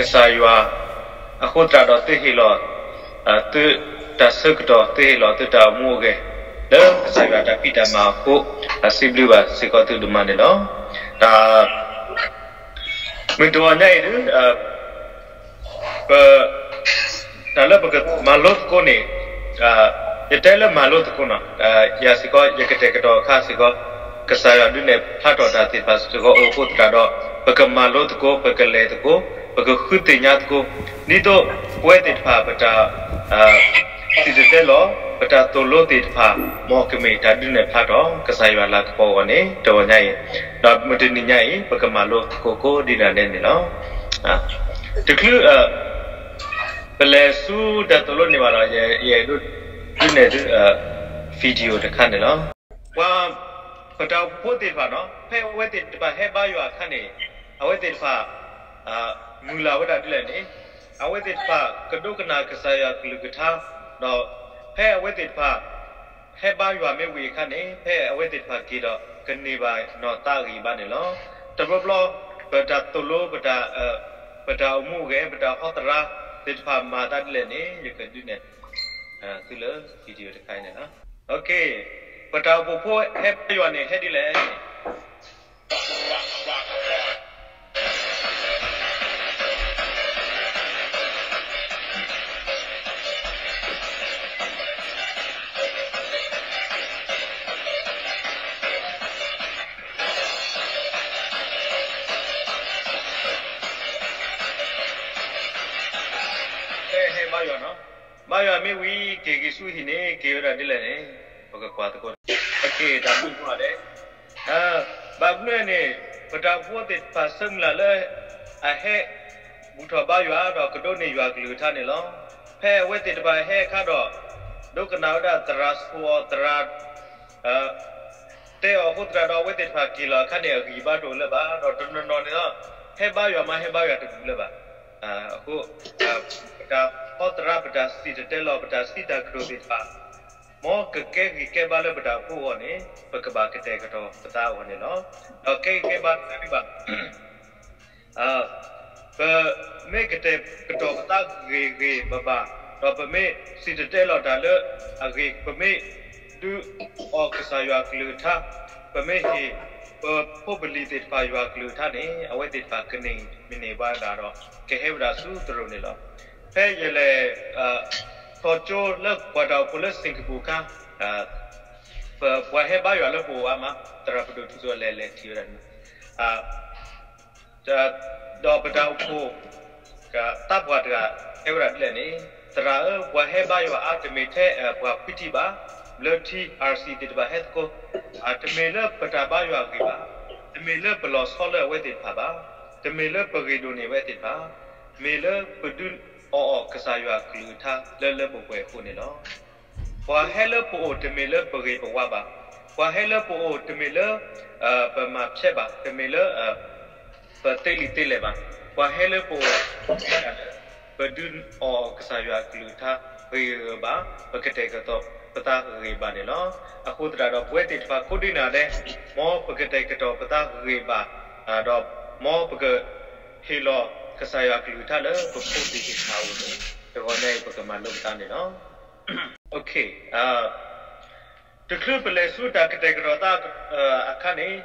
ကစၢ်ယွၤ, အဃိသတးဒီးသုဟ့ၣ်လီၤ သုတၢ်ဆၢကတီၢ် သုဟ့ၣ်လီၤသုတၢ်အိၣ်မူအဂဲၤ လၢကစၢ်ယွၤတၢ်ဖံးတၢ်မၤအဃိ, စံးဘျုးဘၣ်စ့ၢ်ကီးသုဒိၣ်မးန့ၣ်လီၤ. တၢ် မုၢ်တနံၤညါအံၤဒုး ပ တၢ်လၢပကမၤလိသကိးန့ၣ်, ယတဲလၢမၤလိသကိးနီၤ, ယၤစ့ၢ်ကီး ယကတဲာ်ကတီၤအခါစ့ၢ်ကီး, ကစၢ်ယွၤဒုးနဲၣ်ဖျါထီၣ်တၢ်သ့ၣ်တဖၣ်စ့ၢ်ကီးအိၣ်အဃိသတးဒီး, ပကမၤလိသကိး, ပကလဲၤသကိး, ပကဃုသ့ၣ်ညါသကိး, ဒ်သိးပဝဲသ့ၣ်တဖၣ် ပတၢ် စံၣ်တဲၤတဲလီၤ ပတၢ်သိၣ်လိသ့ၣ်တဖၣ် မ်ကမ့ၢ်တၢ်ဒုးနဲၣ်ဖျါထီၣ် ကစၢ်ယွၤလၤကပီၤအဂီၢ်န့ၣ် တဂီၤညါအံၤ, ဒီးမုၢ်တနံၤညါအံၤ ပကမၤလိသကိးကိးဒ်နၤဒဲးန့ၣ်လီၤ. တချုး ပလဲၤဆူတၢ်သိၣ်လိန့ၣ်ဘၣ်ဒီး ယအဲၣ်ဒိးဒုးနဲၣ်သု video တခါန့ၣ်လီၤ. ပှၤ ပတၢ်အိၣ်ဖှိၣ်ဖိသ့ၣ်တဖၣ်နီၤ ဖဲအဝဲသ့ၣ်တဖၣ်ဟဲဘါယွၤအခါန့ၣ်, အဝဲသ့ၣ်တဖၣ် မုၢ်လၢ်ဝဲဒၣ်ဒ်လဲၣ်န့ၣ်, အဝဲသ့ၣ်တဖၣ်ကဒိကနၣ်ကစၢ်ယွၤကလုၢ်ကထါ, ဒီးဖဲအဝဲသ့ၣ်တဖၣ် ဟဲဘါယွၤမ့ၢ်ဝံၤအခါန့ၣ် ဖဲအဝဲသ့ၣ်တဖၣ်က့ၤဒီး ကန့ၢ်ဘၣ်နီၢ်သးအဂံၢ်အဘါန့ၣ်လီၤ. တဘျီဘျီ ပတၢ်သိၣ်လိ ပတၢ်အိၣ်မူအဂဲၤ ပတၢ်ဟီသရၣ်သ့ၣ်တဖၣ်မၤသးဒ်လဲၣ်န့ၣ် ယကဒုးနဲၣ် သုလၢ video တခါအံၤန့ၣ်လီၤ. ပတၢ်အိၣ်ဖှိၣ်ဖိဟဲဘါယွၤန့ၣ် ဟဲဒ်လဲၣ်န့ၣ် ဟဲဘါယွၤနီၤ, ဘါယွၤမ့ၢ်ဝံၤ က့ၤက့ၤဆူဟံၣ်န့ၣ် က့ၤဝဲဒၣ်ဒ်လဲၣ်န့ၣ် ပကကွၢ်သကိး, က့ၤတၢ်မုၢ်ပှၢ်ဒဲး ဘၣ်မနုၤန့ၣ် ပတၢ်အိၣ်ဖှိၣ်ဖိသ့ၣ်တဖၣ်ဆၢမုၢ်လၢ်လၢ အဟဲ ဘူၣ်ထီၣ်ဘါယွၤဒီးကဒိးန့ၢ်ယွၤကလုၢ်ကထါန့ၣ်လီၤ. ဖဲအဝဲသ့ၣ်တဖၣ်ဟဲအခါဒီး ဒိကနၣ်ဝဲဒၣ်သရၣ်ဆိၣ်အီၤ သရၣ် တဲအီၤအဃိသတးဒီး အဝဲသ့ၣ်တဖၣ်က့ၤလီၤအခါန့ၣ် အဂံၢ်ဘါတအိၣ်လၢၤဘၣ်, ဒီးတနီၤနီၤန့ၣ်ဒီး ဟဲဘါယွၤမး ဟဲဘါယွၤတမုာ်လၢၤဘၣ်. အဃိ ပတၢ်ဟီသရၣ် ပတၢ်စံၣ်တဲၤတဲလီၤ ပတၢ်စံးတၢ်ကတိၤသ့ၣ်တဖၣ် မ်ကကဲဂံၢ်ကဲဘါလၢပတၢ်အိၣ်ဖှိၣ်အဂီၢ်န့ၣ် ပကဘၣ်ကတဲာ်ကတီၤပသးအဂီၢ်န့ၣ်လီၤ. ဒီးကဲဂံၢ်ကဲဘါတသ့ဘၣ် ပမ့ၢ်ကတဲာ်ကတီၤပသးဂ့ၤဂ့ၤဘၣ်ဘၣ်, ဒီးပမ့ၢ်စံၣ်တဲၤတဲလီၤတၢ်လၢအဂ့ၤ, ပမ့ၢ်ဒုးအီၣ်ကစၢ်ယွၤကလုၢ်ကထါ, ပမ့ၢ်ဟ့ၣ်ပဖိပလံၤသ့ၣ်တဖၣ်ယွၤကလုၢ်ကထါန့ၣ် အဝဲသ့ၣ်တဖၣ်ကန့ၢ်မ့ၢ်န့ၢ်ဘၣ်ဒၣ်ဒီး ကဟဲဝဲဒၣ်ဆူသရိာ်န့ၣ်လီၤ. ဖဲယလဲၤ ထီၣ်ကၠိလၢပှၤတၢ်အိၣ်ဖှိၣ်လၢ Singapore အခါ, ပှၤဟဲဘါယွၤလၢပအိၣ်အါမး, သရၣ်ပဒိၣ်ထူစီၤလဲၤလဲၤထံၣ်ဝဲဒၣ်န့ၣ် ဒီးပတၢ်အိၣ်ဖှိၣ် သးပှၢ်တဂၤ တဲဝဲဒၣ်ဒ်လဲၣ်န့ၣ်, သရၣ်ဧၢ, ပှၤဟဲဘါယွၤအါ တမ့ၢ်ထဲပှၤဖှံထံဘၣ်, ဘျၢထံ RC သ့ၣ်တဖၣ်ဟဲသကိး, တမ့ၢ်လၢပတၢ်ဘါယွၤအဂ့ၤဘၣ်, တမ့ၢ်လၢပလီၤဆီလၢအဝဲသ့ၣ်တဖၣ်ဘၣ်, တမ့ၢ်လၢပဂ့ၤဒိၣ်န့ၢ်အဝဲသ့ၣ်တဖၣ်, မ့ၢ်လၢပဒုးအီၣ်အီၤကစၢ်ယွၤကလုၢ်ကထါလၢလၢပှဲၤပှဲၤအဃိန့ၣ်လီၤ. ပှၤဟဲလၢပအိၣ်တမ့ၢ်လၢပဂ့ၤပဝါဘၣ်. ပှၤဟဲလၢပအိၣ်တမ့ၢ်လၢ ပမၤဖျဲးဘၣ်, တမ့ၢ်လၢ ပသ့လံာ်သ့လဲၢ်ဘၣ်. ပှၤဟဲလၢပအိၣ် ပဒုးအီၣ်ကစၢ်ယွၤကလုၢ်ကထါဂ့ၤဂ့ၤဘၣ်, ပကတဲာ်ကတီၤပသးဂ့ၤဂ့ၤဘၣ်န့ၣ်လီၤ. အဃိသတးဒီး ပဝဲသ့ၣ်တဖၣ်ကိးဒ်နၤဒဲး, မ်ပကတဲာ်ကတီၤပသးဂ့ၤဂ့ၤဘၣ်, ဒီးမ်ပကဟ့ၣ်လီၤကစၢ်ယွၤကလုၢ်ကထါလၢပဖိသ့ၣ်တဖၣ်အအိၣ်န့ၣ် တဂီၤညါအံၤပကမၤလိပသးန့ၣ်လီၤ. တချုးပလဲၤဆူတၢ်ကတဲာ်ကတီၤသးအခါန့ၣ်,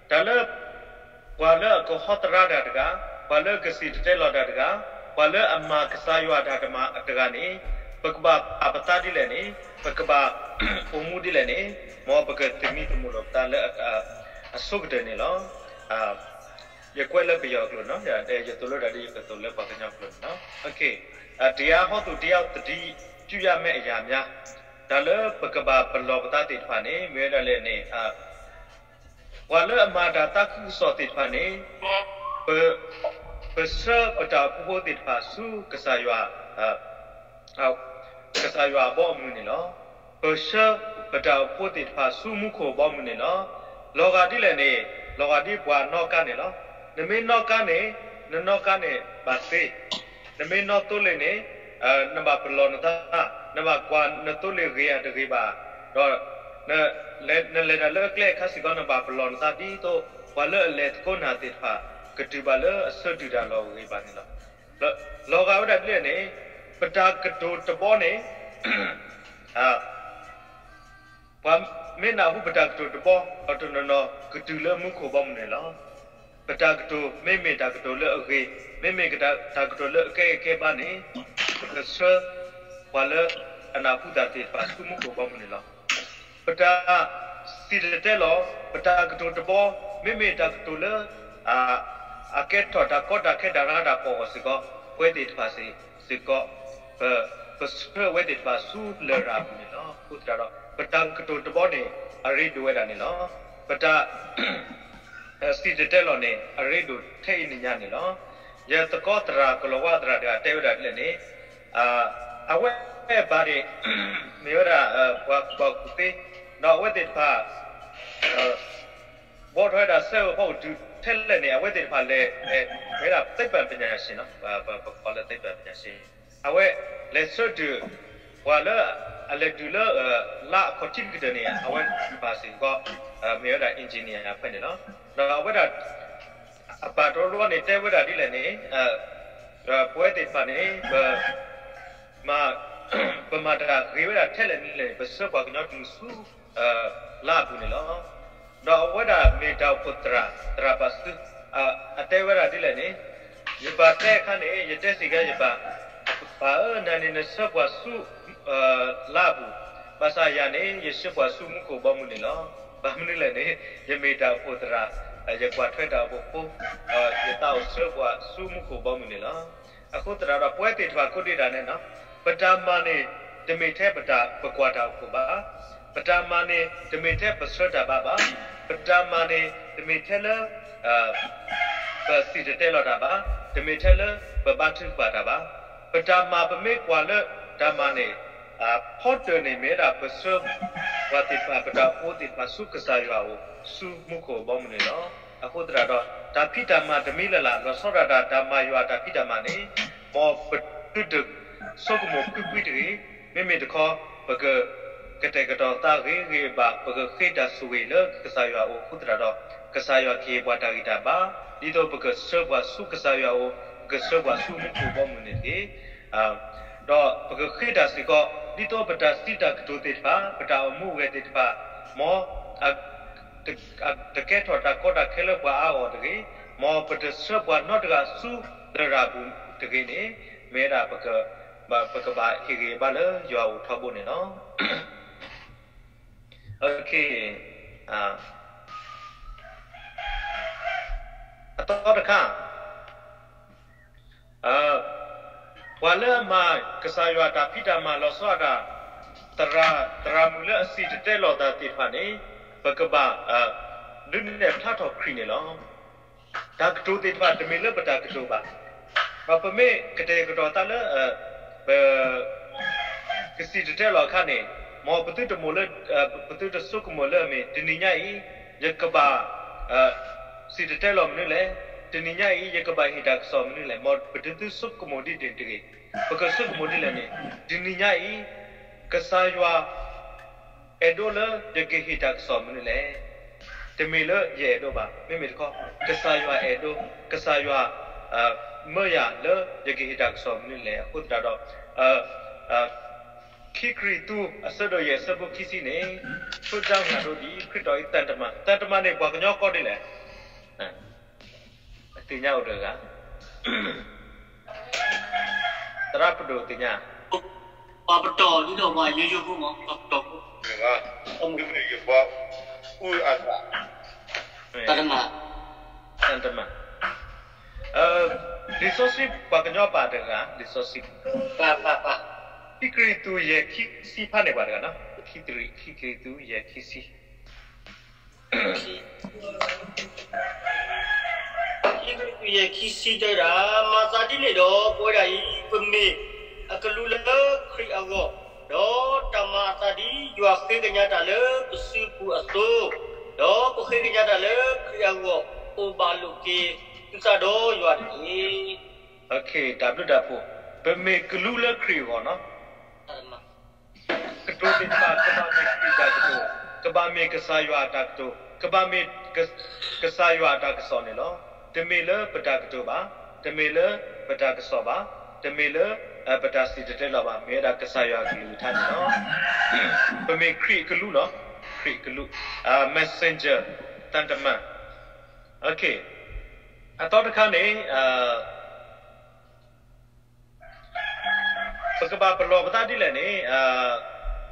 တၢ်လၢ ပှၤလၢအကဟီသရၣ်တၢ်တဂၤ, ပှၤလၢအကစံၣ်တဲၤတဲလီၤတၢ်တဂၤ, ပှၤလၢအမၤကစၢ်ယွၤတၢ်တမၤတဂၤန့ၣ်, ပကဘၣ်ပာ်ပသးဒ်လဲၣ်န့ၣ်, ပကဘၣ်အိၣ်မူဒ်လဲၣ်န့ၣ်, မ်ပကသမံသမိးလီၤပသးလၢ အဆိကတၢၢ်န့ၣ်လီၤ. ယကွဲးလၢပယီၤအကျိာ်န့ၣ်လီၤ, ယသိၣ်လိတၢ်ဒ်ယကသိၣ်လၢပှၤကညီကျိာ်န့ၣ်လီၤ. တရားဟောသူတစ်ယောက် သတိပြုရမယ့်အရာများ, တၢ်လၢပကဘၣ်ပလီၢ်ပသးသ့ၣ်တဖၣ်န့ၣ် မ့ၢ်ဝဲဒၣ်လဲၣ်န့ၣ်, ပှၤလၢအမၤတၢ်သးခုကစီၣ်သ့ၣ်တဖၣ်န့ၣ်, ပ ပဆှၢပတၢ်အိၣ်ဖှိၣ်ဖိသ့ၣ်တဖၣ်ဆူကစၢ်ယွၤ ကစၢ်ယွၤအဘီအမုၢ်န့ၣ်လီၤ. ပဆှၢပတၢ်အိၣ်ဖှိၣ်ဖိသ့ၣ်တဖၣ်ဆူမူခိၣ်အဘီအမုၢ်န့ၣ်လီၤ. လီၤဂာ်ဒ်လဲၣ်န့ၣ်, လီၤဂာ်ဒ်ပှၤနီၣ်ကါန့ၣ်လီၤ. နမ့ၢ်နီၣ်ကါန့ၣ်, နနီၣ်ကါန့ၣ်ဘၣ်သ့, နမ့ၢ်နီၣ်သိလ့ၣ်န့ၣ်, နဘၣ်ပလီၢ်နသး, နဘၣ်ကွၢ်နသိလ့ၣ်ဂ့ၤဧါတဂ့ၤဘၣ်, ဒီး နလဲၤတၢ်လၢအကျဲအခါစ့ၢ်ကီး နဘၣ်ပလီၢ်နသးဒ်သိး ပှၤလၢအလဲၤသကိးနၤသ့ၣ်တဖၣ် ကတုၤဘၣ်လၢအဆၢတုၤတၢ်လီၢ်ဂ့ၤဘၣ်န့ၣ်လီၤ. လီၤဂာ်ဝဲဒၣ်ဒ်လဲၣ်န့ၣ်, ပတၢ်ကတိၤတဘီန့ၣ် ပှၤမ့ၢ်နၢ်ဟူပတၢ်ကတိၤတဘီ အတနီၤနီၤကတုၤလၢမူခိၣ်ဘီမုၢ်န့ၣ်လီၤ. ပတၢ်ကတိၤမ့မ့ၢ်တၢ်ကတိၤလၢအဂ့ၤ, မ့မ့ၢ်တၢ်ကတိၤလၢအကဲဂ့ၤကဲဘါန့ၣ်, ပကဆှၢပှၤလၢအနၢ်ဟူတၢ်သ့ၣ်တဖၣ်ဆူမူခိၣ်ဘီမုၢ်န့ၣ်လီၤ. ပတၢ်စံၣ်တဲၤတဲလီၤ, ပတၢ်ကတိၤတဘီ, မ့မ့ၢ်တၢ်ကတိၤလၢ အကဲထီၣ်တၢ်ကီတၢ်ခဲတၢ်ရၤတၢ်ကီၢ်စ့ၢ်ကီး, ပဝဲသ့ၣ်တဖၣ်စ့ၢ်ကီး, ပဆှၢအဝဲသ့ၣ်တဖၣ်ဆူလရာ်အပူၤန့ၣ်လီၤ. အဃိသတးဒီး ပတၢ်ကတိၤတဘီန့ၣ် အရ့ဒိၣ်ဝဲဒၣ်န့ၣ်လီၤ. ပတၢ် စံၣ်တဲၤတဲလီၤန့ၣ် အရ့ဒိၣ်ထဲအံၤနံၤညါန့ၣ်လီၤ. ယသကိးသရၣ်ကလီၤဝါသရၣ်တဂၤတဲဝဲဒၣ်ဒ်လဲၣ်န့ၣ်, အဝဲဘၣ်န့ၣ် မ့ၢ်ဝဲဒၣ် ပှၤကူၣ်ဘၣ်ကူၣ်သ့, ဒီးအဝဲသ့ၣ်တဖၣ် ဘီထီၣ်ဝဲဒၣ်စဲအဖီကတုၤထဲလဲၣ်န့ၣ် အဝဲသ့ၣ်တဖၣ်လဲၤ မ့ၢ်ဝဲဒၣ်သိပ္ပံပညာရှင် ပကိးလၢသိပ္ပံပညာရှင်, အဝဲလဲၤဆၢတုၤ ပှၤလၢအလဲၤတုၤလၢ လါအခီၣ်ထံးတကတၢၢ်န့ၣ် အဝဲသ့ၣ်တဖၣ်စ့ၢ်ကီး မ့ၢ်ဝဲဒၣ် engineer အဖဲန့ၣ်လီၤ. ဒီးအဝဲဒၣ် အပၢ်တဝီန့ၣ်တဲဝဲဒၣ်ဒ်လဲၣ်န့ၣ်, ပဝဲသ့ၣ်တဖၣ်န့ၣ် ပမၤတၢ်ဂ့ၤဝဲဒၣ်ထဲလဲၣ်န့ၣ်လဲၣ်န့ၣ် ပဆှၢပှၤကညီတုၤဆူ လါအပူၤန့ၣ်လီၤ. ဒီးအဝဲဒၣ်မ့ၢ်တၢ်အိၣ်ဖှိၣ်သရၣ်, သရၣ်ပာ်စု, အတဲဝဲဒၣ်ဒ်လဲၣ်န့ၣ်, ယဘၣ်တဲအခါန့ၣ် ယတဲစ့ၢ်ကီးယပၢ်, ပၢ်ဧၢ, နၤန့ၣ်နဆှၢပှၤဆူ လါအပူၤ, ဘၣ်ဆၣ်ယၤန့ၣ် ယဆှၢပှၤဆူမူခိၣ်ဘီမုၢ်န့ၣ်လီၤ. ဘၣ်မနုၤလဲၣ်န့ၣ် ယမ့ၢ်တၢ်အိၣ်ဖှိၣ်သရၣ်, ယကွၢ်ထွဲတၢ်အိၣ်ဖှိၣ်ဖိ, ယသးအိၣ်ဆှၢပှၤဆူမူခိၣ်ဘီမုၢ်န့ၣ်လီၤ. အဃိသတးဒီး ပဝဲသ့ၣ်တဖၣ်ကိးဒံးဒၣ်နဲၣ်နီၤ, ပတၢ်မၤန့ၣ် တမ့ၢ်ထဲပတၢ်ပကွၢ်တၢ်အိၣ်ဖှိၣ်ဘၣ်. ပတၢ်မၤန့ၣ် တမ့ၢ်ထဲပဆှၢတၢ်ဘါဘၣ်. ပတၢ်မၤန့ၣ် တမ့ၢ်ထဲလၢ ပစံၣ်တဲၤတဲလီၤတၢ်ဘၣ်, တမ့ၢ်ထဲလၢပဘါထုကဖၣ်တၢ်ဘၣ်. ပတၢ်မၤပမ့ၢ်ကွၢ်လၢတၢ်မၤန့ၣ် ဖီတၢၢ်န့ၣ်မ့ၢ်ဝဲဒၣ်ပဆှၢ ပှၤသ့ၣ်တဖၣ် ပတၢ်အိၣ်ဖှိၣ်သ့ၣ်တဖၣ်ဆူကစၢ်ယွၤအအိၣ် ဆူမူခိၣ်ဘီမုၢ်န့ၣ်လီၤ. အဃိသတးဒီး တၢ်ဖံးတၢ်မၤတမံၤလၢ်လၢ် လီၤဆီဒၣ်တၢ်တၢ်မၤယွၤတၢ်ဖံးတၢ်မၤန့ၣ် မ်ပသုတဆိကမိၣ်ဖှံဖှံတဂ့ၤ. မ့မ့ၢ်တခီ ပက ကတဲာ်ကတီၤသးဂ့ၤဂ့ၤဘၣ်, ပကဃ့တၢ်ဆိၣ်ဂ့ၤလၢကစၢ်ယွၤအအိၣ်အဃိသတးဒီး ကစၢ်ယွၤကဟ့ၣ်ပှၤတၢ်ဂံၢ်တၢ်ဘါ, ဒ်သိးပကဆှၢပှၤဆူကစၢ်ယွၤအအိၣ်, ပကဆှၢပှၤဆူမူခိၣ်ဘီမုၢ်န့ၣ်တက့ၢ်. ဒီးပကဃ့တၢ်စ့ၢ်ကီး ဒ်သိးပတၢ်စံးတၢ်ကတိၤသ့ၣ်တဖၣ်, ပတၢ်အိၣ်မူအိၣ်ဂဲၤသ့ၣ်တဖၣ်, မ် တကဲထီၣ်တၢ်ကီတၢ်ခဲလၢပှၤအါဂၤတဂ့ၤ, မ်ပတဆှၢပှၤနီတဂၤဆူလရာ်ပူၤတဂ့ၤန့ၣ်, မ့ၢ်ဝဲဒၣ် ပကဘၣ်ဟ့ၣ်ဂံၢ်ဟ့ၣ်ဘါလၢယွၤအအိၣ်ထီဘိန့ၣ်လီၤ. အသီတခါ ပှၤလၢအမၤကစၢ်ယွၤတၢ်ဖံးတၢ်မၤလီၤဆီဒၣ်တၢ် သရၣ်မုၣ်လၢအစံၣ်တဲၤတဲလီၤတၢ်သ့ၣ်တဖၣ်န့ၣ် ပကဘၣ် ဒုးနဲၣ်ဖျါထီၣ်ခရံာ်န့ၣ်လီၤ. တၢ်ကတိၤသ့ၣ်တဖၣ်တမ့ၢ်လၢပတၢ်ကတိၤဘၣ်. ဒီးပမ့ၢ်ကတဲာ်ကတီၤသးလၢ ပ ကစံၣ်တဲၤတဲလီၤအခါန့ၣ်, မ်ပသုတမိၣ်လၢ ပသုတဆိကမိၣ်လၢအမ့ၢ် တနံၤညါအံၤ ယကဘၣ် စံၣ်တဲၤတဲလီၤမနုၤလဲၣ်, တနံၤညါအံၤ ယကဘၣ်ဟ့ၣ်တၢ်ကစီၣ်မနုၤလဲၣ်, မ်ပတသုဆိကမိၣ်ဒ်န့ၣ်တဂ့ၤ. ပကဆိကမိၣ်ဒ်လဲၣ်န့ၣ်, တနံၤညါအံၤ ကစၢ်ယွၤ အဲၣ်ဒိးလၢယကဟ့ၣ်တၢ်ကစီၣ်မနုၤလဲၣ်. တမ့ၢ်လၢယအဲၣ်ဒိးဘၣ်, မ့မ့ၢ်တခီ ကစၢ်ယွၤအဲၣ်ဒိး, ကစၢ်ယွၤ မၢယၤလၢယကဟ့ၣ်တၢ်ကစီၣ်မနုၤလဲၣ်. အဃိသတးဒီး ခံကရံၣ်သူးအဆၢဒိၣ်ယဲၢ်အဆၢဖိခံဆံန့ၣ်, ဆိတၢ်မၤဒိဒ် ခရံာ်တီၢ်အံၤသံတမန်, သံတမန်န့ၣ် ပှၤကညီကိးဒ်လဲၣ်. အသ့ၣ်ညါအိၣ်တဂၤ သရၣ်ပဒိၣ်သ့ၣ်ညါ, ပှၤပတီၢ်ဒ်သိးပှၤယိယိဖိမး, ပှၤပတီၢ်ဖိ, သံတမန်, သံတမန်, လံာ်စီဆှံပှၤကညီပာ်တဂၤ, လံာ်စီဆှံ, ခံကရံၣ်သူးယဲၢ်ခံဆံဖးန့ၢ်ပှၤတဂၤနီၤ, ခံကရံၣ်သူးယဲၢ်ခံဆံ ခံကရံၣ်သူးယဲၢ်ခံဆံတဲဒၣ်, မၤသးဒ်န့ၣ်ဒီး ပဝဲဒၣ်အံၤ ပမ့ၢ်အကလူးလၢခရံာ်အဂီၢ်, ဒီးတၢ်မၤအသးဒ်ယွၤဃ့ကညးတၢ်လၢပစုပူၤအသိး, ဒီးပဃ့ကညးတၢ်လၢခရံာ်အဂီၢ် အိၣ်ဘၣ်လိာ်က့ၤသုသးဒီးယွၤတက့ၢ်. တၢ်ဘျုးတၢ်ဖှိၣ်, ပမ့ၢ်ကလူးလၢခရံာ်အဂီၢ်နီၤ ကတိၤသ့ၣ်တဖၣ် ကဘၣ်မ့ၢ်ခရံာ်တၢ်ကတိၤ, ကဘၣ်မ့ၢ်ကစၢ်ယွၤအတၢ်ကတိၤ, ကဘၣ်မ့ၢ်ကစၢ်ယွၤအတၢ်ကစီၣ်န့ၣ်လီၤ. တမ့ၢ်လၢပတၢ်ကတိၤဘၣ်, တမ့ၢ်လၢပ ပတၢ်ကစီၣ်ဘၣ်, တမ့ၢ်လၢ ပတၢ်စံၣ်တဲၤတဲလီၤဘၣ်, မ့ၢ်ဝဲဒၣ်ကစၢ်ယွၤအကလုၢ်ကထါန့ၣ်လီၤ. ပမ့ၢ်ခရံာ်အကလူးလီၤ, ခရံာ်အကလူး, messenger, သံတမန်. အသီတခါန့ၣ် ပကဘၣ်ပလီၢ်ပသးဒ်လဲၣ်န့ၣ်,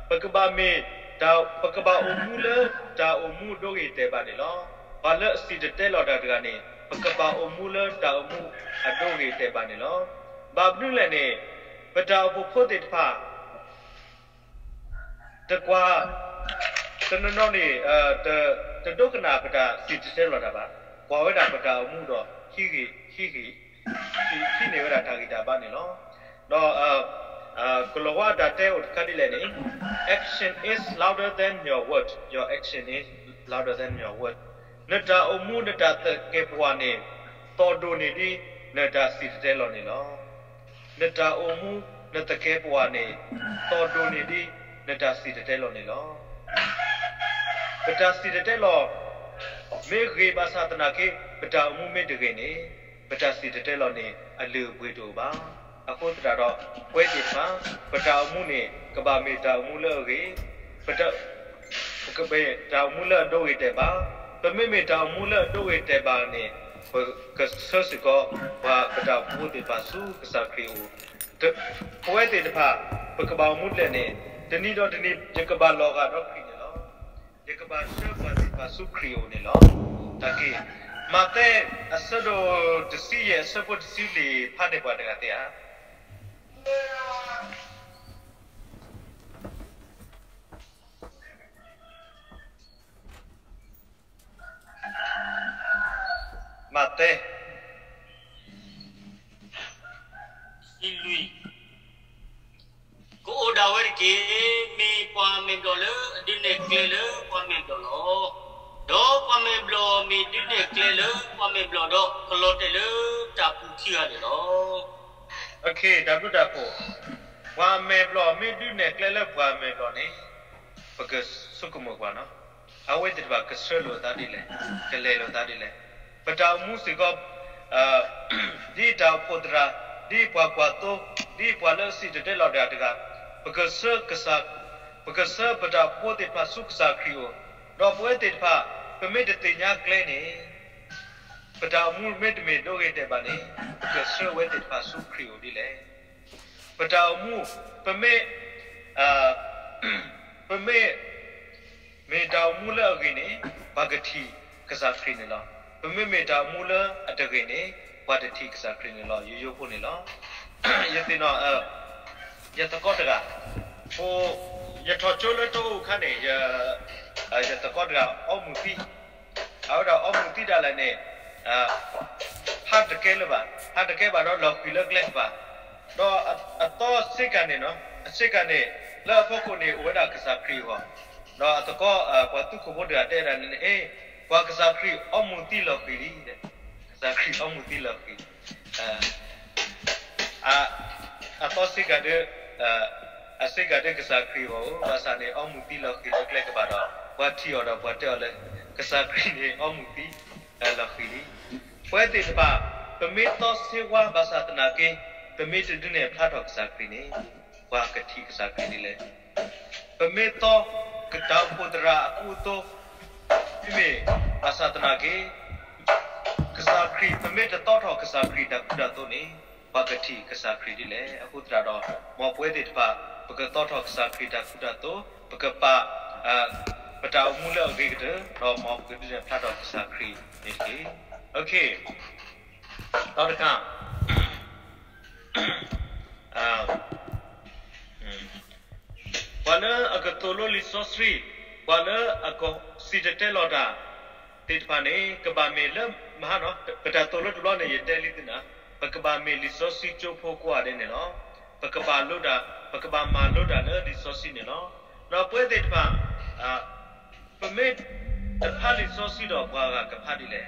ပကဘၣ်မ့ၢ်, ပကဘၣ်အိၣ်မူလၢတၢ်အိၣ်မူအဒိဂ့ၤတဲာ်ဘၣ်န့ၣ်လီၤ. ပှၤလၢအစံၣ်တဲၤတဲလီၤတၢ်တဂၤန့ၣ် ပကဘၣ်အိၣ်မူလၢတၢ်အိၣ်မူအဒိဂ့ၤတဲာ်ဘၣ်န့ၣ်လီၤ. ဘၣ်မနုၤလဲၣ်န့ၣ်, ပတၢ်အိၣ်ဖှိၣ်ဖိသ့ၣ်တဖၣ် တကွၢ်, တနီၤနီၤန့ၣ် တဒိကနၣ်ပတၢ်စံၣ်တဲၤတဲလီၤတၢ်ဘၣ်, ကွၢ်ဝဲဒၣ်ပတၢ်အိၣ်မူဒီး ဟံးဂ့ၤ, ဟံးဂ့ၤ, ဟံးန့ၢ်ဝဲဒၣ်တၢ်ဂံၢ်တၢ်ဘါန့ၣ်လီၤ. ဒီး ကလီၤဝါတၢ်တဲအိၣ်တခါဒ်လဲၣ်န့ၣ်, action is louder than your word, your action is louder than your word. နတၢ်အိၣ်မူ နတၢ်သကဲးပဝးန့ၣ် သီၣ်ဒိၣ်န့ၢ်ဒ်နတၢ်စံၣ်တဲၤတဲလီၤန့ၣ်လီၤ. နတၢ်အိၣ်မူ နသကဲးပဝးန့ၣ် သီၣ်ဒိၣ်န့ၢ်ဒ်နတၢ်စံၣ်တဲၤတဲလီၤန့ၣ်လီၤ. ပတၢ်စံၣ်တဲၤတဲလီၤ မ့ၢ်ဂ့ၤဘၣ်ဆၣ်သနာ်က့ ပတၢ်အိၣ်မူမ့ၢ်တဂ့ၤန့ၣ် ပတၢ်စံၣ်တဲၤတဲလီၤန့ၣ် အလုၢ်အပှ့ၤတအိၣ်ဘၣ်. အဃိသတးဒီး ပဝဲသ့ၣ်တဖၣ် ပတၢ်အိၣ်မူန့ၣ် ကဘၣ်မ့ၢ်တၢ်အိၣ်မူလၢအဂ့ၤ, ပကမ့ၢ်တၢ်အိၣ်မူလၢအဒိဂ့ၤတဲာ်ဘၣ်. ပမ့မ့ၢ်တၢ်အိၣ်မူလၢအဒိဂ့ၤတဲာ်ဘၣ်န့ၣ် ပကဆှၢစ့ၢ်ကီး ပှၤပတၢ်အိၣ်ဖှိၣ်သ့ၣ်တဖၣ်ဆူကစၢ်ခရံာ်အအိၣ်, ပဝဲသ့ၣ်တဖၣ် ပကဘၣ်အိၣ်မူဒ်လဲၣ်န့ၣ် တနံၤဒီးတနံၤ ယကဘၣ်လီၤဂာ်ဒီးခရံာ်န့ၣ်လီၤ. ယကဘၣ်ဆှၢပှၤသ့ၣ်တဖၣ်ဆူခရံာ်အအိၣ်န့ၣ်လီၤ. တၢ်က့ၢ်, မးသဲ အဆၢဒိၣ်တဆံယဲၢ် အဆၢဖိတဆံလွံၢ် ဖးန့ၢ်ပှၤတဂၤသ့ဧါ. မးသဲ လွံၢ်, ကအိၣ်ဒၣ်ဝဲတက့ၢ်. မ့ၢ်ပှၤမဲာ်ဘျီၣ်လၢအဒုးနဲၣ်ကျဲလၢပှၤမဲာ်ဘျီၣ်လီၤ. ဒီးပှၤမဲာ်ဘျီၣ်မ့ၢ်ဒုးနဲၣ်ကျဲလၢပှၤမဲာ်ဘျီၣ်ဒီး ကလီၤတဲာ်လၢတၢ်ပူၤခံဂၤန့ၣ်လီၤ. တၢ်ဘျုးတၢ်ဖှိၣ်, ပှၤမဲာ်ဘျီၣ်မ့ၢ်ဒုးနဲၣ်ကျဲလၢပှၤမဲာ်ဘျီၣ်န့ၣ် ပကဆိကမိၣ်ကွၢ်နီၤ, အဝဲသ့ၣ်တဖၣ်ကဆှၢလိာ်အသးဒ်လဲၣ်, ကလဲၤလိာ်အသးဒ်လဲၣ်. ပတၢ်အိၣ်မူစ့ၢ်ကီး ဒ်တၢ်အိၣ်ဖှိၣ်သရၣ်, ဒ်ပှၤကွၢ်သိ, ဒ်ပှၤလၢအစံၣ်တဲၤတဲလီၤတၢ်တဂၤ, ပကဆှၢကစၢ်, ပကဆှၢပတၢ်အိၣ်ဖှိၣ်သ့ၣ်တဖၣ်ဆူကစၢ်ခရံာ်အအိၣ်, ဒီးပဝဲသ့ၣ်တဖၣ် ပမ့ၢ်တသ့ၣ်ညါကျဲန့ၣ် ပတၢ်အိၣ်မူမ့တမ့ၢ်ဒိဂ့ၤတဲာ်ဘၣ်န့ၣ် ပကဆှၢဝဲသ့ၣ်တဖၣ်ဆူခရံာ်အအိၣ်ဒ်လဲၣ်. ပတၢ်အိၣ်မူ ပမ့ၢ် ပမ့ၢ် မ့ၢ်တၢ်အိၣ်မူလၢအဂ့ၤန့ၣ် ပှၤကထံၣ်ကစၢ်ခရံာ်န့ၣ်လီၤ. ပမ့မ့ၢ်တၢ်အိၣ်မူလၢအတဂ့ၤန့ၣ် ပှၤတထံၣ်ကစၢ်ခရံာ်န့ၣ်လီၤ. ယိယိဖိန့ၣ်လီၤ. ယသ့ၣ်နီၣ် ယသကိးတဂၤ, ယထီၣ်ကၠိလၢတအိၣ်အခါန့ၣ် ယသကိးတဂၤအီမူၤသံ, အဝဲဒၣ်အီမူၤသံဒၣ်လဲာ်န့ၣ် ဟးတကဲလၢၤဘၣ်, ဟးတကဲဘၣ်ဒီးလီၤဃံၤလၢကျဲကပၤ, ဒီးအသီဆ့ကၤန့ၣ်, အဆ့ကၤန့ၣ် လၢအဖီခိၣ်န့ၣ် အိၣ်ဝဲဒၣ်ကစၢ်ခရံာ်အဂီၢ်, ဒီးအသကိး ပှၤသူခိၣ်ဖိတဂၤတဲဒၣ်န့ၣ် အ့ ပှၤကစၢ်ခရံာ်အီမူၤသံလီၤဃံၤလံ, ကစၢ်ခရံာ်အီမူၤသံလီၤဃံၤ အသီဆ့ကၤဒၣ်, အဆ့ကၤဒၣ်ကစၢ်ခရံာ်အဂီၢ် ဘၣ်ဆၣ်န့ၣ် အီမူၤသံလီၤဃံၤလၢကျဲကပၤဒီး ပှၤထံၣ်အီၤဒီးပှၤတဲအီၤလၢ ကစၢ်ခရံာ်န့ၣ် အီမူၤသံလီၤဃံၤလံ. ပဝဲသ့ၣ်တဖၣ် ပမ့ၢ်သီဆ့ဝါဘၣ်ဆၣ်သနာ်က့ ပမ့ၢ်တဒုးနဲၣ်ဖျါထီၣ်ကစၢ်ခရံာ်န့ၣ် ပှၤကထံၣ်ကစၢ်ခရံာ်ဒ်လဲၣ်. ပမ့ၢ်သီကတၢ်အိၣ်ဖှိၣ်သရၣ်အကူအသိ မ့မ့ၢ်ဘၣ်ဆၣ်သနာ်က့ ကစၢ်ခရံာ် ပမ့ၢ်တသီထီၣ်ကစၢ်ခရံာ်တၢ်ကူတၢ်သိးန့ၣ် ပှၤကထံၣ်ကစၢ်ခရံာ်ဒ်လဲၣ်. အဃိသတးဒီး မ်ပဝဲသ့ၣ်တဖၣ် ပကသီထီၣ်ကစၢ်ခရံာ်တၢ်ကူတၢ်သိး, ပကပာ် ပတၢ်အိၣ်မူလၢအဂ့ၤကတၢၢ်, ဒီးမ်ပကဒုးနဲၣ်ဖျါထီၣ်ကစၢ်ခရံာ်န့ၣ်တက့ၢ်. တခါ ပှၤလၢအကသိၣ်လိလံာ်စီဆှံ, ပှၤလၢအကစံၣ်တဲၤတဲလီၤတၢ်သ့ၣ်တဖၣ်န့ၣ် ကဘၣ်မ့ၢ်လၢမဟါနီၤ, ပတၢ်သိၣ်လိတဘျီန့ၣ် ယတဲလံသုနၤ, ပကဘၣ်မ့ၢ်လံာ်စီဆှံကၠိဖိကိးဂၤဒဲးန့ၣ်လီၤ. ပကဘၣ်လိတၢ်, ပကဘၣ်မၤလိတၢ်လၢလံာ်စီဆှံန့ၣ်လီၤ. ဒီးပဝဲသ့ၣ်တဖၣ် ပမ့ၢ်တဖးလံာ်စီဆှံဒီးပှၤဂၤကဖးဒ်လဲၣ်.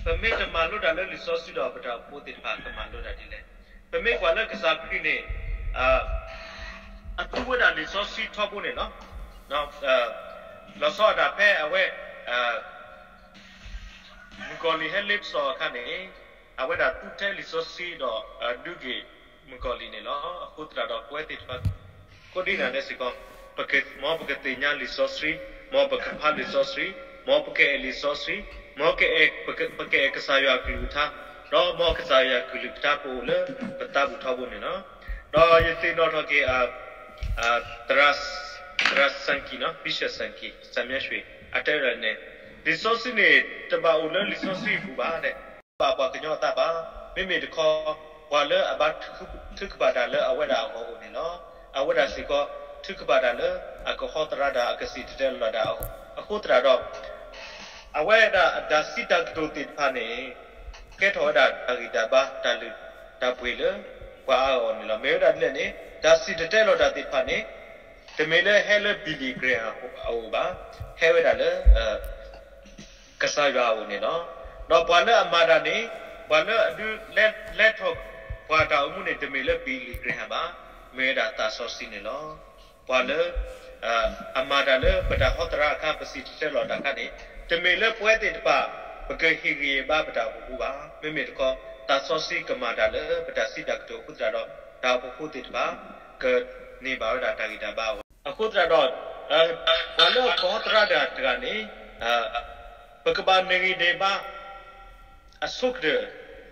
ပမ့ၢ်တမၤလိတၢ်လၢလံာ်စီဆှံဒီးပတၢ်အိၣ်ဖှိၣ်သ့ၣ်တဖၣ်ကမၤလိတၢ်ဒ်လဲၣ်. ပမ့ၢ်ကွၢ်လၢကစၢ်ခရံာ်န့ၣ် အသူဝဲဒၣ်လံာ်စီဆှံထီဘိန့ၣ်လီၤ. လီၤဆီဒၣ်တၢ်ဖဲအဝဲ မုၣ်ကီၤလံၢ်ဟဲလ့ပစီအခါန့ၣ် အဝဲဒၣ်သူထဲလံာ်စီဆှံဒီး ဒုးက့ၤမုၣ်ကီၤလံၢ်န့ၣ်လီၤ. အဃိသတးဒီးပဝဲသ့ၣ်တဖၣ် ကိးဒ်နၤဒဲးစ့ၢ်ကီး, မ်ပကသ့ၣ်ညါလံာ်စီဆှံ, မ်ပကဖးလံာ်စီဆှံ, မ်ပကအဲၣ်လံာ်စီဆှံ, မ်ပကအဲၣ်ကစၢ်ယွၤအကလုၢ်ကထါ, ဒီးမ်ကစၢ်ယွၤအကလုၢ်ကထါပအိၣ်လၢပသးပူၤထီဘိန့ၣ်လီၤ. ဒီးယသ့ၣ်နီၣ်ထီၣ်က့ၤ သရၣ် Sankey နီၤ, Bishop Sankey, စၢ်မၠဲၣ်ရွှ့ၣ် အတဲဝဲဒၣ်န့ၣ်, လံာ်စီဆှံန့ၣ် တဘၣ်အိၣ်လၢလံာ်စီဆှံအပူၤဘၣ်ဒဲး, ဘၣ်ပှၤကညီအသးဘၣ်, မ့မ့ၢ်တခီ ပှၤလၢအဘၣ်ထုကဖၣ်တၢ်လၢအဝဲဒၣ်အဂီၢ်အအိၣ်န့ၣ်လီၤ. အဝဲဒၣ်စ့ၢ်ကီး ထုကဖၣ်တၢ်လၢအကဟီသရၣ်တၢ် အကစံၣ်တဲၤတဲလီၤတၢ်အဂီၢ်, အဃိသတးဒီး အဝဲဒၣ်အတၢ်စံးတၢ်ကတိၤသ့ၣ်တဖၣ်န့ၣ် ကဲထီၣ်ဝဲဒၣ်တၢ်ဂံၢ်တၢ်ဘါ တၢ်လုၢ်တၢ်ပှ့ၤလၢပှၤအါဂၤအဂီၢ်န့ၣ်လီၤ. မ့ၢ်ဝဲဒၣ်ဒ်လဲၣ်န့ၣ် တၢ်စံၣ်တဲၤတဲလီၤတၢ်သ့ၣ်တဖၣ်န့ၣ် တမ့ၢ်လၢဟဲလၢ Billy Graham အအိၣ်ဘၣ်, ဟဲဝဲဒၣ်လၢ ကစၢ်ယွၤအအိၣ်န့ၣ်လီၤ. ဒီးပှၤလၢအမၤတၢ်န့ၣ် ပှၤလၢအဒုးလဲလဲထီၣ်ပှၤတၢ်အိၣ်မူန့ၣ် တမ့ၢ်လၢ Billy Graham ဘၣ်, မ့ၢ်ဝဲဒၣ်သးစီဆှံန့ၣ်လီၤ. ပှၤလၢ အမၤတၢ်လၢပတၢ်ဟီသရၣ်အခါ ပစံၣ်တဲၤတဲလီၤတၢ်အခါန့ၣ် တမ့ၢ်လၢပဝဲသ့ၣ်တဖၣ် ပကဟ့ၣ်ဂံၢ်ဟ့ၣ်ဘါပတၢ်အိၣ်ဖှိၣ်ဖိဘၣ်. မ့မ့ၢ်တခီ သးစီဆှံကမၤတၢ်လၢပတၢ်စံးတၢ်ကတိၤအဃိသတးဒီး တၢ်အိၣ်ဖှိၣ်ဖိသ့ၣ်တဖၣ် ကန့ၢ်ဘၣ်ဝဲဒၣ်တၢ်ဂံၢ်တၢ်ဘါအဂီၢ်. အဃိသတးဒီး ပှၤလၢအကဟီသရၣ်တဂၤတဂၤန့ၣ် ပကဘၣ်န့ၢ်ဂံၢ်န့ၢ်ဘါ အဆိကတၢၢ်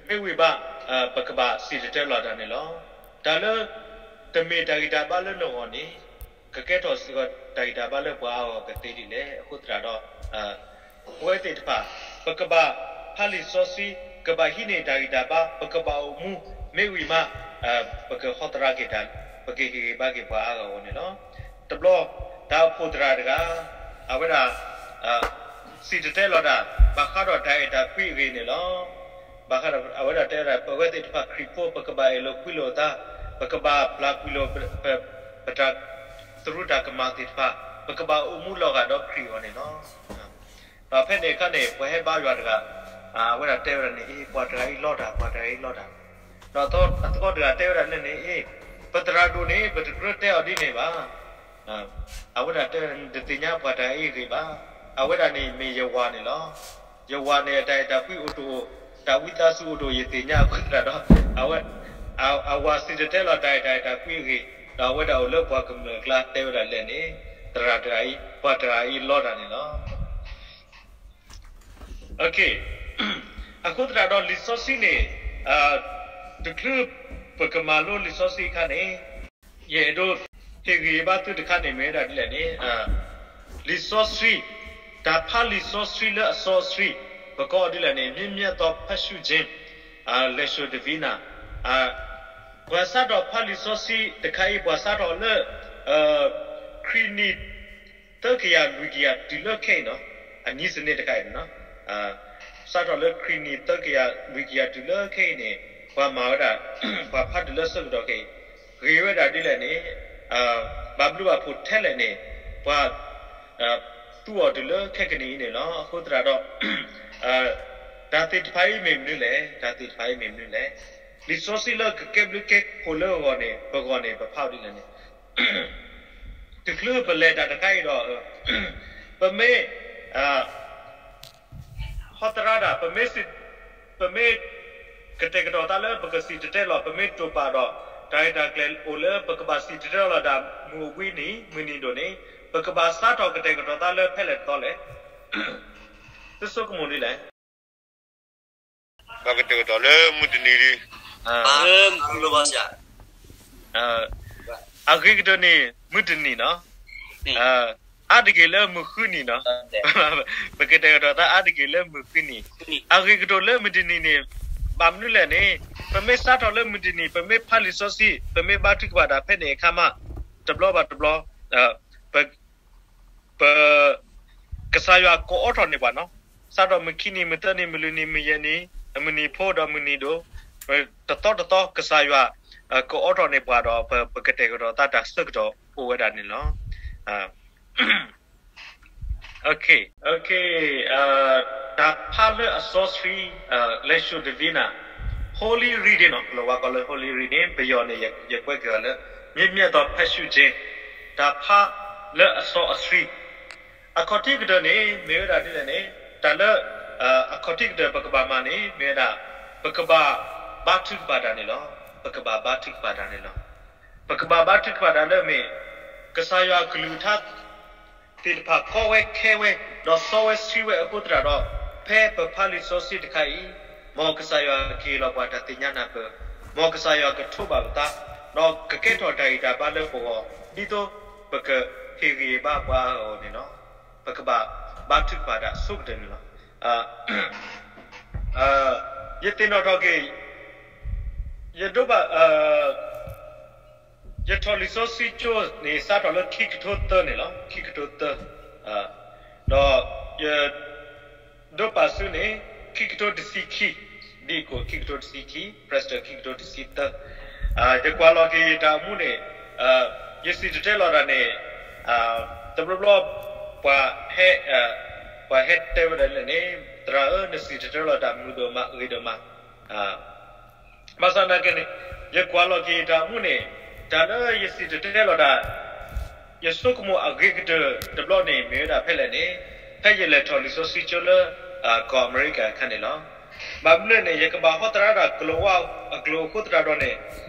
မ့ၢ်ဝံၤဘၣ် ပကဘၣ်စံၣ်တဲၤတဲလီၤတၢ်န့ၣ်လီၤ. တၢ်လၢ တမ့ၢ်တၢ်ဂံၢ်တၢ်ဘါလၢနဂီၢ်န့ၣ် ကကဲထီၣ်စ့ၢ်ကီးတၢ်ဂံၢ်တၢ်ဘါလၢပှၤအါဂၤအဂီၢ်ကသ့ဒ်လဲၣ်. အဃိသတးဒီး ပဝဲသ့ၣ်တဖၣ် ပကဘၣ်ဖးလံာ်စီဆှံ, ကဘၣ်ဟံးန့ၢ်တၢ်ဂံၢ်တၢ်ဘါ, ပကဘၣ်အိၣ်မူ, မ့ၢ်ဝံၤမး ပကဟီသရၣ်က့ၤတၢ်, ပကဟ့ၣ်ဂံၢ်ဘါက့ၤပှၤအါဂၤအဂီၢ်န့ၣ်လီၤ. တဘျီ တၢ်အိၣ်ဖှိၣ်သရၣ်တဂၤ အဝဲဒၣ် စံၣ်တဲၤတဲလီၤတၢ် ဘၣ်ဃးဒီးတၢ်အဲၣ်တၢ်ကွံအဂ့ၢ်န့ၣ်လီၤ. ဘၣ်ဃးဒီးအဝဲဒၣ်တဲဝဲဒၣ် ပဝဲသ့ၣ်တဖၣ်ခရံာ်ဖိ ပကဘၣ်အဲၣ်လိာ်ကွံလိာ်အသး, ပကဘၣ်ပျၢ်ကွံာ်လိာ် ပတၢ်သရူးတၢ်ကမၣ်သ့ၣ်တဖၣ်, ပကဘၣ်အိၣ်မူလီၤဂာ်ဒီးခရံာ်အဂီၢ်န့ၣ်လီၤ. ဒီးဖဲန့ၣ်အခါန့ၣ် ပှၤဟဲဘါယွၤတဂၤ အဝဲဒၣ်တဲဝဲဒၣ်န့ၣ် အ့ ပှၤတဂၤအံၤလီတၢ်, ပှၤတဂၤအံၤလီတၢ်. ဒီးအသကိးတဂၤတဲဝဲဒၣ်လၢန့ၣ် အ့ ပသရၣ်ဒိၣ်န့ၣ် ပတကြၢးတဲအီၤဒ်န့ၣ်ဘၣ်. အဝဲဒၣ်တဲဝဲဒၣ်န့ၣ် တသ့ၣ်ညါပှၤတဂၤအံၤအဂ့ၢ်ဘၣ်. အဝဲဒၣ်န့ၣ်မ့ၢ်ယဝၤန့ၣ်လီၤ. ယဝၤန့ၣ် အတၢ်အဲၣ်တၢ်ကွံအိၣ်တအိၣ်, တၢ်ဝံသးစူၤအိၣ်တအိၣ် ယသ့ၣ်ညါအဃိသတးဒီး အဝဲ အဝၤစံၣ်တဲၤတဲလီၤတၢ်အဲၣ်တၢ်ကွံအဂ့ၢ်, ဒီးအဝဲဒၣ်အိၣ်လၢပှၤကမျၢၢ်အကျါတဲဝဲဒၣ်လဲၣ်န့ၣ် သရၣ်တဂၤအံၤ ပှၤတဂၤအံၤလီတၢ်န့ၣ်လီၤ. အဃိသတးဒီးလံာ်စီဆှံန့ၣ် တချုးပကမၤလိလံာ်စီဆှံအခါန့ၣ် ယအဲၣ်ဒိးဟ့ၣ်ဂံၢ်ဟ့ၣ်ဘါသုတခါန့ၣ်မ့ၢ်ဝဲဒၣ်ဒ်လဲၣ်န့ၣ် လံာ်စီဆှံ, တၢ်ဖးလံာ်စီဆှံလၢအစီအဆှံ, ပကိးအီၤဒ်လဲၣ်န့ၣ် မြင့်မြတ်သောဖတ်ရှုခြင်း, လံာ်စံးဒိၣ်ဝံနၤ, ပှၤစးထီၣ်ဖးလံာ်စီဆှံတခါအံၤ ပှၤစးထီၣ်လၢ ခရံာ်နံၣ် သၢကယၤလွံၢ်ကယၤတုၤလၢခဲအံၤနီၤ, အနံၣ်စနံးတခါအံၤနီၤ, စးထီၣ်လၢခရံာ်နံၣ်သၢကယၤလွံၢ်ကယၤတုၤလၢခဲအံၤန့ၣ် ပှၤမၤဝဲဒၣ် ပှၤဖးတုၤလၢဆၢကတီၢ်ခဲအံၤ ဂ့ၤဝဲဒၣ်ဒ်လဲၣ်န့ၣ် ဘၣ်ဘျုးဘၣ်ဖှိၣ်ထဲလဲၣ်န့ၣ် ပှၤ သူအီၤတုၤလၢခဲကနံၣ်အံၤန့ၣ်လီၤ. အဃိသတးဒီး တၢ်သ့ၣ်တဖၣ်အံၤမ့ၢ်မနုၤလဲၣ်, တၢ်သ့ၣ်တဖၣ်အံၤမ့ၢ်မနုၤလဲၣ်. လံာ်စီဆှံလၢကကဲဘျုးကဲဖှိၣ်လၢအဂီၢ်န့ၣ် ပဂီၢ်န့ၣ် ပဖးအီၤဒ်လဲၣ်န့ၣ် တချုးပလဲၤတၢ်တခါအံၤဒီး ပမ့ၢ် ဟီသရၣ်ဒၣ် ပမ့ၢ် ပမ့ၢ်ကတဲာ်ကတီၤသးလၢပကစံၣ်တဲၤတဲလီၤ ပမ့ၢ်တိာ်ပာ်ဒီး တၢ်ဂ့ၢ်တၢ်ကျိၤအိၣ်လၢပကဘၣ်စံၣ်တဲၤတဲလီၤတၢ်မုၢ်အိၣ်ဘှံးနံၤ မုၢ်နံၤဒိၣ်န့ၣ် ပကဘၣ်စးထီၣ်ကတဲာ်ကတီၤသးလၢဖဲလဲၣ်တသီလဲၣ်. သုဆိကမိၣ်ဒ်လဲၣ်. ဘၣ်ကတဲာ်ကတီၤလၢမုၢ်တနံၤဒီး အဂ့ၤကတၢၢ်န့ၣ် မုၢ်တနံၤနီၤ, အါတက့ၢ်လၢမုၢ်ဃုနံၤနီၤ, ပကတဲာ်ကတီၤသးအါတက့ၢ်လၢမုၢ်ဃုနံၤ, အဂ့ၤကတၢၢ်လၢမုၢ်တနံၤန့ၣ် ဘၣ်မနုၤလဲၣ်န့ၣ် ပမ့ၢ်စးထီၣ်လၢမုၢ်တနံၤ ပမ့ၢ်ဖးလံာ်စီဆှံ ပမ့ၢ်ဘါထုကဖၣ်တၢ်ဖဲန့ၣ်အခါမး တဘျီဘၣ်တဘျီ ပ ကစၢ်ယွၤကအိးထီၣ်န့ၢ်ပှၤနီၤ, စးထီၣ်မုၢ်ခံနံၤ မုၢ်သၢနံၤ မုၢ်လွံၢ်နံၤ မုၢ်ယဲၢ်နံၤ မုၢ်နံၤဖိဒီးမုၢ်နံၤဒိၣ် တသီတသီ ကစၢ်ယွၤ ကအိးထီၣ်န့ၢ်ပှၤဒီး ပကတဲာ်ကတီၤသးတၢ်ဆၢကတီၢ်အိၣ်ဝဲဒၣ်န့ၣ်လီၤ. တၢ်ဖးလၢအစီဆှံ လံာ်စံးဒိၣ်ဝံနၤ Holy Reading နီၤ, ကလီၤဝါကီးလၢ Holy Reading ပယီၤန့ၣ် ယကွဲးက့ၤအီၤလၢ မြင့်မြတ်သောဖတ်ရှုခြင်း, တၢ်ဖးလၢအစီအဆှံ အခီၣ်ထံးကတၢၢ်န့ၣ် မ့ၢ်ဝဲဒၣ်ဒ်လဲၣ်န့ၣ် တၢ်လၢ အခီၣ်ထံးကတၢၢ်ပကဘၣ်မၤန့ၣ် မ့ၢ်ဝဲဒၣ် ပ ပကဘၣ်ဘါထုကဖၣ်တၢ်န့ၣ်လီၤ. ပကဘၣ်ဘါထုကဖၣ်တၢ်န့ၣ်လီၤ. ပကဘၣ်ဘါထုကဖၣ်တၢ်လၢအမ့ၢ် ကစၢ်ယွၤအကလုၢ်ကထါ သ့ၣ်တဖၣ်ကီဝဲခဲဝဲ, ဒီးစီဝဲဆှံဝဲအဃိသတးဒီး, ဖဲပဖးလံာ်စီဆှံတခါအံၤ, မ်ကစၢ်ယွၤကဟ့ၣ်လီၤပှၤတၢ်သ့ၣ်ညါနၢ်ပၢၢ်, မ်ကစၢ်ယွၤကထိးဘၣ်ပသး, ဒီးကကဲထီၣ်တၢ်ဂံၢ်တၢ်ဘါလၢပဂီၢ်, ဒ်သိးပကဟ့ၣ်ဂံၢ်ဟ့ၣ်ဘါပှၤအဂီၢ်န့ၣ်လီၤ. ပကဘၣ်ဘါထုကဖၣ်တၢ်အဆိကတၢၢ်န့ၣ်လီၤ. ယသ့ၣ်နီၣ်ထီၣ်က့ၤ ယဒိးဘၣ် ယထီၣ်လံာ်စီဆှံကၠိန့ၣ် စးထီၣ်လၢခံကထိသၢန့ၣ်လီၤ. ခံကထိသၢ, ဒီးယဒိးဘၣ်ဆူန့ၣ် ခံကထိတဆံခံ, ဒ်အံၤ ခံကထိတဆံခံ, ဖရဲးစတၢၣ် ခံကထိတဆံသၢ, ယကွၢ်လီၤက့ၤယတၢ်အိၣ်မူန့ၣ်, ယစံၣ်တဲၤတဲလီၤတၢ်န့ၣ်, တဘျီဘျီ ပှၤဟဲ, ပှၤဟဲတဲဝဲဒၣ်လဲၣ်န့ၣ်, သရၣ်ဧၢ, နစံၣ်တဲၤတဲလီၤတၢ်မုာ်ဒိၣ်မး အဂ့ၤဒိၣ်မး ဘၣ်ဆၣ်သနာ်က့န့ၣ်, ယကွၢ်လီၤက့ၤယတၢ်အိၣ်မူန့ၣ်, တၢ်လၢယစံၣ်တဲၤတဲလီၤတၢ်, ယဆိကမိၣ်အဂ့ၤကတၢၢ်တဘျီန့ၣ် မ့ၢ်ဝဲဒၣ်ဖဲလဲၣ်န့ၣ်, ဖဲယလဲၤထီၣ်လံာ်စီဆှံကၠိလၢ ကီၢ်အမဲရကၤအခါန့ၣ်လီၤ. ဘၣ်မနုၤလဲၣ်န့ၣ် ယကဘၣ်ဟီသရၣ်တၢ်ကလီၤဝါအကျိၤအဃိသတးဒီးန့ၣ်,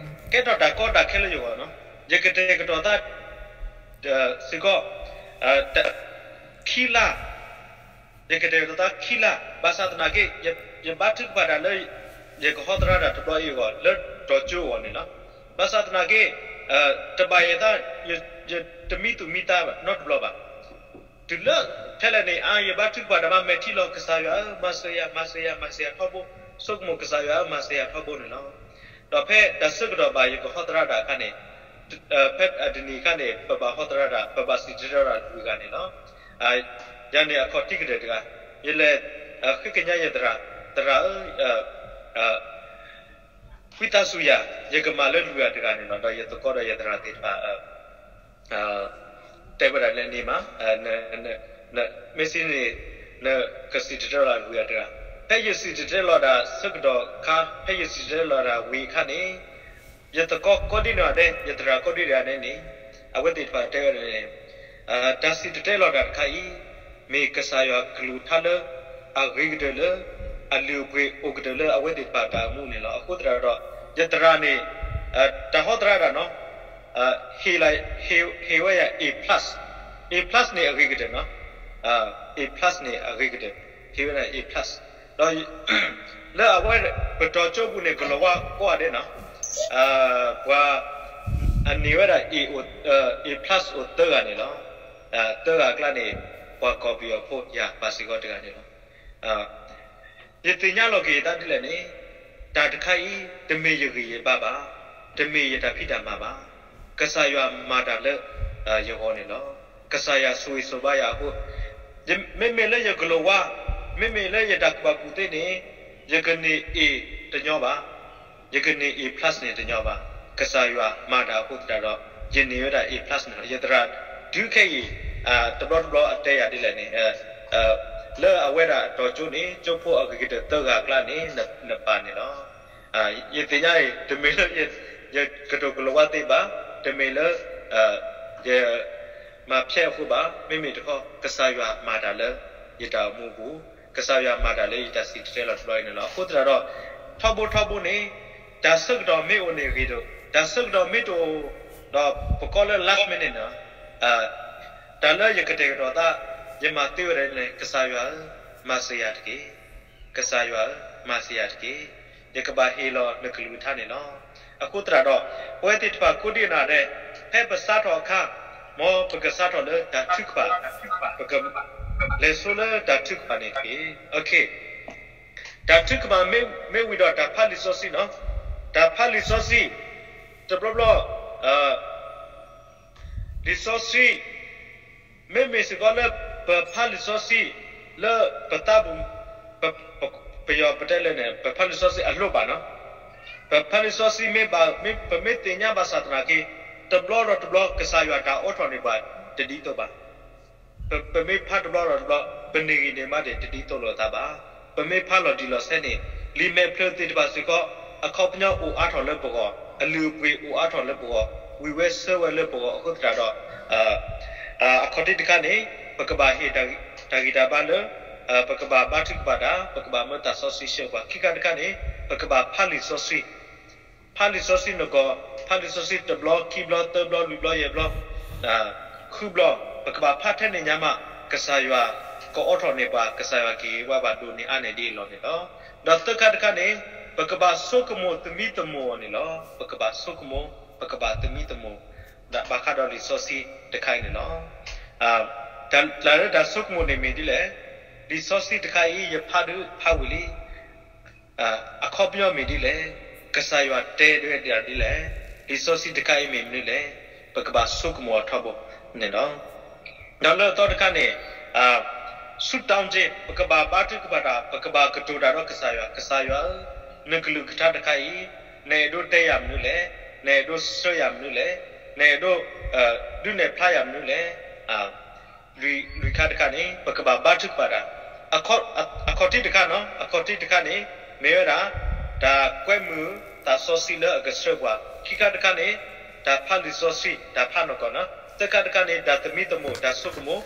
ကဲထီၣ်တၢ်ကီတၢ်ခဲလၢယဂီၢ်နီၤ. ယကတဲာ်ကတီၤသး စ့ၢ်ကီး ခံလါ, ယကတဲာ်ကတီၤသးခံလါ, ဘၣ်ဆၣ်သနာ်က့ ယဘါထုကဖၣ်တၢ်လၢ ယကဟီသရၣ်တၢ်တဘျီအံၤအဂီၢ် လၢတီၤကၠိအဂီၢ်န့ၣ်လီၤ. ဘၣ်ဆၣ်သနာ်က့ တဘၣ်ယဲၢ်သး ယတမံသူၣ်မံသးနီတဘျီဘၣ်. တုၤလၢဖဲလဲၣ်န့ၣ် အါ ယဘါထုကဖၣ်တၢ်မး မဲာ်ထံလီၤ ကစၢ်ယွၤဧၢ, မၤစၢၤယၤ, မၤစၢၤယၤ, မၤစၢၤယၤထီဘိ, ဆိကမိၣ်ကစၢ်ယွၤဧၢ, မၤစၢၤယၤထီဘိန့ၣ်လီၤ. ဒီးဖဲတၢ်ဆၢကတီၢ်ဘၣ်ယကဟီသရၣ်တၢ်အခါန့ၣ်, ဖဲတနံၤအခါန့ၣ် ပဘၣ်ဟီသရၣ်တၢ် ပဘၣ်စံၣ်တဲၤတဲလီၤတၢ်လွံၢ်ဂၤန့ၣ်လီၤ. ယၤန့ၣ်အခီၣ်ထံးကတၢၢ်တဂၤ, ယလဲၤဃ့ကညးယသရၣ်, သရၣ်ဧၢ, ဝံသးစူၤယၤ, ယကမၤလၢလွံၢ်ဂၤတဂၤန့ၣ်လီၤ. ဒီးယသကိးဒီးယသရၣ်သ့ၣ်တဖၣ် တဲဝဲဒၣ်လၢန့ၣ်မး, မ့ၢ်စံးန့ၣ် နကစံၣ်တဲၤတဲလီၤလွံၢ်ဂၤတဂၤ, ဖဲယစံၣ်တဲၤတဲလီၤတၢ်ဆၢကတီၢ်ခါ, ဖဲယစံၣ်တဲၤတဲလီၤတၢ်ဝံၤအခါန့ၣ်, ယသကိးကိးဒံနီၢ်ဂၤဒဲး, ယသရၣ်ကိးဒံနီၢ်ဂၤဒဲးန့ၣ်, အဝဲသ့ၣ်တဖၣ်တဲဝဲဒၣ်န့ၣ်, တၢ်စံၣ်တဲၤတဲလီၤတၢ်တခါအံၤ, မ့ၢ်ကစၢ်ယွၤကလုၢ်ကထါလၢ အဂ့ၤကတၢၢ်လၢ အလုၢ်အပှ့ၤအိၣ်ကတၢၢ်လၢအဝဲသ့ၣ်တဖၣ်တၢ်အိၣ်မူန့ၣ်လီၤ. အဃိသတးဒီး ယသရၣ်န့ၣ် တၢ်ဟီသရၣ်တၢ်နီၤ, ဟ့ၣ်ဝဲယၤ A plus, A plus န့ၣ်အဂ့ၤကတၢၢ်နီၤ, A plus န့ၣ်အဂ့ၤကတၢၢ်, ဟ့ၣ်ဝဲဒၣ် A plus, ဒီး လၢအဝဲပတီၢ်ကၠိပူၤန့ၣ် ကလီၤဝါကိးဂၤဒဲးနီၤ, ပှၤ အန့ၢ်ဝဲဒၣ် A, A plus အိၣ်သၢဂၤန့ၣ်လီၤ. သၢဂၤအကျါန့ၣ် ပှၤကီၢ်ပယီၤဖိ ယၤပာ်စ့ၢ်ကီးတဂၤန့ၣ်လီၤ. ယသ့ၣ်ညါလီၤက့ၤယသးဒ်လဲၣ်န့ၣ်, တၢ်တခါအံၤ တမ့ၢ်ယဂံၢ်ယဘါဘၣ်, တမ့ၢ်ယတၢ်ဖံးတၢ်မၤဘၣ်, ကစၢ်ယွၤမၤတၢ်လၢယဂီၢ်န့ၣ်လီၤ. ကစၢ်ယွၤဆိၣ်ဂ့ၤဆိၣ်ဘါယၤအဃိ, မ့မ့ၢ်လၢယကလီၤဝါ, မ့မ့ၢ်လၢယတၢ်ကူၣ်ဘၣ်ကူၣ်သ့န့ၣ်, ယကန့ၢ် A တညီဘၣ်, ယကန့ၢ် A plus န့ၣ်တညီဘၣ်. ကစၢ်ယွၤမၤတၢ်အဃိသတးဒီး ယန့ၢ်ဝဲဒၣ် A plus န့ၣ်လီၤ. ယသရၣ်တုၤခဲအံၤ တဘျီတဘျီအတဲယၤဒ်လဲၣ်န့ၣ်, လၢအဝဲဒၣ်တီၢ်ကၠိန့ၣ် ကၠိဖိအဂ့ၤကတၢၢ်သၢဂၤအကျါန့ၣ် နပၢ်န့ၣ်လီၤ. ယသ့ၣ်ညါအံၤ တမ့ၢ်လၢယကတိၤကလီၤဝါသ့ဘၣ်, တမ့ၢ်လၢ ယမၤဖျဲးအဃိဘၣ်, မ့မ့ၢ်တခီ ကစၢ်ယွၤမၤတၢ်လၢယတၢ်အိၣ်မူအပူၤ, ကစၢ်ယွၤမၤတၢ်လၢယတၢ်စံၣ်တဲၤတဲလီၤတဘျီအံၤန့ၣ်လီၤ. အဃိသတးဒီး ထီဘိထီဘိန့ၣ် တၢ်ဆၢကတီၢ်မ့ၢ်အိၣ်န့ၣ်ဂ့ၤဒိၣ်, တၢ်ဆၢကတီၢ်မ့ၢ်တအိၣ် ဒီးပကိးလၢ last minute န့ၣ်, တၢ်လၢယကတဲာ်ကတီၤသး ယမၤသ့ဝဲဒၣ်န့ၣ် ကစၢ်ယွၤဧၢ, မၤစၢၤယၤတက့ၢ်. ကစၢ်ယွၤဧၢ, မၤစၢၤယၤတက့ၢ်. ယကဘၣ်ဟ့ၣ်လီၤနကလုၢ်ကထါန့ၣ်လီၤ. အဃိသတးဒီး ပဝဲသ့ၣ်တဖၣ်ကိးဒံနီၢ်ဂၤဒဲး ဖဲပစးထီၣ်အခါ မ်ပကစးထီၣ်လၢတၢ်ထုကဖၣ်, ပကလဲၤဆိလၢတၢ်ထုကဖၣ်န့ၣ်တက့ၢ်. တၢ်ထုကဖၣ်မ့ၢ်ဝံၤဒီးတၢ်ဖးလံာ်စီဆှံနီၤ, တၢ်ဖးလံာ်စီဆှံ, တဘျီဘျီ လံာ်စီဆှံ မ့မ့ၢ်စ့ၢ်ကီးလၢပဖးလံာ်စီဆှံ လၢပသးပူၤ, ပယီၤပတဲလဲၣ်န့ၣ် ပဖးလံာ်စီဆှံအလိၣ်ဘၣ်နီၤ, ပဖးလံာ်စီဆှံမ့ၢ်ဘၣ်, ပမ့ၢ်သ့ၣ်ညါဘၣ်ဆၣ်သနာ်က့ တဘျီဒီးတဘျီ ကစၢ်ယွၤတၢ်အိးထီၣ်န့ၢ်ပှၤတဒ်သိးဘၣ်. ပမ့ၢ်ဖးတဘျီဒီးတဘျီ ပန့ၢ်ဂံၢ်န့ၢ်ဘါန့ၣ် တဒ်သိးလိာ်အသးဘၣ်. ပမ့ၢ်ဖးလီၤတံၢ်လီၤဆဲးန့ၣ် လံာ်မဲာ်ဖျၢၣ်သ့ၣ်တဖၣ်စ့ၢ်ကီး အခီပညီအိၣ်အါထီၣ်လၢပဂီၢ်, အလုၢ်အပှ့ၤအိၣ်အါထီၣ်လၢပဂီၢ်, ဝံၤဝဲဆၢဝဲလၢပဂီၢ်အဃိသတးဒီး အခီၣ်ထံးတခါန့ၣ် ပကဘၣ်ဟ့ၣ်တၢ်ဂံၢ်တၢ်ဘါလၢ ပကဘၣ်ဘါထုကဖၣ်တၢ်, ပကဘၣ်မၢသးစီဆှံဆှၢပှၤ. ခံခါတခါန့ၣ် ပကဘၣ်ဖးလံာ်စီဆှံ, ဖးလံာ်စီဆှံနဂီၢ်, ဖးလံာ်စီဆှံတဘျီ, ခံဘျီ, သၢဘျီ, လွံၢ်ဘျီ, ယဲၢ်ဘျီ, ဃုဘျီ, ပကဘၣ်ဖးထဲန့ၣ်ညါမး, ကစၢ်ယွၤကအိးထီၣ်န့ၢ်ပှၤ, ကစၢ်ယွၤကဟ့ၣ်ဝဲပှၤဒိၣ်န့ၢ်အါန့ၢ်ဒ်အံၤလီၤန့ၣ်လီၤ. ဒီးသၢခါတခါန့ၣ်, ပကဘၣ်ဆိကမိၣ်သမံသမိးအီၤန့ၣ်လီၤ. ပကဘၣ်ဆိကမိၣ်, ပကဘၣ်သမံသမိး, ဘၣ်ဃးဒီးလံာ်စီဆှံတခါအံၤန့ၣ်လီၤ. တၢ်လၢတၢ်ဆိကမိၣ်န့ၣ်မ့ၢ်ဒ်လဲၣ်, လံာ်စီဆှံတခါအံၤ ယဖးဒုးဖးဝံၤလံ အခီပညီမ့ၢ်ဒ်လဲၣ်, ကစၢ်ယွၤတဲဒ်လဲၣ်, လံာ်စီဆှံတခါအံၤမ့ၢ်မနုၤလဲၣ်, ပကဘၣ်ဆိကမိၣ်အီၤထီဘိန့ၣ်လီၤ. ဒီးလၢအသီတခါန့ၣ်, ဆူတောင်းခြင်း, ပကဘၣ်ဘါထုကဖၣ်တၢ်, ပကဘၣ်ကတိၤတၢ်ဒီးကစၢ်ယွၤ, ကစၢ်ယွၤဧၢ, နကလုၢ်ကထါတခါအံၤ, နအဲၣ်ဒိးတဲယၤမနုၤလဲၣ်, နအဲၣ်ဒိးဆှၢယၤမနုၤလဲၣ်, နအဲၣ်ဒိးဒုးနဲၣ်ဖျါယၤမနုၤလဲၣ် လွံၢ်ခါတခါန့ၣ် ပကဘၣ်ဘါထုကဖၣ်တၢ်, အခီၣ်ထံးတခါနီၤ, အခီၣ်ထံးတခါန့ၣ် မ့ၢ်ဝဲဒၣ် တၢ်ကွဲမုာ်သးစီဆှံလၢအကဆှၢပှၤ, ခံခါတခါန့ၣ် တၢ်ဖးလံာ်စီဆှံ တၢ်ဖးနီၢ်ကီၢ်နီၤ, သၢခါတခါန့ၣ် တၢ်သမံသမိး တၢ်ဆိကမိၣ်,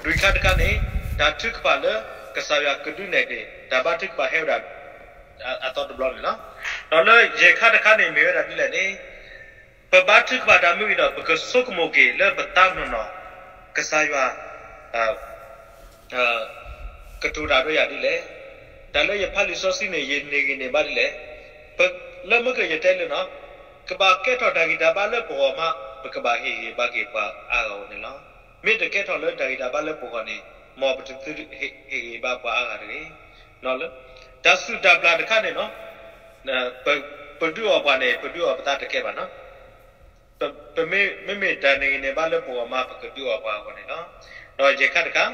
လွံၢ်ခါတခါန့ၣ် တၢ်ထုကဖၣ်လၢ ကစၢ်ယွၤကဒုးနဲၣ်က့ၤ တၢ်ဘါထုကဖၣ်ဟဲဝဲဒၣ် အသီတဘျီန့ၣ်လီၤ. ဒီးလၢယဲၢ်ခါတခါန့ၣ် မ့ၢ်ဝဲဒၣ်ဒ်လဲၣ်န့ၣ် ပဘါထုကဖၣ်တၢ်မ့ၢ်ဂ့ၤဒီး ပကဆိကမိၣ်က့ၤလၢပသးနီၢ်နီၢ် ကစၢ်ယွၤ ကတိၤတၢ်ဒီးယၤဒ်လဲၣ်, တၢ်လၢယဖးလံာ်စီဆှံန့ၣ် ယန့ၢ်ဂံၢ်န့ၢ်ဘါဒ်လဲၣ်, လၢမ့ၢ်ကယတဲလၢနီၤ, ကဘၣ်ကဲထီၣ်တၢ်ဂံၢ်တၢ်ဘါလၢပဂီၢ်မး ပကဘၣ်ဟ့ၣ်ဂံၢ်ဘါက့ၤပှၤအါဂၤအဂီၢ်န့ၣ်လီၤ. မ့ၢ်တကဲထီၣ်လၢတၢ်ဂံၢ်တၢ်ဘါလၢပဂီၢ်န့ၣ် မ်ပတသုဟ့ၣ်ဂံၢ်ဘါပှၤအါဂၤတဂ့ၤ. တၢ်စူၢ်တၢ်ဘျၣ်တခါန့ၣ်နီၤ, ပဒုးအီၣ်ပှၤန့ၣ် ပဒုးအီၣ်ပသးတကဲဘၣ်နီၤ. ပမ့မ့ၢ်တၢ်န့ၢ်ဂံၢ်န့ၢ်ဘါလၢပဂီၢ်မး ပကဒုးအီၣ်ပှၤအဂီၢ်န့ၣ်လီၤ. ဒီးယဲၢ်ခါတခါ,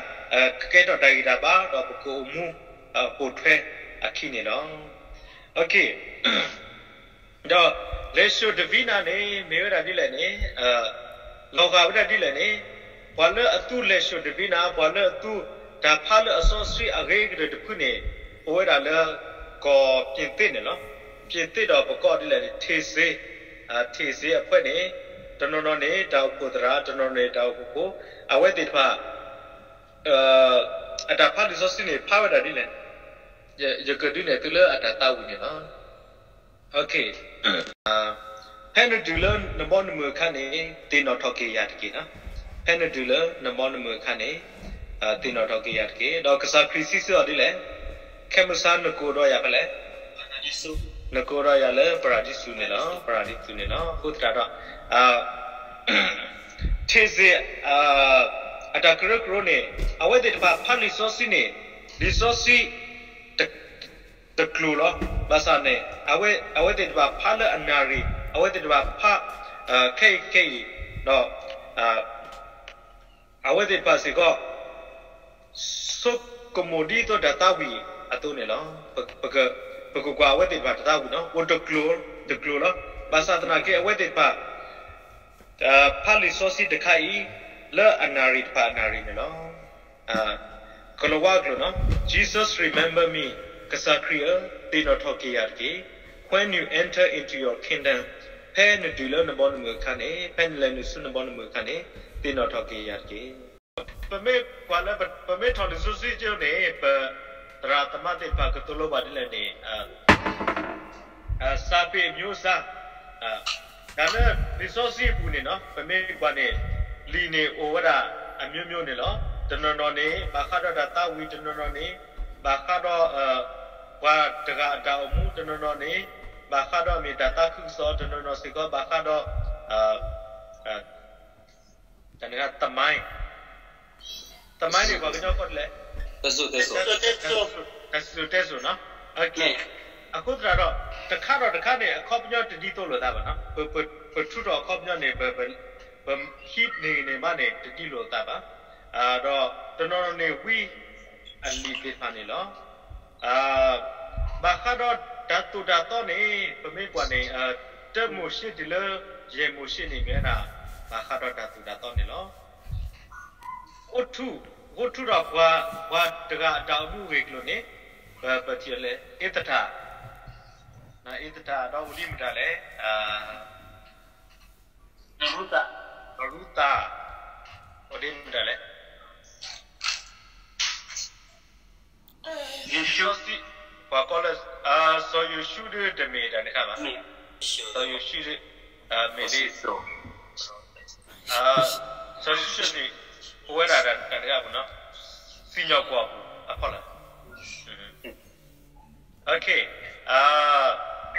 ကကဲထီၣ်တၢ်ဂံၢ်တၢ်ဘါ ဒီးပကအိၣ်မူပိာ်ထွဲအခံန့ၣ်လီၤ. ဒီးလဲၤၡိၤတဘံနၤန့ၣ် မ့ၢ်ဝဲဒၣ်ဒ်လဲၣ်န့ၣ်, လီၤဂာ်ဝဲဒၣ်ဒ်လဲၣ်န့ၣ်, ပှၤလၢအသူလဲၤၡိၤတဘံနၤ, ပှၤလၢအသူတၢ်ဖးလၢအစီဆှံအဂ့ၤကတၢၢ်တဖုန့ၣ် အိၣ်ဝဲဒၣ်လၢကီၢ်ပြင်သစ်န့ၣ်လီၤ. ပြင်သစ်ဒီးပကိးဒ်လဲၣ်န့ၣ် ထံးစ့, ထံးစ့အဖဲန့ၣ် တနီၤနီၤန့ၣ် တၢ်အိၣ်ဖှိၣ်သရၣ်, တနီၤနီၤန့ၣ် တၢ်အိၣ်ဖှိၣ်ဖိ, အဝဲသ့ၣ်တဖၣ် အတၢ်ဖးလံာ်စီဆှံန့ၣ် ဖးဝဲဒၣ်ဒ်လဲၣ်န့ၣ်, ယကဒုးနဲၣ်သုလၢအတၢ်သးဝံၣ်န့ၣ်လီၤ. ဖဲနတုၤလၢနဘီနမုၢ်အခါန့ၣ် သ့ၣ်နီၣ်ထီၣ်က့ၤယၤတက့ၢ်. ဖဲနတုၤလၢနဘီနမုၢ်အခါန့ၣ် သ့ၣ်နီၣ်ထီၣ်က့ၤယၤတက့ၢ်. ဒီးကစၢ်ခရံာ်စံးဆၢအီၤဒ်လဲၣ်, ခဲမုၢ်ဆါနကအိၣ်ဒီးယၤဖဲလဲၣ်, နကအိၣ်ဒီးယၤလၢပရၤဒံစူၤန့ၣ်လီၤ. ပရၤဒံစူၤန့ၣ်လီၤ. အဃိသတးဒီး ထံးစ့ အတၢ်ကရၢကရိန့ၣ် အဝဲသ့ၣ်တဖၣ်ဖးလံာ်စီဆှံန့ၣ် လံာ်စီဆှံ တကျိၤလီၤ. ဘၣ်ဆၣ်န့ၣ် အဝဲသ့ၣ်တဖၣ်ဖးလၢအနၣ်ရံၣ်, အဝဲသ့ၣ်တဖၣ်ဖး ခဲအံၤခဲအံၤ ဒီး အဝဲသ့ၣ်တဖၣ်စ့ၢ်ကီး ဆိကမိၣ်ဒ်သိးတၢ်သးဝံၣ်အသိးန့ၣ်လီၤ. ပကကွၢ်အဝဲသ့ၣ်တဖၣ်တၢ်သးဝံၣ်နီၤ အိၣ်တကျိၤတကျိၤလီၤ. ဘၣ်ဆၣ်သနာ်က့ အဝဲသ့ၣ်တဖၣ် ဖးလံာ်စီဆှံတခါအံၤ လၢအနၣ်ရံၣ်တဖၣ်အနၣ်ရံၣ်န့ၣ်လီၤ. ကလၤဝါအကျိာ်နီၤ Jesus remember me, ကစၢ်ခရံာ်ဧၢ, သ့ၣ်နီၣ်ထီၣ်က့ၤယၤတက့ၢ်. When you enter into your kingdom, ဖဲနတုၤလၢနဘီနမုၢ်အခါန့ၣ်, ဖဲနလဲၤနုာ်ဆူနဘီနမုၢ်အခါန့ၣ် သ့ၣ်နီၣ်ထီၣ်က့ၤယၤတက့ၢ်. ပမ့ၢ်ကွၢ်လၢ ပမ့ၢ်ထီၣ်လံာ်စီဆှံကၠိန့ၣ် ပသရၣ်သမါသ့ၣ်တဖၣ်ကသိၣ်လိပှၤဒ်လဲၣ်န့ၣ် စာပေအမျိုးအစား, တၢ်လၢလံာ်စီဆှံအပူၤန့ၣ်နီၤ ပမ့ၢ်ကွၢ်န့ၣ် လံာ်န့ၣ်အိၣ်ဝဲဒၣ်အမျိုးမျိုးန့ၣ်လီၤ. တနီၤနီၤန့ၣ် ဘၣ်ဃးဒီးတၢ်သးဝံၣ်, တနီၤနီၤန့ၣ် ဘၣ်ဃးဒီး ပှၤတဂၤအတၢ်အိၣ်မူ, တနီၤနီၤန့ၣ် ဘၣ်ဃးဒီးမ့ၢ်တၢ်သးခုကစီၣ်, တနီၤနီၤစ့ၢ်ကီး ဘၣ်ဃးဒီး တၢ်န့ၣ် သမိုင်း, သမိုင်းန့ၣ် ပှၤကညီကိးဒ်လဲၣ်, တၢ်စံၣ်စိၤတဲစိၤနီၤ. အဃိသတးဒီး တခါဒီးတခါန့ၣ် အခီပညီတဒ်သိးလိာ်သးဘၣ်နီၤ. ပထူးထီၣ်အခီပညီန့ၣ် ပဟံးန့ၢ်ဂံၢ်န့ၢ်ဘါန့ၣ် တဒ်လိာ်သးဘၣ်. ဒီးတနီၤနီၤန့ၣ် ဝံအလံာ်သ့ၣ်တဖၣ်န့ၣ်လီၤ. ဘၣ်ဃးဒီးတၢ်သိၣ်တၢ်သီန့ၣ် ပမ့ၢ်ကွၢ်န့ၣ် တၢမိၤၡ့တုၤလၢယဲၢ်မိၤၡ့န့ၣ် မ့ၢ်ဝဲဒၣ် ဘၣ်ဃးဒီးတၢ်သိၣ်တၢ်သီန့ၣ်လီၤ. အိၣ်ထူ, အိၣ်ထူဒီးပှၤ, ပှၤတဂၤအတၢ်အိၣ်မူအဂ့ၢ်အကျိၤန့ၣ် ပထံၣ်လၢ အ့းသတၢ်, အ့းသတၢ်ဒီးအိၣ်ဒ်မတၤလဲၣ်, ရူၤသး, ရူၤသး, အိၣ်ဒ်မတၤလဲၣ်, လံာ်စီဆှံ ပှၤကိးလၢ စီၤယိၤၡူဒုတမ့ၢ်တၢ်န့ၣ်ဘၣ်, စီၤယိၤၡူဒု မ့ၢ်လံ, စီၤယိၤၡူန့ၣ် အိၣ်ဝဲဒၣ်တၢ်တဂၤပူၤနီၤ, စံၣ်ညီၣ်ကွီၢ်ပူၤအဖီလာ်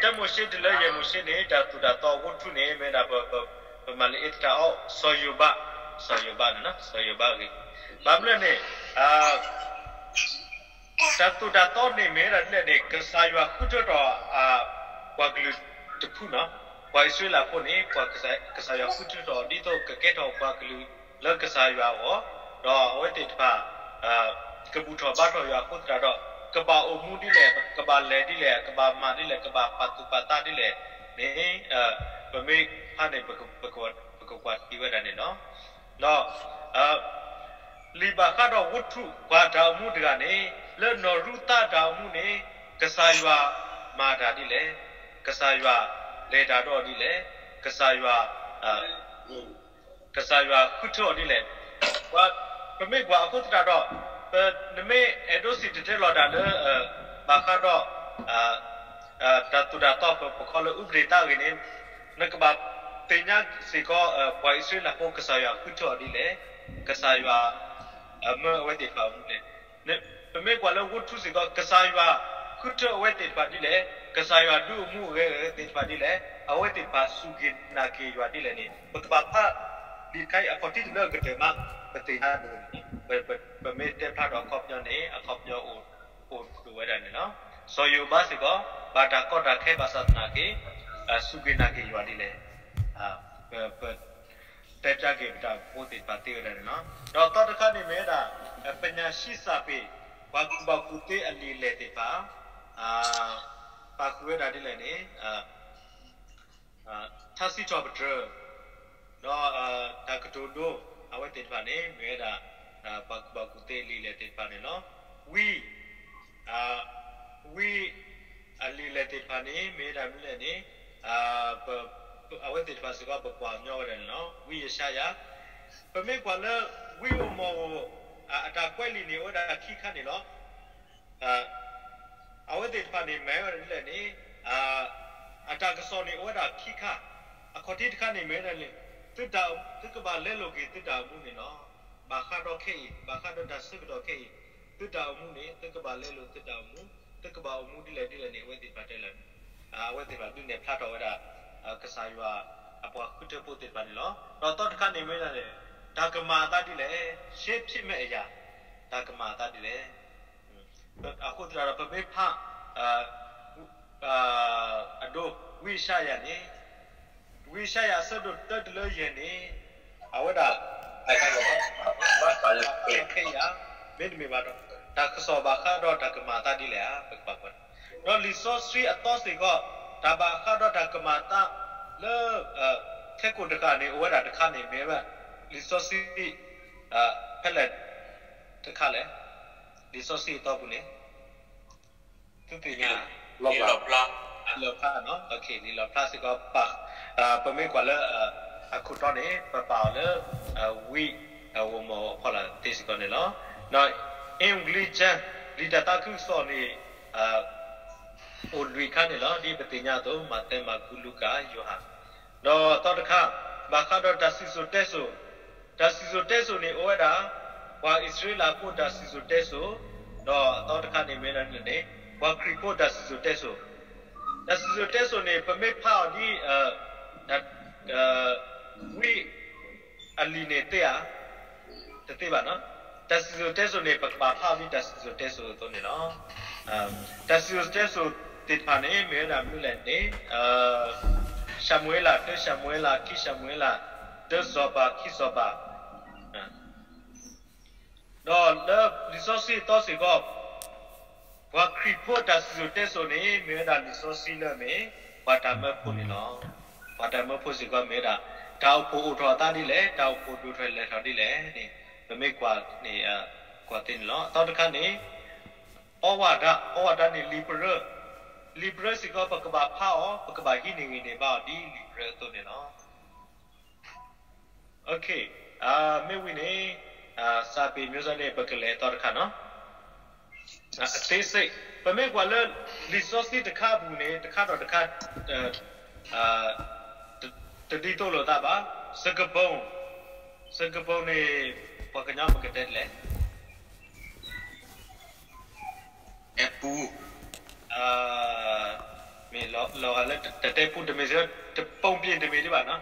တၢ်မိၤၡ့တုၤလၢယဲၢ်မိၤၡ့န့ၣ် တၢ်သိၣ်တၢ်သီဝတ်ထုန့ၣ် မ့ၢ်ဒၣ် ပမၤလၢအ့ၣ်သတးအီၤ စီၤယိၤဘး, စီၤယိၤဘးန့ၣ်, စီၤယိၤဘးဂ့ၤ, ဘၣ်မနုၤန့ၣ် တၢ်သိၣ်တၢ်သီန့ၣ်မ့ၢ်ဝဲဒၣ်ဒ်လဲၣ်န့ၣ် ကစၢ်ယွၤဃုထၢထီၣ် ပှၤကလုာ်တဖုနီၤ, ပှၤအံၣ်စရ့လးဖိန့ၣ် ပှၤ ကစၢ်ယွၤဃုထၢထီၣ် ဒ်သိးကကဲထီၣ်ပှၤကလုာ်လၢကစၢ်ယွၤအဂီၢ်, ဒီးအဝဲသ့ၣ်တဖၣ် ကဘူၣ်ထီၣ်ဘါထီၣ်ယွၤအဃိသတးဒီး ကဘၣ်အိၣ်မူဒ်လဲၣ်, ကဘၣ်လဲၤဒ်လဲၣ်, ကဘၣ်မၤဒ်လဲၣ်, ကဘၣ်ပာ်သူၣ်ပာ်သးဒ်လဲၣ်န့ၣ် ပမ့ၢ်ဖးန့ၣ် ပကကွၢ်ထံဝဲဒၣ်န့ၣ်လီၤ. ဒီး လံာ်ဘၣ်ဃးဒီးဝတ်ထု ပှၤတၢ်အိၣ်မူတဂၤန့ၣ် လၢနီၢ်ရူၤသးတၢ်အိၣ်မူန့ၣ် ကစၢ်ယွၤမၤတၢ်ဒ်လဲၣ်, ကစၢ်ယွၤလဲၤတၢ်ဒီးဒ်လဲၣ်, ကစၢ်ယွၤ ကစၢ်ယွၤဃုထၢအီၤဒ်လဲၣ်. ပမ့ၢ်ကွၢ်အဃိသတးဒီး နမ့ၢ်အဲၣ်ဒိးစံၣ်တဲၤတဲလီၤတၢ်လၢ ဘၣ်ဃးဒီး တၢ်သိၣ်တၢ်သီ ပခိးလၢ ဥပဒေသီ အဂ့ၢ်န့ၣ် နကဘၣ်သ့ၣ်ညါစ့ၢ်ကီး ပှၤအံၣ်စရ့လးဖိ ကစၢ်ယွၤဃုထၢအီၤဒ်လဲၣ်, ကစၢ်ယွၤ မၢအဝဲသ့ၣ်တဖၣ်အိၣ်မူလဲၣ်. ပမ့ၢ်ကွၢ်လၢဝတ်ထုစ့ၢ်ကီး ကစၢ်ယွၤဃုထၢအဝဲသ့ၣ်တဖၣ်ဒ်လဲၣ်, ကစၢ်ယွၤဒုးအိၣ်မူအဝဲသ့ၣ်တဖၣ်ဒ်လဲၣ်, အဝဲသ့ၣ်တဖၣ်စူၢ်က့ၤနာ်က့ၤယွၤဒ်လဲၣ်န့ၣ် ပကဘၣ်ဖးလံာ်တခါအံၤ အခီၣ်ထံးတုၤလၢအကတၢၢ်မး ပသ့ၣ်ညါန့ၣ် ပမ့ၢ်တဲဖျါထီၣ်အခီပညီန့ၣ် အခီပညီအိၣ်ဒိၣ်ဝဲဒၣ်န့ၣ်လီၤ. စီၤယိၤဘးစ့ၢ်ကီး ဘၣ်တၢ်ကီတၢ်ခဲဘၣ်ဆၣ်သနာ်က့ စူၢ်က့ၤနာ်က့ၤယွၤဒ်လဲၣ် ပ တဲဖျါက့ၤပတၢ်အိၣ်ဖှိၣ်သ့ၣ်တဖၣ်သ့ဝဲဒၣ်န့ၣ်လီၤ. ဒီးသီတခါန့ၣ်မ့ၢ်ဝဲဒၣ် ပညၣ်ဆံးစၢ်ပ့ၤ ပှၤကူၣ်ဘၣ်ကူၣ်သ့အလံာ်အလဲၢ်သ့ၣ်တဖၣ် ပာ်ဃုာ်ဝဲဒၣ်ဒ်လဲၣ်န့ၣ် ထါစံးထီၣ်ပတြၢၤ ဒီးတၢ်ကတိၤဒိ အဝဲသ့ၣ်တဖၣ်န့ၣ် မ့ၢ်ဝဲဒၣ် ပှၤကူၣ်ဘၣ်ကူၣ်သ့အလံာ်အလဲၢ်သ့ၣ်တဖၣ်န့ၣ်လီၤ. ဝံ ဝံအလံာ်အလဲၢ်သ့ၣ်တဖၣ်န့ၣ် မ့ၢ်ဝဲဒၣ်မနုၤလဲၣ်န့ၣ် အဝဲသ့ၣ်တဖၣ်စ့ၢ်ကီး ပကွၢ်ညီဝဲဒၣ်န့ၣ်လီၤ. ဝံယၡါယၤ ပမ့ၢ်ကွၢ်လၢ ဝံဧိၤမီၣ်ဧိၤ အတၢ်ကွဲးလံာ်န့ၣ် အိၣ်ဝဲဒၣ်ခံခါန့ၣ်လီၤ. အဝဲသ့ၣ်တဖၣ်န့ၣ် မ့ၢ်ဝဲဒၣ်ဒ်လဲၣ်န့ၣ် အတၢ်ကစီၣ်န့ၣ် အိၣ်ဝဲဒၣ်ခံခါ, အခီၣ်ထံးတခါန့ၣ် မ့ၢ်ဝဲဒၣ်န့ၣ် သုတၢ် သုကဘၣ်လဲလိာ်က့ၤသုတၢ်အိၣ်မူန့ၣ်လီၤ. ဘၣ်ဃးဒီးခဲအံၤ ဘၣ်ဃးဒီးတၢ်ဆၢကတီၢ်ခဲအံၤ သုတၢ်အိၣ်မူန့ၣ် သုကဘၣ်လဲလိာ်သုတၢ်အိၣ်မူ, သုကဘၣ်အိၣ်မူဒ်လဲၣ်ဒ်လဲၣ်န့ၣ် အဝဲသ့ၣ်တဖၣ်တဲလၢ အဝဲသ့ၣ်တဖၣ်ဒုးနဲၣ်ဖျါထီၣ်ဝဲဒၣ် ကစၢ်ယွၤအပှၤဃုထၢဖိသ့ၣ်တဖၣ်န့ၣ်လီၤ. ဒီးသီတခါန့ၣ်မ့ၢ်ဒၣ်န့ၣ် တၢ်ကမၤအသးဒ်လဲၣ်, ရှေးဖြစ်မယ့်အရာ, တၢ်ကမၤအသးဒ်လဲၣ်. အဃိသတးဒီးပမ့ၢ်ဖး အဒိ ဝံယၡါယၤန့ၣ် ဝံယၡါယၤအဆၢဒိၣ်တၢတုၤလၢယဲၢ်န့ၣ် အဝဲဒၣ် ခဲအံၤ မ့တမ့ၢ်ဘၣ်ဒီး တၢ်ကစီၣ်ဘၣ်ဃးဒီးတၢ်ကမၤအသးဒ်လဲၣ်ဧါ ပကဘၣ်ကွၢ်. ဒီးလံာ်စီဆှံအသီစ့ၢ်ကီး တၢ်ဘၣ်ဃးဒီးတၢ်ကမၤအသးလၢ ခဲကိာ်တဃၣ်န့ၣ် အိၣ်ဝဲဒၣ်တခါန့ၣ် မ့ၢ်ဝဲ လံာ်စီဆှံ ဖဲလဲၣ်တခါလဲၣ်, လံာ်စီဆှံအသီပူၤန့ၣ် သုသ့ၣ်ညါ လံာ်လီၣ်ဖျါ, လံာ်လီၣ်ဖျါစ့ၢ်ကီး ပမ့ၢ်ကွၢ်လၢ အခိၣ်တီန့ၣ် ပပာ်အီၤလၢ ဝံဧိၤမီၣ်ဧိၤအဖီလာ်သ့စ့ၢ်ကီးန့ၣ်လီၤ. ဒီး English လံာ်တၢ်သးခုကစီၣ်န့ၣ် အိၣ်လွံၢ်ခါန့ၣ်လီၤ. ဒ်ပသ့ၣ်ညါအသိး မးသဲ, မၢ်ကူး, လူၤကၣ်, ယိၤဟၣ်. ဒီးအသီတခါ ဘၣ်ဃးဒီးတၢ်စံၣ်စိၤတဲစိၤ, တၢ်စံၣ်စိၤတဲစိၤန့ၣ် အိၣ်ဝဲဒၣ် ပှၤအံၣ်စရ့လးဖိတၢ်စံၣ်စိၤတဲစိၤ, ဒီးအသီတခါန့ၣ်မ့ၢ်ဒၣ်န့ၣ် ပှၤခရံာ်ဖိတၢ်စံၣ်စိၤတဲစိၤ, တၢ်စံၣ်စိၤတဲစိၤန့ၣ် ပမ့ၢ်ဖးအီၤဒ် ဝံအလံာ်န့ၣ်သ့ဧါ, တသ့ဘၣ်နီၤ. တၢ်စံၣ်စိၤတဲစိၤန့ၣ် ပကဘၣ်ဖးအီၤဒ်တၢ်စံၣ်စိၤတဲစိၤအသိးန့ၣ်လီၤ. တၢ်စံၣ်စိၤတဲစိၤသ့ၣ်တဖၣ်န့ၣ် မ့ၢ်ဝဲဒၣ်မနုၤလဲၣ်န့ၣ် ၡမူၤအ့လး, တၢၡမူၤအ့လး, ခံၡမူၤအ့လး, တၢစီၤပၤ, ခံစီၤပၤ, ဒီးလၢလံာ်စီဆှံအသီစ့ၢ်ကီး ပှၤခရံာ်ဖိတၢ်စံၣ်စိၤတဲစိၤန့ၣ် မ့ၢ်ဝဲဒၣ်လံာ်စီဆှံလၢအမ့ၢ် ပှၤတၢ်မၢဖိန့ၣ်လီၤ. ပှၤတၢ်မၢဖိစ့ၢ်ကီးမ့ၢ်ဝဲဒၣ် တၢ်အိၣ်ဖှိၣ်အိၣ်ထီၣ်အသးဒ်လဲၣ်, တၢ်အိၣ်ဖှိၣ်ဒိၣ်ထီၣ်လဲၤထီၣ်ဒ်လဲၣ်န့ၣ် ပမ့ၢ်ကွၢ်န့ၣ် ကွၢ်သ့န့ၣ်လီၤ. အသီတခါန့ၣ် အီဝါဒ, အီဝါဒန့ၣ် လံာ်ပရၢ, လံာ်ပရၢစ့ၢ်ကီး ပကဘၣ်ဖးအီၤ, ပကဘၣ်ဟံးန့ၢ်ဂ့ၤန့ၢ်ဘါအီၤဒ်လံာ်ပရၢအသိးန့ၣ်လီၤ. မ့ၢ်ဝံၤန့ၣ် စၢ်ပ့ၤ မျိုးဆက် န့ၣ် ပကလဲၤအသီတခါနီၤ. အသေးစိတ်, ပမ့ၢ်ကွၢ်လၢ လံာ်စီဆှံတခါအပူၤန့ၣ် တခါဒီးတခါ တဒ်သိးလိာ်သးဘၣ်. စကပုံ, စကပုံန့ၣ် ပှၤကညီပကတဲလဲၣ် တဲပူ, မ့ၢ်လီၤဂာ်လၢတတဲပူတမ့ၢ်, တပုံပြင်တမ့ၢ်ဒံးဘၣ်နီၤ,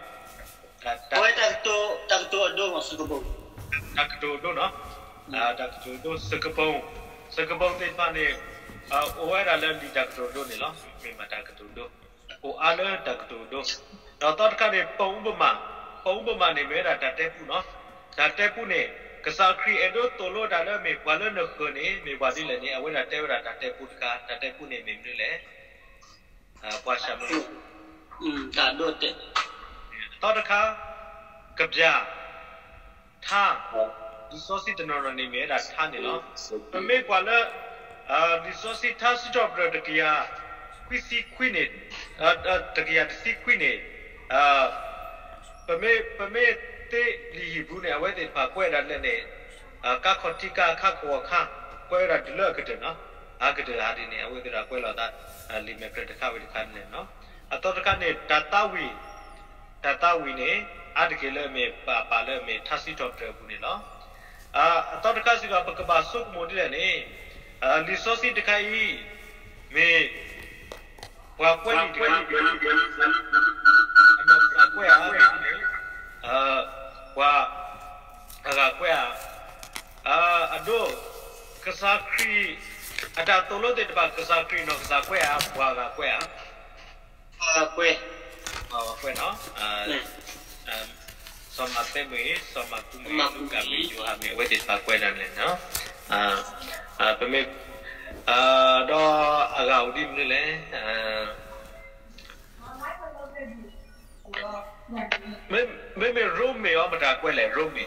တၢ်ကတိၤအဒိမ့ၢ်စကပုံ, တၢ်ကတိၤအဒိနီၤ, တၢ်ကတိၤအဒိ စကပုံ, စကပုံသ့ၣ်တဖၣ်န့ၣ် အိၣ်ဝဲဒၣ်လၢလံာ်တၢ်ကတိၤအဒိန့ၣ်လီၤ. မ့ၢ်မးတၢ်ကတိၤအဒိ, အိၣ်အါလၢတၢ်ကတိၤအဒိ, ဒီးသီတခါန့ၣ် ပအိၣ်ပမး, ပအိၣ်ပမးန့ၣ် မ့ၢ်ဝဲဒၣ်တၢ်တဲပူနီၤ. တၢ်တဲပူန့ၣ် ကစၢ်ခရံာ်အဲၣ်ဒိးသိၣ်လိတၢ်လၢမ့ၢ်ပှၤလၢနဃၢၤန့ၣ် မ့ၢ်ပှၤဒ်လဲၣ်န့ၣ် အဝဲဒၣ်တဲဝဲဒၣ်တၢ်တဲပူတခါ, တၢ်တဲပူန့ၣ်မ့ၢ်မနုၤလဲၣ်. ပှၤၡၤမရံ, တၢ်ဒိတဲ, သီတခါ, ကပျၢ်, ထါ, လံာ်စီဆှံတနီၤနီၤန့ၣ်မ့ၢ်ဝဲဒၣ်ထါန့ၣ်လီၤ. ပမ့ၢ်ကွၢ်လၢ လံာ်စီဆှံထါစံးထီၣ်ပတြၢၤတကယၤခွံဆံခွံန့ၣ်, တကယၤတဆံခွံန့ၣ်, ပမ့ၢ်, ပမ့ၢ်သ့လံာ်ဟံၣ်ပူၤန့ၣ် အဝဲသ့ၣ်တဖၣ်ကွဲးဒၣ်လဲၣ်န့ၣ်, ကါခီၣ်ထံးကါအခါကဝီၤခါ, ကွဲးဝဲဒၣ်တုၤလၢအကတၢၢ်နီၤ, အကတၢၢ်ဟးဒ်န့ၣ် အဝဲသ့ၣ်တဖၣ်ကွဲးလီၤသး လံာ်မဲာ်ဖျၢၣ်တခါဝံၤတခါန့ၣ်လီၤ. အသီတခါန့ၣ် တၢ်သးဝံၣ်, တၢ်သးဝံၣ်န့ၣ် အါတက့ၢ်လၢအမ့ၢ်ပာ်ပာ်လၢအမ့ၢ်ထါစံးထီၣ်ပတြၢၤအပူၤန့ၣ်လီၤ. အသီတခါစ့ၢ်ကီး ပကဘၣ်ဆိကမိၣ်ဒ်လဲၣ်န့ၣ်, လံာ်စီဆှံတခါအံၤ မ့ၢ်ပှၤကွဲးလံာ်တဂၤ, အနီၢ်ကစၢ်ကွဲးဧါ, ပှၤအဂၤကွဲးဧါ, အဒိ ကစၢ်ခရံာ်အတၢ်သိၣ်လိသ့ၣ်တဖၣ် ကစၢ်ခရံာ်အနီၢ်ကစၢ်ကွဲးဧါ, ပှၤအဂၤကွဲးဧါ. ပှၤအဂၤကွဲး, ပှၤအဂၤကွဲးနီၤ. စီၤမးသဲမ့ၢ်ဂ့ၤ, စီၤမၢ်ကူးမ့ၢ်ဂ့ၤ, လူၤကၣ်မ့ၢ်ဂ့ၤ, ယိၤဟၣ်မ့ၢ်ဂ့ၤ, အဝဲသ့ၣ်တဖၣ်ကွဲးဒၣ်လဲၣ်နီၤ. ပမ့ၢ်, ဒီးအဂၤအိၣ်ဒ်မနုၤလဲၣ်. မ့မ့ၢ်ရိမ့ၤအီၤ မတၤကွဲးလဲၣ် ရိမ့ၤ.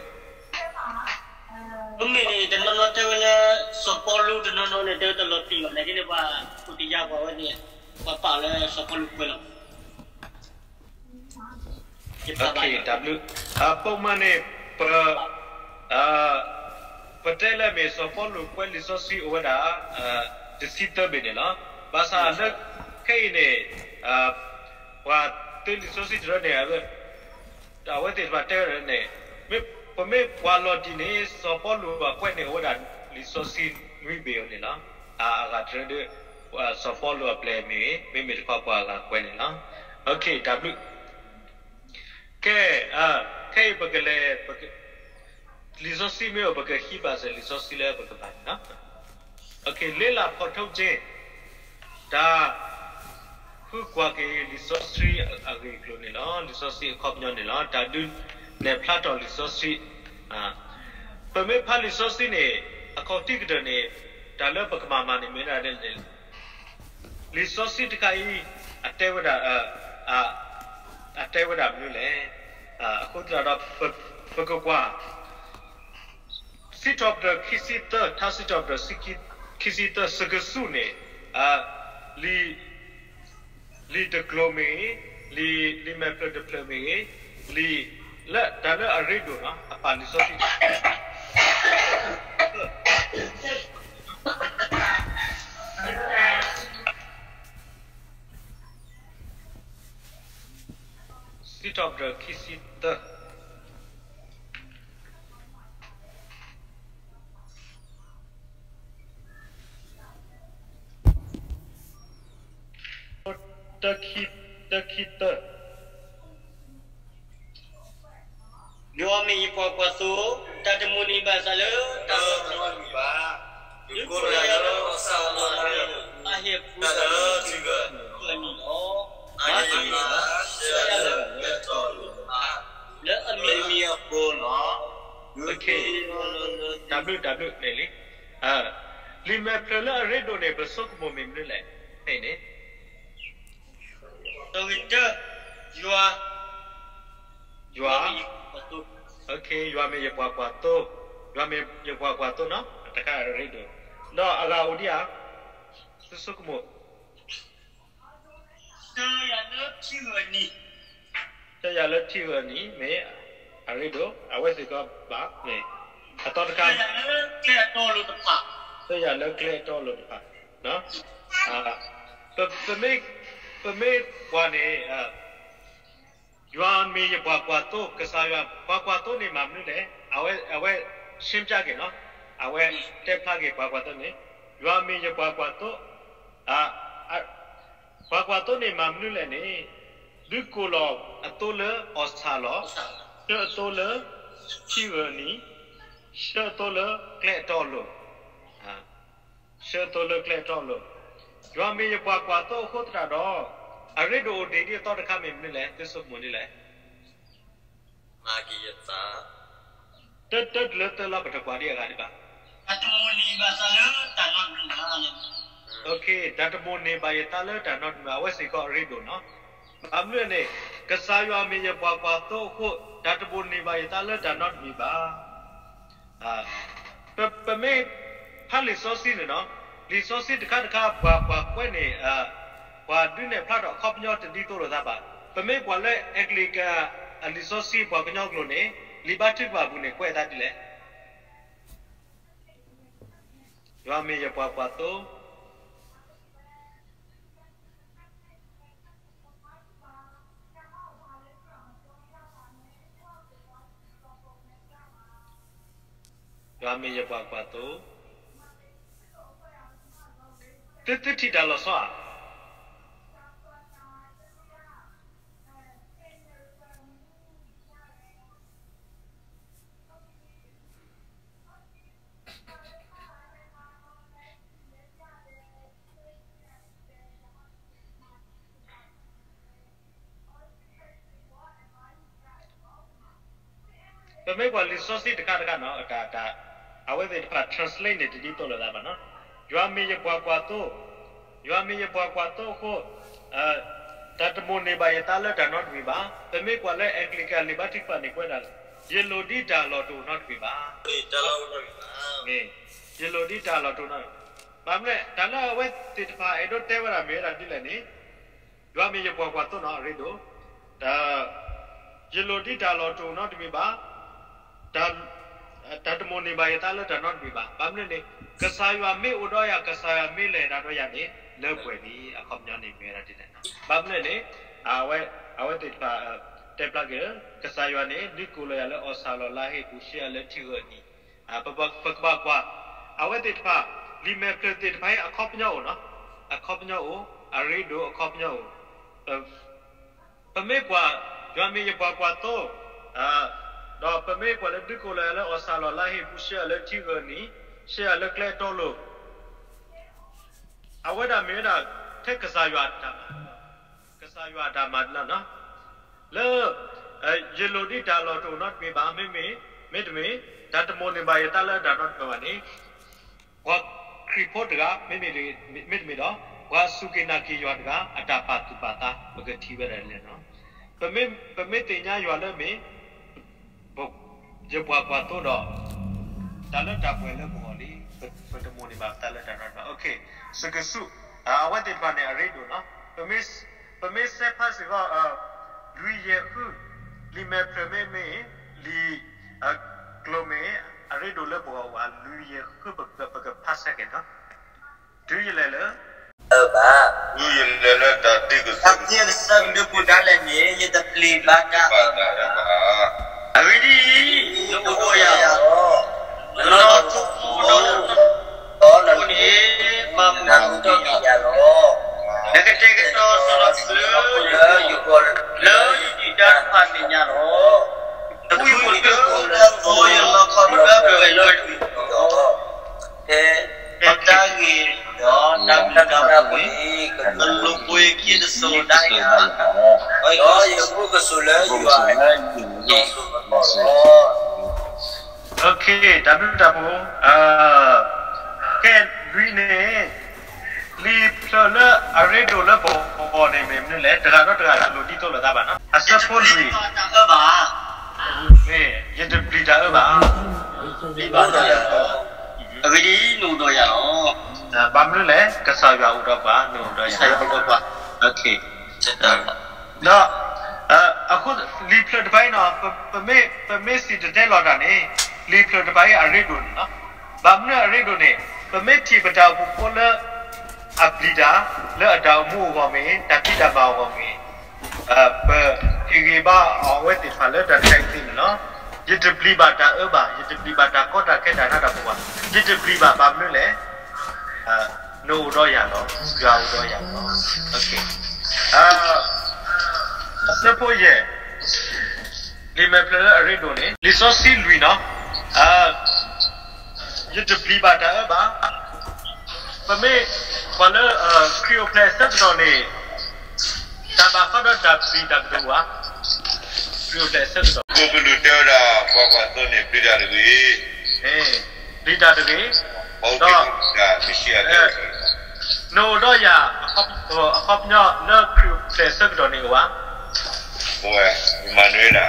ရိမ့ၤန့ၣ် တနီၤနီၤတဲဝဲလၢ စီၤပီလူး, တနီၤနီၤန့ၣ် တဲဝဲတလီၤတံၢ်ဘၣ်န့ၣ် ဒ်န့ၣ်ပှၤ ခိၣ်တယါပှၤဝဲန့ၣ် ပှၤပာ်လၢစီၤပီလူးကွဲးလီၤ. တၢ်ဘျုး, ပိာ်မုၣ်န့ၣ် ပ, ပတဲလၢမ့ၢ်စီၤပီလူးကွဲးလံာ်စီဆှံအိၣ်ဝဲဒၣ် တဆံသၢဘ့ၣ်န့ၣ်လီၤ. ဘၣ်ဆၣ်လၢခဲအံၤန့ၣ် ပှၤသ့လံာ်စီဆှံတရၢန့ၣ် အဝဲသ့ၣ်တဖၣ်တဲဝဲဒၣ်န့ၣ်, ပမ့ၢ်ကွၢ်လီၤတံၢ်န့ၣ် စီၤပီလူးအကွဲးန့ၣ် အိၣ်ဝဲဒၣ်လံာ်စီဆှံနွံဘ့ၣ်အံၤန့ၣ်လီၤ. အဂၤတရၢဒီး စီၤပီလူးအပျဲၢ်မ့ၢ်ဂ့ၤ, မ့မ့ၢ်တခီပှၤအဂၤကွဲးန့ၣ်လီၤ. တၢ်ဘျုး, ကဲ, ခဲအံၤပကလဲၤ, လံာ်စီဆှံမ့ၢ်အိၣ် ပကဟံးဘၣ်စ့ၢ်လံာ်စီဆှံလၢပကဘၣ်န့ၣ်လီၤ. လ့လးဖီၣ်ထိက့ၤ တၢ်ဃုကွၢ်က့ၤလံာ်စီဆှံအဂ့ၢ်အကျိၤန့ၣ်လီၤ. လံာ်စီဆှံအခီပညီန့ၣ်လီၤ. တၢ်ဒုးနဲၣ်ဖျါထီၣ်လံာ်စီဆှံ, ပမ့ၢ်ဖးလံာ်စီဆှံန့ၣ် အခီၣ်ထံးကတၢၢ်န့ၣ် တၢ်လၢပကမၤမၤန့ၣ်မ့ၢ်ဒၣ်လဲၣ်န့ၣ် လံာ်စီဆှံတခါအံၤ အတဲဝဲဒၣ်, အတဲဝဲဒၣ်မနုၤလဲၣ်. အဃိသတးဒီး ပကကွၢ် စံးထီၣ်ပတြၢၤခံဆံသၢ, ထါစံးထီၣ်ပတြၢၤ ခံဆံသၢ စကစူၢ်န့ၣ်, လံာ်, လံာ်တကျိၤမ့ၢ်ဂ့ၤ, လံာ်, လံာ်မဲာ်ဖျၢၣ်တဖျၢၣ်မ့ၢ်ဂ့ၤ, လံာ်လၢတၢ်လၢအရ့ဒိၣ်နီၤ အပာ်လံာ်စီဆှံ စံးထီၣ်ပတြၢၤခံဆံသၢ တၢခံ, တၢခံသၢ. ယွၤမ့ၢ်ယပှၤကွၢ်သိ, တၢ်တမုာ်န့ၣ်ဘၣ်ဆၣ်လၢတၢ်လီၤတံၢ်ဘၣ်, ယကိးလီၤယၤလၢကစၢ်အလီၢ်န့ၣ်, အဟ့ၣ်ပှၤလၢထံဂၢၢ်အနံၤလီၤ. မၤသံမၤလၢယၤလၢကတီၢ်လၢ, လၢအမံၤအဃိလီၤ. တၢ်ဘျုး, တၢ်ဘျုးန့ၣ်လံ. လံာ်မဲာ်ဖျၢၣ်လၢအရ့ဒိၣ်န့ၣ် ပဆိကမိၣ်မ့ၢ်မနုၤလဲၣ်, ဖဲအံၤန့ၣ် တၢ်ဂ့ၢ်တၢ, ယွၤ, ယွၤ, ယွၤမ့ၢ်ယပှၤကွၢ်သိ, ယွၤမ့ၢ်ယပှၤကွၢ်သိနီၤ, တခါအရ့ဒိၣ်, ဒီးအဂၤအိၣ်ဒံးဧါ, သုဆိကမိၣ် တၢ်ယၤလၢထံဂၢၢ်အနံၤ, တၢ်ယၤလၢထံဂၢၢ်အနံၤ မ့ၢ်အရ့ဒိၣ်, အဝဲစ့ၢ်ကီးဘၣ်, မ့ၢ်အသီတခါ, တၢ်ယၤလၢကျဲအတီအလိၤတဖၣ်, ဆှၢယၤလၢကျဲအတီအလိၤတဖၣ်, ပမ့ၢ်, ပမ့ၢ်ကွၢ်န့ၣ်, ယွၤမ့ၢ်ယပှၤကွၢ်သိ, ကစၢ်ယွၤပှၤကွၢ်သိန့ၣ်မၤမနုၤလဲၣ်, အဝဲ, အဝဲရှင်းပြက့ၤနီၤ, အဝဲတဲဖျါက့ၤပှၤကွၢ်သိန့ၣ်, ယွၤမ့ၢ်ယပှၤကွၢ်သိ, ပှၤကွၢ်သိန့ၣ်မၤမနုၤလဲၣ်န့ၣ်, ဒုးကိၢ်လီၤအသိလၢအီၣ်ဆၣ်လီၤ, ဆှၢအသိလၢထံဂၢၢ်နံၤ, ဆှၢအသိလၢကျဲအတီအလိၤ, ဆှၢအသိလၢကျဲအတီအလိၤ, ယွၤမ့ၢ်ယပှၤကွၢ်သိအဃိသတးဒီး, အရ့ဒိၣ်အိၣ်တ့ၢ်ဒ်အသီတခါမ့ၢ်မနုၤလဲၣ်, သုဆိကမိၣ်ဒ်လဲၣ်. တၢ်တၢ်တလၢတၢ်လီၤပတကွၢ်ဒ်အဂၤဒံးဘၣ်. တၢ်တမိၣ်န့ၢ်ဘၣ်ယသးလၢတၢ်နီတမံၤဘၣ်, အဝဲစ့ၢ်ကီးအရ့ဒိၣ်နီၤ. ဘၣ်မနုၤန့ၣ်, ကစၢ်ယွၤမ့ၢ်ယပှၤကွၢ်သိအဃိ, တၢ်တမိၣ်န့ၢ်ဘၣ်ယသးလၢတၢ်နီတမံၤဘၣ်. ပမ့ၢ်ဖးလံာ်စီဆှံန့ၣ်နီၤ, လံာ်စီဆှံတခါတခါ ပှၤ, ပှၤကွဲးန့ၣ်, ပှၤဒုးနဲၣ်ဖျါထီၣ်အခီပညီတဒ်သိးလိာ်သးဘၣ်. ပမ့ၢ်ကွၢ်လၢ Anglican အလံာ်စီဆှံပှၤကညီကျိာ်န့ၣ်, လံာ်ဘါထုကဖၣ်ပူၤန့ၣ် ကွဲးအသးဒ်လဲၣ်. ယွၤမ့ၢ်ယပှၤကွၢ်သိ, ယွၤမ့ၢ်ယပှၤကွၢ်သိ, သု, သုထံၣ်တၢ်လီၤဆီဧါ. ပမ့ၢ်ကွၢ်လံာ်စီဆှံတခါတခါနီၤ, တၢ်, တၢ်, အဝဲသ့ၣ်တဖၣ် translate န့ၣ် တဒ်သိးလိာ်သးဘၣ်နီၤ. ယွၤမ့ၢ်ယပှၤကွၢ်သိ, ယွၤမ့ၢ်ယပှၤကွၢ်သိအဃိ, တၢ်တမိၣ်န့ၢ်ဘၣ်ယသးလၢတၢ်နီတမံၤဘၣ်. ပမ့ၢ်ကွၢ်လၢ Anglican လံာ်ဘါထုကဖၣ်န့ၣ်ကွဲးဒၣ်လၢ, ယလိၣ်ဒ်တၢ်လီၢ်တအိၣ်နီတမံၤဘၣ်. ယလိၣ်ဒ်တၢ်လီၢ်တအိၣ်နီတမံၤ, ဘၣ်မနုၤလဲၣ်, တၢ်လၢအဝဲသ့ၣ်တဖၣ်အဲၣ်ဒိးတဲဝဲဒၣ်မ့ၢ်ဝဲဒၣ်ဒ်လဲၣ်န့ၣ်, ယွၤမ့ၢ်ယပှၤကွၢ်သိနီၤ, အရ့ဒိၣ်, ယလိၣ်ဒ်တၢ်လီၢ်တအိၣ်နီတမံၤဘၣ်, တၢ်တမိၣ်န့ၢ်ဘၣ်ယသးလၢတၢ်နီတမံၤဘၣ်. ဘၣ်မနုၤန့ၣ်, ကစၢ်ယွၤမ့ၢ်အိၣ်ဒီးယၤ, ကစၢ်ယွၤမ့ၢ်လဲၤတၢ်ဒီးယၤန့ၣ်, လၢပှဲၤလံ. အခီပညီန့ၣ်မ့ၢ်ဝဲဒၣ်ဒ်လဲၣ်. ဘၣ်မနုၤန့ၣ်, အဝဲ, အဝဲသ့ၣ်တဖၣ်, တဲဖျါက့ၤလၢ, ကစၢ်ယွၤန့ၣ် ဒုးကိၢ်လီၤယၤလၢအီၣ်ဆၣ်လီၤလါဟ့ၣ်ပူၤ, ဆှၢယၤလၢထံဂၢၢ်နံၤ, ပ, ပကဘၣ်ကွၢ်, အဝဲသ့ၣ်တဖၣ်, လံာ်မဲာ်ဖျၢၣ်သ့ၣ်တဖၣ်အံၤ အခီပညီအိၣ်နီၤ, အခီပညီအိၣ်, အရ့ဒိၣ်အခီပညီအိၣ်. ပမ့ၢ်ကွၢ်, ယွၤမ့ၢ်ယပှၤကွၢ်သိ, ဒီးပမ့ၢ်ကွၢ်လၢဒုးကိၢ်လီၤယၤလၢအီၣ်ဆၣ်လီၤလါဟ့ၣ်ပူၤ, ဆှၢယၤလၢထံဂၢၢ်နံၤ, ဆှၢယၤလၢကျဲအတီအလိၤ, အဝဲဒၣ်မ့ၢ်ဝဲဒၣ်, ထဲကစၢ်ယွၤအတၢ်မၤ, ကစၢ်ယွၤအတၢ်မၤလီၤနီၤ. လၢ, ယလိၣ်ဒ်တၢ်လီၢ်တအိၣ်နီတမံၤဘၣ်, မ့မ့ၢ်, မ့တမ့ၢ်, တၢ်တမိၣ်န့ၢ်ဘၣ်ယသးလၢတၢ်နီတမံၤဘၣ်န့ၣ်, ပှၤခရံာ်ဖိတဂၤ, မ့မ့ၢ်, မ့တမ့ၢ်ဒီး, ပှၤစူၢ်က့ၤနာ်က့ၤယွၤတဂၤ အတၢ်ပာ်သူၣ်ပာ်သး ပကထံၣ်ဝဲဒၣ်ဒ်လဲၣ်နီၤ. ပမ့ၢ်သ့ၣ်ညါယွၤလၢမ့ၢ် ယပှၤကွၢ်သိဒီး, တၢ်လၢတၢ်ပှဲၤလၢပဂီၢ်လံ, ပတမိၣ်န့ၢ်ဘၣ်ပသးလၢတၢ်နီတမံၤဘၣ်. စကစူး, အဝဲသ့ၣ်တဖၣ်န့ၣ် အရ့ဒိၣ်နီၤ. ပမ့ၢ်စဲးဖးစ့ၢ်ကီး, လွံၢ်ယဲၢ်ဃု, လံာ်မဲာ်ဖျၢၣ်မ့မ့ၢ်, လံာ်ကျိာ်မ့ၢ်, အရ့ဒိၣ်လၢပဂီၢ်ဝဲ, လွံၢ်ယဲၢ်ဃုပကဖးစဲက့ၤနီၤ. တုၤယလဲၤလၢ, ဘၣ်, တုၤယလဲၤလၢတၢ်ဒ့ၣ်ကစၢ်ကလုၢ်ပူၤဒၣ်လဲာ်န့ၣ်, ယတပျံၤဘၣ်တၢ်အၢဘၣ်. အဂ့ၢ်ဒ်အံၤ, နအိၣ်ဒီးယၤလီၤ. နနီၢ်ထူဖိဒီး, ဒီးနန့ၣ်, မၤမူထီၣ်က့ၤယၤလီၤ. နကတဲာ်ကတီၤစီၤလီၤစုလၢယဂီၢ်, လၢယတၢ်တဖၣ်န့ၣ်ညါလီၤ. နဖုမုၢ်တအိၣ်လၢအသီယလီခီလၢပှဲၤလီၤတမံၤလီၤ. ဖဲတၢ်ဂ့ၤဒီးတၢ်ဘျုးတၢ်ဖှိၣ်န့ၣ်, ကလိာ်ကွဲက့ၤတစိၤဒၣ်ယၤ, ဒီးယမူကဆိးလၢယွၤ, တၢ်ဘျုးတၢ်ဖှိၣ်, ကဲ, လွံၢ်န့ၣ်, လံာ်ဖျၢၣ်လၢအရ့ဒိၣ်လၢပဂီၢ်န့ၣ်မ့ၢ်မနုၤလဲၣ်, တဂၤဒီးတဂၤတလိၣ်ဒ်သိးလိာ်သးဘၣ်နီၤ. အဆၢဖိလွံၢ်, မ့ၢ်ယတပျံၤတၢ်အၢဘၣ်. အဂ့ၢ်ဒ်အံၤ, နအိၣ်ဒီးယၤလီၤ. ဘၣ်မနုၤလဲၣ်, ကစၢ်ယွၤအိၣ်ဒီးပှၤ, နအိၣ်ဒီးယၤ, ကစၢ်ယွၤအိၣ်ဒီးပှၤ. ဒီး, အဃိလံာ်ဖျၢၣ်တဖၣ်အံၤနီၤ, ပမ့ၢ်စံၣ်တဲၤတဲလီၤတၢ်န့ၣ်, လံာ်ဖျၢၣ်တဖၣ်အံၤအရ့ဒိၣ်န့ၣ်လီၤ. ဘၣ်မနုၤအရ့ဒိၣ်န့ၣ်, ပမ့ၢ်ထံၣ်ပတၢ်အိၣ်ဖှိၣ်ဖိလၢ အပျံၤတၢ် လၢအတၢ်အိၣ်မူအဂီၢ်မ့ၢ်ဂ့ၤ, တၢ်ဖံးတၢ်မၤအဂီၢ်မ့ၢ်ဂ့ၤ, ပဟ့ၣ်ဂံၢ်ဘါအီၤအဝဲသ့ၣ်တဖၣ်လၢတၢ်တခါအံၤသ့န့ၣ်လီၤ. ယတပျံၤဘၣ်တၢ်အၢဘၣ်, ယတပျံၤဘၣ်တၢ်ကီတၢ်ခဲတၢ်နးတၢ်ဖှီၣ်ဘၣ်, ယတပျံၤဘၣ်ဘၣ်မနုၤလဲၣ်. နအိၣ်ဒီးယၤလီၤ, ယွၤအိၣ်ဒီးယၤလီၤ. အဆၢဖိယဲၢ်, လံာ်မဲာ်ဖျၢၣ်လၢအရ့ဒိၣ်န့ၣ် လံာ်စီဆှံလွံၢ်နီၤ, ယတပျံၤဘၣ်တၢ်အၢဘၣ်. ပမ့ၢ်ကွၢ်လၢ ခရံာ်အိၣ်ဖျဲၣ်အဆၢကတီၢ်န့ၣ် တၢ်ဘၣ်ဃးဒီးတၢ်ပျံၤတၢ်ကတိၤဧါ, ခရံာ်အိၣ်ဖျဲၣ်အဆၢကတီၢ် ကတဲဝဲဒၣ် ပှၤကွၢ်သိန့ၣ် ပျံၤတၢ်တဂ့ၤ, ပျံၤတၢ်တဂ့ၤ, ဒီး နအိၣ်ဒီးယၤ အခီပညီလၢခရံာ်အိၣ်ဖျဲၣ်အဆၢကတီၢ်န့ၣ်အိၣ်ဧါ, အိၣ်ဝဲ, အ့မၤနူၤအ့လး,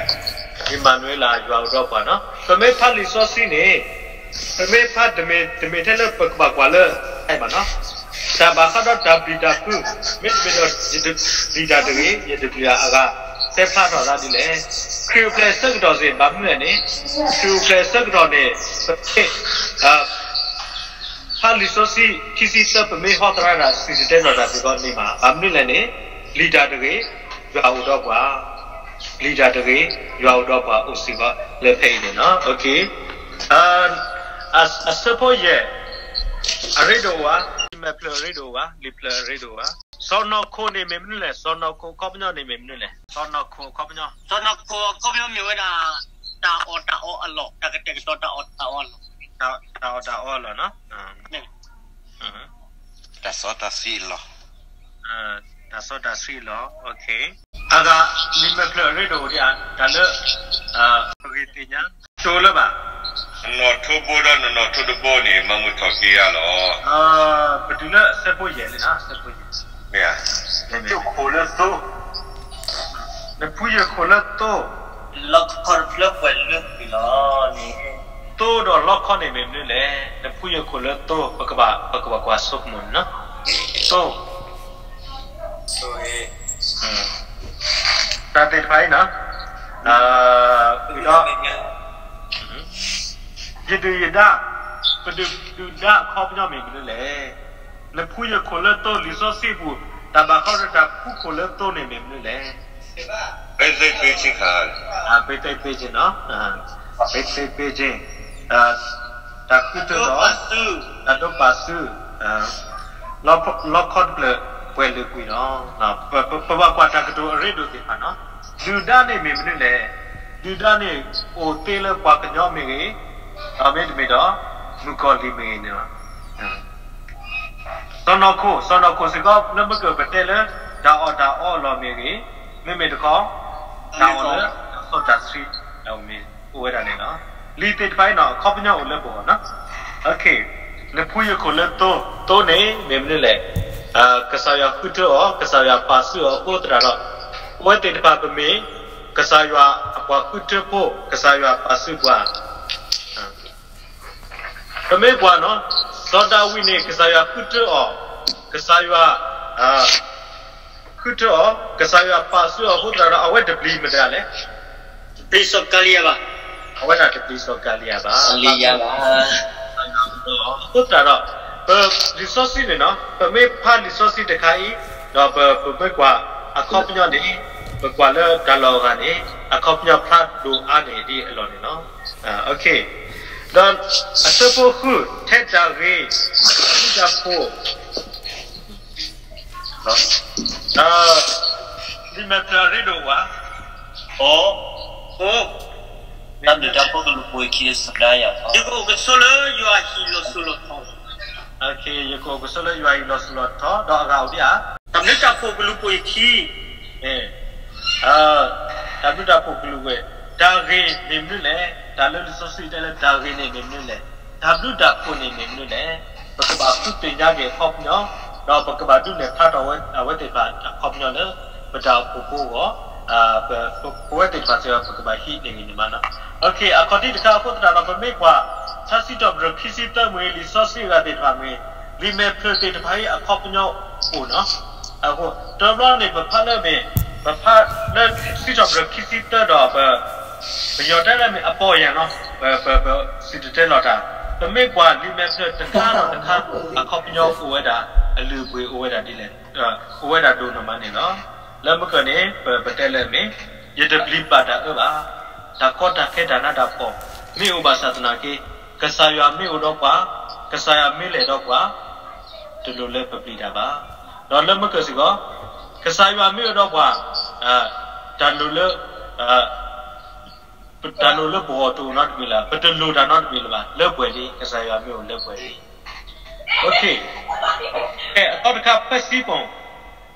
အ့မၤနူၤအ့လး ယွၤအိၣ်ဒီးပှၤနီၤ. ပမ့ၢ်ဖးလံာ်စီဆှံန့ၣ်, ပမ့ၢ်ဖးတမ့ၢ်ထဲလၢပကဘၣ်ကွၢ်လၢ ဘၣ်နီၤ, တၢ်ဘၣ်ဃးဒီးတၢ်ပျံၤတၢ်ဖုး, မ့တမ့ၢ်ဒီး ယတပျံၤတၢ်တဂ့ၤ, ယတပျံၤတၢ်အဂၤ, တဲဖျါထီၣ်သးဒ်လဲၣ်. ခရံာ်အိၣ်ဖျဲၣ်အဆၢကတီၢ်စ့ၢ် ဘၣ်မနုၤလဲၣ်န့ၣ်, ခရံာ်အိၣ်ဖျဲၣ်အဆၢကတီၢ်န့ၣ် ပမ့ၢ် ဖးလံာ်စီဆှံခံဆံသၢ ပမ့ၢ်ဟီသရၣ်ဒၣ် စံၣ်တဲၤတဲလီၤတၢ်စ့ၢ်ကီးန့ၣ်မး, ဘၣ်မနုၤလဲၣ်န့ၣ်, ပျံၤတၢ်တဂ့ၤ, ယွၤအိၣ်ဒီးပှၤ, ပျံၤတၢ်တဂ့ၤ, ယွၤအိၣ်ဒီးပှၤအိၣ်စ့ၢ်ကီးလၢဖဲအံၤန့ၣ်လီၤ. အဆၢဖိယဲၢ်, အရ့ဒိၣ်ဝဲ, လံာ်မဲာ်ဖျၢၣ်အရ့ဒိၣ်ဝဲ, လံာ်ဖျၢၣ်အရ့ဒိၣ်ဝဲ, စီၤနီၢ်ခိၣ်န့ၣ်မ့ၢ်မနုၤလဲၣ်, စီၤနီၢ်ခိၣ်အခီပညီန့ၣ်မ့ၢ်မနုၤလဲၣ်, စီၤနီၢ်ခိၣ်အခီပညီ, စီၤနီၢ်ခိၣ်အခီပညီမ့ၢ်ဝဲဒၣ် တၢ်အီၣ်တၢ်အီအလီၢ်, တၢ်ကတဲာ်ကတီၤတၢ်အီၣ်တၢ်အီအလီၢ်, တၢ်အီၣ်တၢ်အီအလီၢ်နီၤ, တၢ်စီတၢ်ဆှံအလီၢ်, တၢ်စီတၢ်ဆှံအလီၢ်, အဂၤ လံာ်မဲာ်ဖျၢၣ်အရ့ဒိၣ်အိၣ်ဒံးဧါ, တၢ်လၢ ပဂ့ၤသ့ၣ်ညါ ကၠိလၢၤဘၣ်, နနီၣ်ထိဘိဒီးနနီၣ်ထိတဘိန့ၣ် မၤမုာ်ထီၣ်က့ၤယၤလီၤ. ပတုၤလၢအဆၢဖိယဲၢ်န့ၣ်, အဆၢဖိယဲၢ်, မ့ၢ်ဧါ, ယခိၣ်လၢသိ, နဖုယခိၣ်လၢသိ, လီခီတဖျၢၣ်ပှဲၤလၢကွံာ်လီၤန့ၣ်, သိဒီးလီခီန့ၣ်မ့ၢ်မနုၤလဲၣ်, နဖုယခိၣ်လၢသိ, ပကဘၣ်, ပကဘၣ်ကွၢ်ဆိကမိၣ်န့ၣ်လီၤ, သိ တၢ်သ့ၣ်တဖၣ်အံၤနီၤ, ဒီး ယဒုၣ်ယဒါ, ပဒုၣ်ပဒုၣ်ဒါအခီပညီမ့ၢ်မနုၤလဲၣ်, နဖုယခိၣ်လၢသိ လံာ်စီဆှံပူၤ, တၢ်ဘၣ်ဃးဒီးတၢ်ဖုခိၣ်လၢသိန့ၣ်မ့ၢ်မနုၤလဲၣ်, ပသ့ပ့က့ၤ, ပသ့ပ့က့ၤ, တၢ်ဃုထၢဒီး တၢ်ဒိပာ်စု လီခီတဖျၢၣ်ပှဲၤလၢကွံာ်လီၤ. ပဘၣ်ကွၢ်တၢ်ကတိၤအရ့ဒိၣ်သ့ၣ်တဖၣ်နီၤ, ဒုၣ်ဒါန့ၣ်မ့ၢ်မနုၤလဲၣ်, ဒုၣ်ဒါန့ၣ်အိၣ်သ့လၢပှၤကညီမ့ၢ်ဂ့ၤ, ဒီးမ့တမ့ၢ်ဒီး မုၣ်ကီၤလံၢ်မ့ၢ်ဂ့ၤန့ၣ်လီၤ. စီၤနီၢ်ခိၣ်, စီၤနီၢ်ခိၣ်စ့ၢ်ကီး လၢမ့ၢ်ကပတဲလၢ တၢ်အီၣ်တၢ်အီအလီၢ်မ့ၢ်ဂ့ၤ, မ့မ့ၢ်တခီ တၢ်အီၣ်လၢ တၢ်စီတၢ်ဆှံ မ့ၢ်အိၣ်ဝဲဒၣ်န့ၣ်လီၤ. လံာ်သ့ၣ်တဖၣ်အံၤနီၤ အခီပညီအိၣ်လၢပဂီၢ်နီၤ. နဖုယခိၣ်လၢသိ, သိန့ၣ်မ့ၢ်မနုၤလဲၣ်, ကစၢ်ယွၤဃုထၢအီၤ, ကစၢ်ယွၤပာ်စုအီၤအဃိသတးဒီး ပဝဲသ့ၣ်တဖၣ်ပမ့ၢ် ကစၢ်ယွၤအပှၤဃုထၢဖိ, ကစၢ်ယွၤပာ်စုပှၤ ပမ့ၢ်ကွၢ်နီၤ, စီၤဒၤဝံးန့ၣ် ကစၢ်ယွၤဃုထၢအီၤ, ကစၢ်ယွၤ ဃုထၢအီၤ, ကစၢ်ယွၤပာ်စုအီၤအဃိသတးဒီး အဝဲတပျံၤမတၤလဲၣ်, တပျံၤစီၤကၤလံယၤဘၣ်, အဝဲဒၣ်တပျံၤစီၤကၤလံယၤဘၣ်, အဃိသတးဒီး ပလံာ်စီဆှံန့ၣ်နီၤ, ပမ့ၢ်ဖးလံာ်စီဆှံတခါအံၤ, ဒီးပမ့ၢ်ကွၢ်အခီပညီန့ၣ်, ပကွၢ်လၢတၢ်လီၢ်အဂၤန့ၣ် အခီပညီဖျါဒိၣ်အါန့ၢ်ဒ်အလီၢ်န့ၣ်လီၤ. ဒီးအဆၢဖိဃု, ထဲတၢ်ဂ့ၤ, တၢ်ဘျုးတၢ်ဖှိၣ်, လံာ်မဲာ်ဖျၢၣ်အရ့ဒိၣ်ဝဲ, တၢ်ဘျုးတၢ်ဖှိၣ်ကလူၤပိာ်ယခံလၢစီၤဒၤယၤ, ယကအိၣ်ကဆိးလၢယွၤဟံၣ်လီၤစိၤလီၤထီ, ယကအိၣ်ကဆိးလၢယွၤဟံၣ်လီၤစိၤလီၤထီ, ဒီးအဂၤအိၣ်ဒံးဧါ, တၢ်ဘျုးတၢ်ဖှိၣ်ကလူၤပိာ်ယခံ တၢ်ဘျုးတၢ်ဖှိၣ်ကလူၤပိာ်, တၢ်ဂ့ၤမ့ၢ်မနုၤလဲၣ်, တၢ်လၢလံာ်စီဆှံတဲလၢတၢ်ဂ့ၤန့ၣ်မ့ၢ်မနုၤလဲၣ်, တၢ်ဘျုးတၢ်ဖှိၣ်န့ၣ်မ့ၢ်မနုၤလဲၣ်, ပကဘၣ်ဃုသ့ၣ်ညါက့ၤအခီပညီ, ဒီးပကဘၣ်ဒုးနဲၣ်ဖျါထီၣ်ဝဲအဝဲသ့ၣ်တဖၣ်အခီပညီလၢ ပတၢ်အိၣ်ဖှိၣ်ဖိအဂီၢ်, ပဝဲသ့ၣ်တဖၣ်စ့ၢ်ကီး ပကဘၣ်ဟံးန့ၢ်ဂ့ၤန့ၢ်ဘၣ်နီၤ. အခီၣ်ထံးတခါအဃိသတးဒီး ပမ့ၢ်ကွၢ် ထါစံးထီၣ်ပတြၢၤခံဆံသၢမ့ၢ်ဂ့ၤ, လံာ်စီဆှံအဂၤသ့ၣ်တဖၣ်မ့ၢ်ဂ့ၤ, လံာ်မဲာ်ဖျၢၣ်သ့ၣ်တဖၣ်အံၤအခီပညီအိၣ်နီၤ. အဃိတဘျီန့ၣ် ပဖးလၢမ့ၢ်, ပဖးလၢစံးထီၣ်ပတြၢၤခံဆံသၢဒီး ပ, ပယီၤတဲလၢမ့ၢ်အပီၢ်ယၢ်နီၤ, ပ, ပ, ပစံၣ်တဲၤတဲလီၤတၢ် ပမ့ၢ်ကွၢ်လံာ်မဲာ်ဖျၢၣ်တခါဒီးတခါ အခီပညီအိၣ်ဝဲဒၣ် အလုၢ်အပှ့ၤအိၣ်ဝဲဒၣ်ဒ်လဲၣ်, အိၣ်ဝဲဒၣ်ဒိၣ်နီၢ်မးန့ၣ်လီၤ. လၢမုၢ်ကၢၢ်န့ၣ် ပ ပတဲလၢအမ့ၢ် ယတပျံၤဘၣ်တၢ်အၢဘၣ်, တၢ်ကီတၢ်ခဲတၢ်နးတၢ်ဖှီၣ် မ့ၢ်အိၣ်ဘၣ်ဆၣ်သနာ်က့ ကစၢ်ယွၤမ့ၢ်အိၣ်ဒီးပှၤ, ကစၢ်ယွၤမ့ၢ်လဲၤဒီးပှၤ တလိၣ်လၢပပျံၤတၢ်ဘၣ်. ဒီးလၢမုၢ်ကၢၢ်စ့ၢ်ကီး ကစၢ်ယွၤမ့ၢ်အိၣ်ဒီးပှၤ တၢ်လိၣ်လၢ တၢ်လိၣ်လၢပဂီၢ်တအိၣ်နီတမံၤလၢၤ, ပတလိၣ်တၢ်နီတမံၤလၢၤဘၣ်, လၢပှဲၤလံ, ကစၢ်ယွၤမ့ၢ်အိၣ်လၢပှဲၤလံ. အသီတခါ ဖွဲ့စည်းပုံ,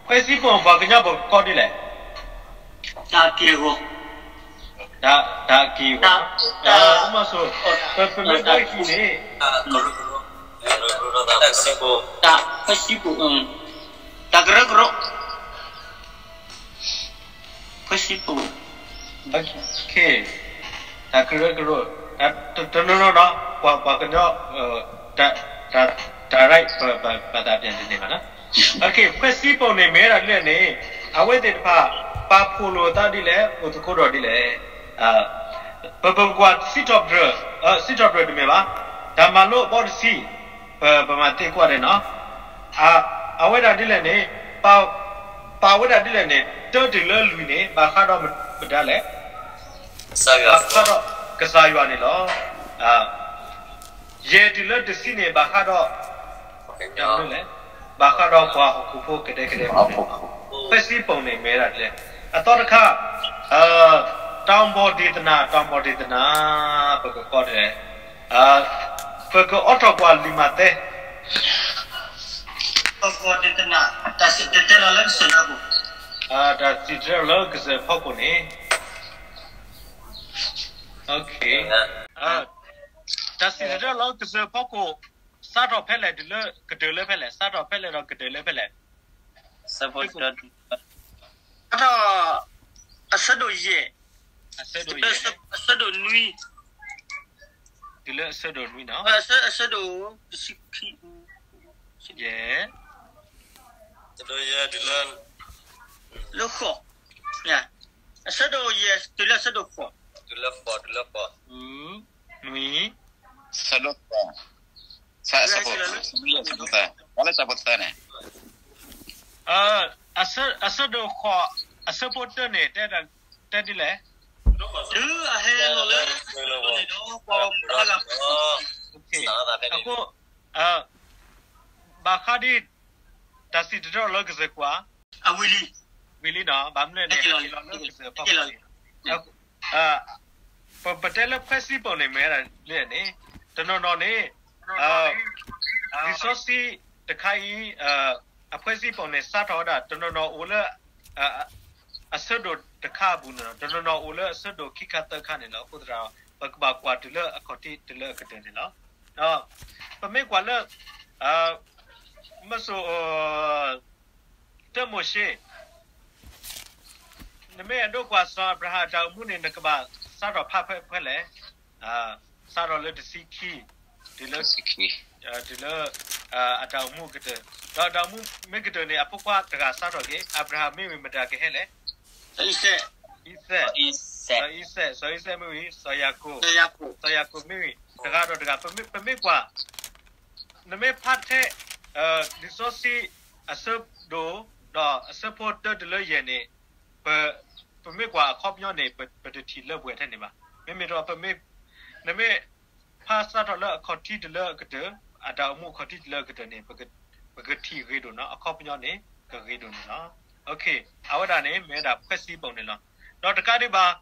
ဖွဲ့စည်းပုံ ပှၤကညီပကကိးဒ်လဲၣ်. တၢ်က့ၢ်အဂီၢ်, တၢ်က့ၢ်အဂီၢ်, မ့ၢ်ဆိ, ပမ့ၢ်ကွၢ်အံၤန့ၣ် တၢ် ဖွဲ့စည်းပုံ, တၢ်ကရၢကရိ ဖွဲ့စည်းပုံ, တၢ်ကရၢကရိ, တနီၤနီၤနီၤ ပှၤကညီ တၢ် တၢ် တၢ် right ပဘၣ်သးပျၢ်တန့ၢ်ဘၣ်နီၤ. ဖွဲ့စည်းပုံ န့ၣ် မ့ၢ်ဝဲဒၣ်ဒ်လဲၣ်န့ၣ် အဝဲသ့ၣ်တဖၣ် ပာ်ဖှိၣ်လိာ်အသးဒ်လဲၣ်, အိၣ်သကိးဒီးဒ်လဲၣ်. ပ ပကွၢ်စံးထီၣ်ပတြၢၤ, စံးထီၣ်ပတြၢၤတမ့ၢ်ဘၣ်, တၢ်မၤလိအဘီတဆံ ပ ပမၤသ့ကွၢ်ဒဲးနီၤ. အဝဲဒၣ်ဒ်လဲၣ်န့ၣ် ပာ်ဝဲဒၣ်ဒ်လဲၣ်န့ၣ် တၢတုၤလၢလွံၢ်န့ၣ် ဘၣ်ဃးဒီးမတၤလဲၣ်, ဘၣ်ဃးဒီးကစၢ်ယွၤန့ၣ်လီၤ. ယဲၢ်တုၤလၢတဆံန့ၣ် ဘၣ်ဃးဒီး လဲၣ်, ဘၣ်ဃးဒီးပှၤဟီၣ်ခိၣ်ဖိကဒဲကဒဲဖိန့ၣ်လီၤ. ဖွဲ့စည်းပုံ န့ၣ် မ့ၢ်ဝဲဒၣ်ဒ်လဲၣ်. အသီတခါ တောင်ပေါ်ဒေသနာ, တောင်ပေါ်ဒေသနာ ပကကိးဒ်လဲၣ်, ပကအိးထီၣ်ကွၢ်လံာ်မးသဲ တၢ်စံၣ်တဲၤတဲလီၤလၢကစၢၢ်ဖီခိၣ်, တၢ်စံၣ်တဲၤတဲလီၤလၢကစၢၢ်ဖီခိၣ်န့ၣ်, တၢ်စံၣ်တဲၤတဲလီၤလၢကစၢၢ်ဖီခိၣ် စးထီၣ်ဖဲလဲၣ် တုၤလၢကတၢၢ်လၢဖဲလဲၣ်, စးထီၣ်ဖဲလဲၣ်ဒီးကတၢၢ်လၢဖဲလဲၣ်. စးထီၣ် အဆၢဒိၣ်ယဲၢ်, အဆၢဒိၣ်နွံ, တုၤလၢအဆၢဒိၣ်နွံနီၤ, အဆၢဒိၣ်, ယဲၢ်, တုၤလၢ, လၢဃိး, အဆၢဒိၣ်ယဲၢ် တုၤလၢအဆၢဒိၣ်ဃိး, တုၤလၢဃိး, တုၤလၢဃိး, နွံ, ဆၢဒိၣ်ဃိး, ဆၢဖိ, ဆၢဖိသၢ, တၢ်လၢဆၢဖိသၢန့ၣ်, အဆၢဒိၣ်ဃိး, အဆၢဖိတၢန့ၣ် တဲဒ်လဲၣ်, တုၤအဟဲလီၤလၢ, အဃိ, ဘၣ်ဃးဒ် တၢ်စံၣ်တဲၤတဲလီၤလၢကစၢၢ်ကွၢ်, ဝံၤလံ, ဝံၤလံနီၤ, ဘၣ်မနုၤလဲၣ်န့ၣ် ဟဲလီၤလၢကစၢၢ်ဖီခိၣ်န့ၣ်, ပတဲလၢ ဖွဲ့စည်းပုံ န့ၣ် မ့ၢ်ဝဲဒၣ်ဒ်လဲၣ်န့ၣ်, တနီၤနီၤန့ၣ်, လံာ်စီဆှံတခါအံၤ, အ ဖွဲ့စည်းပုံ န့ၣ် စးထီၣ်ဝဲဒၣ် တနီၤနီၤအိၣ်လၢ အဆၢဒိၣ်တခါအပူၤန့ၣ်လီၤ, တနီၤနီၤအိၣ်လၢအဆၢဒိၣ်ခံခါသၢခါန့ၣ်လီၤ. အဃိသတးဒီး ပကဘၣ်ကွၢ်တုၤလၢအခီၣ်ထံးတုၤလၢအကတၢၢ်န့ၣ်လီၤ. ဒီးပမ့ၢ်ကွၢ်လၢ မ့ၢ်ဆိ, တၢမိၤၡ့, နမ့ၢ်အဲၣ်ဒိးကွၢ်စီၤအၤဘြၤဟၣ်အတၢ်အိၣ်မူန့ၣ် နကဘၣ်စးထီၣ်ဖးဖဲဖဲလဲၣ်, စးထီၣ်လၢတဆံခံ, တုၤလၢ, တုၤလၢ အတၢ်အိၣ်မူကတၢၢ်, ဒီးအတၢ်အိၣ်မူမ့ၢ်ကတၢၢ်န့ၣ် အဖိခွါတဂၤစးထီၣ်က့ၤ, အၤဘြၤဟၣ်မ့ၢ်ဝံၤမတၤကဟဲလဲၣ်, အံၤစဲး, စီၤအံၤစဲး, စီၤအံၤစဲးမ့ၢ်ဝံၤ စီၤယၤကိာ်, စီၤယၤကိာ်မ့ၢ်ဝံၤ တဂၤဒီးတဂၤ, ပမ့ၢ်ကွၢ် နမ့ၢ်ဖးထဲ လံာ်စီဆှံ အဆၢဒိၣ် ဒီးအဆၢဖိတၢတုၤလၢယဲၢ်န့ၣ်, ပမ့ၢ်ကွၢ်အခီပညီန့ၣ် ပတထံၣ်လၢပှဲၤထဲန့ၣ်ဘၣ်. မ့မ့ၢ်ဒီး နမ့ၢ်ဖးစးထီၣ်လၢအခီၣ်ထံးတုၤလၢအကတၢၢ်, အတၢ်အိၣ်မူအခီၣ်ထံးတုၤလၢအကတၢၢ်န့ၣ် ပကထံၣ်ဂ့ၤဒိၣ်နီၤ, အခီပညီန့ၣ် ကဂ့ၤဒိၣ်န့ၣ်လီၤ. အဝဲဒၣ်န့ၣ် မ့ၢ်ဝဲဒၣ် ဖွဲ့စည်းပုံ န့ၣ်လီၤ. ဒီးတကးဒံးဘၣ်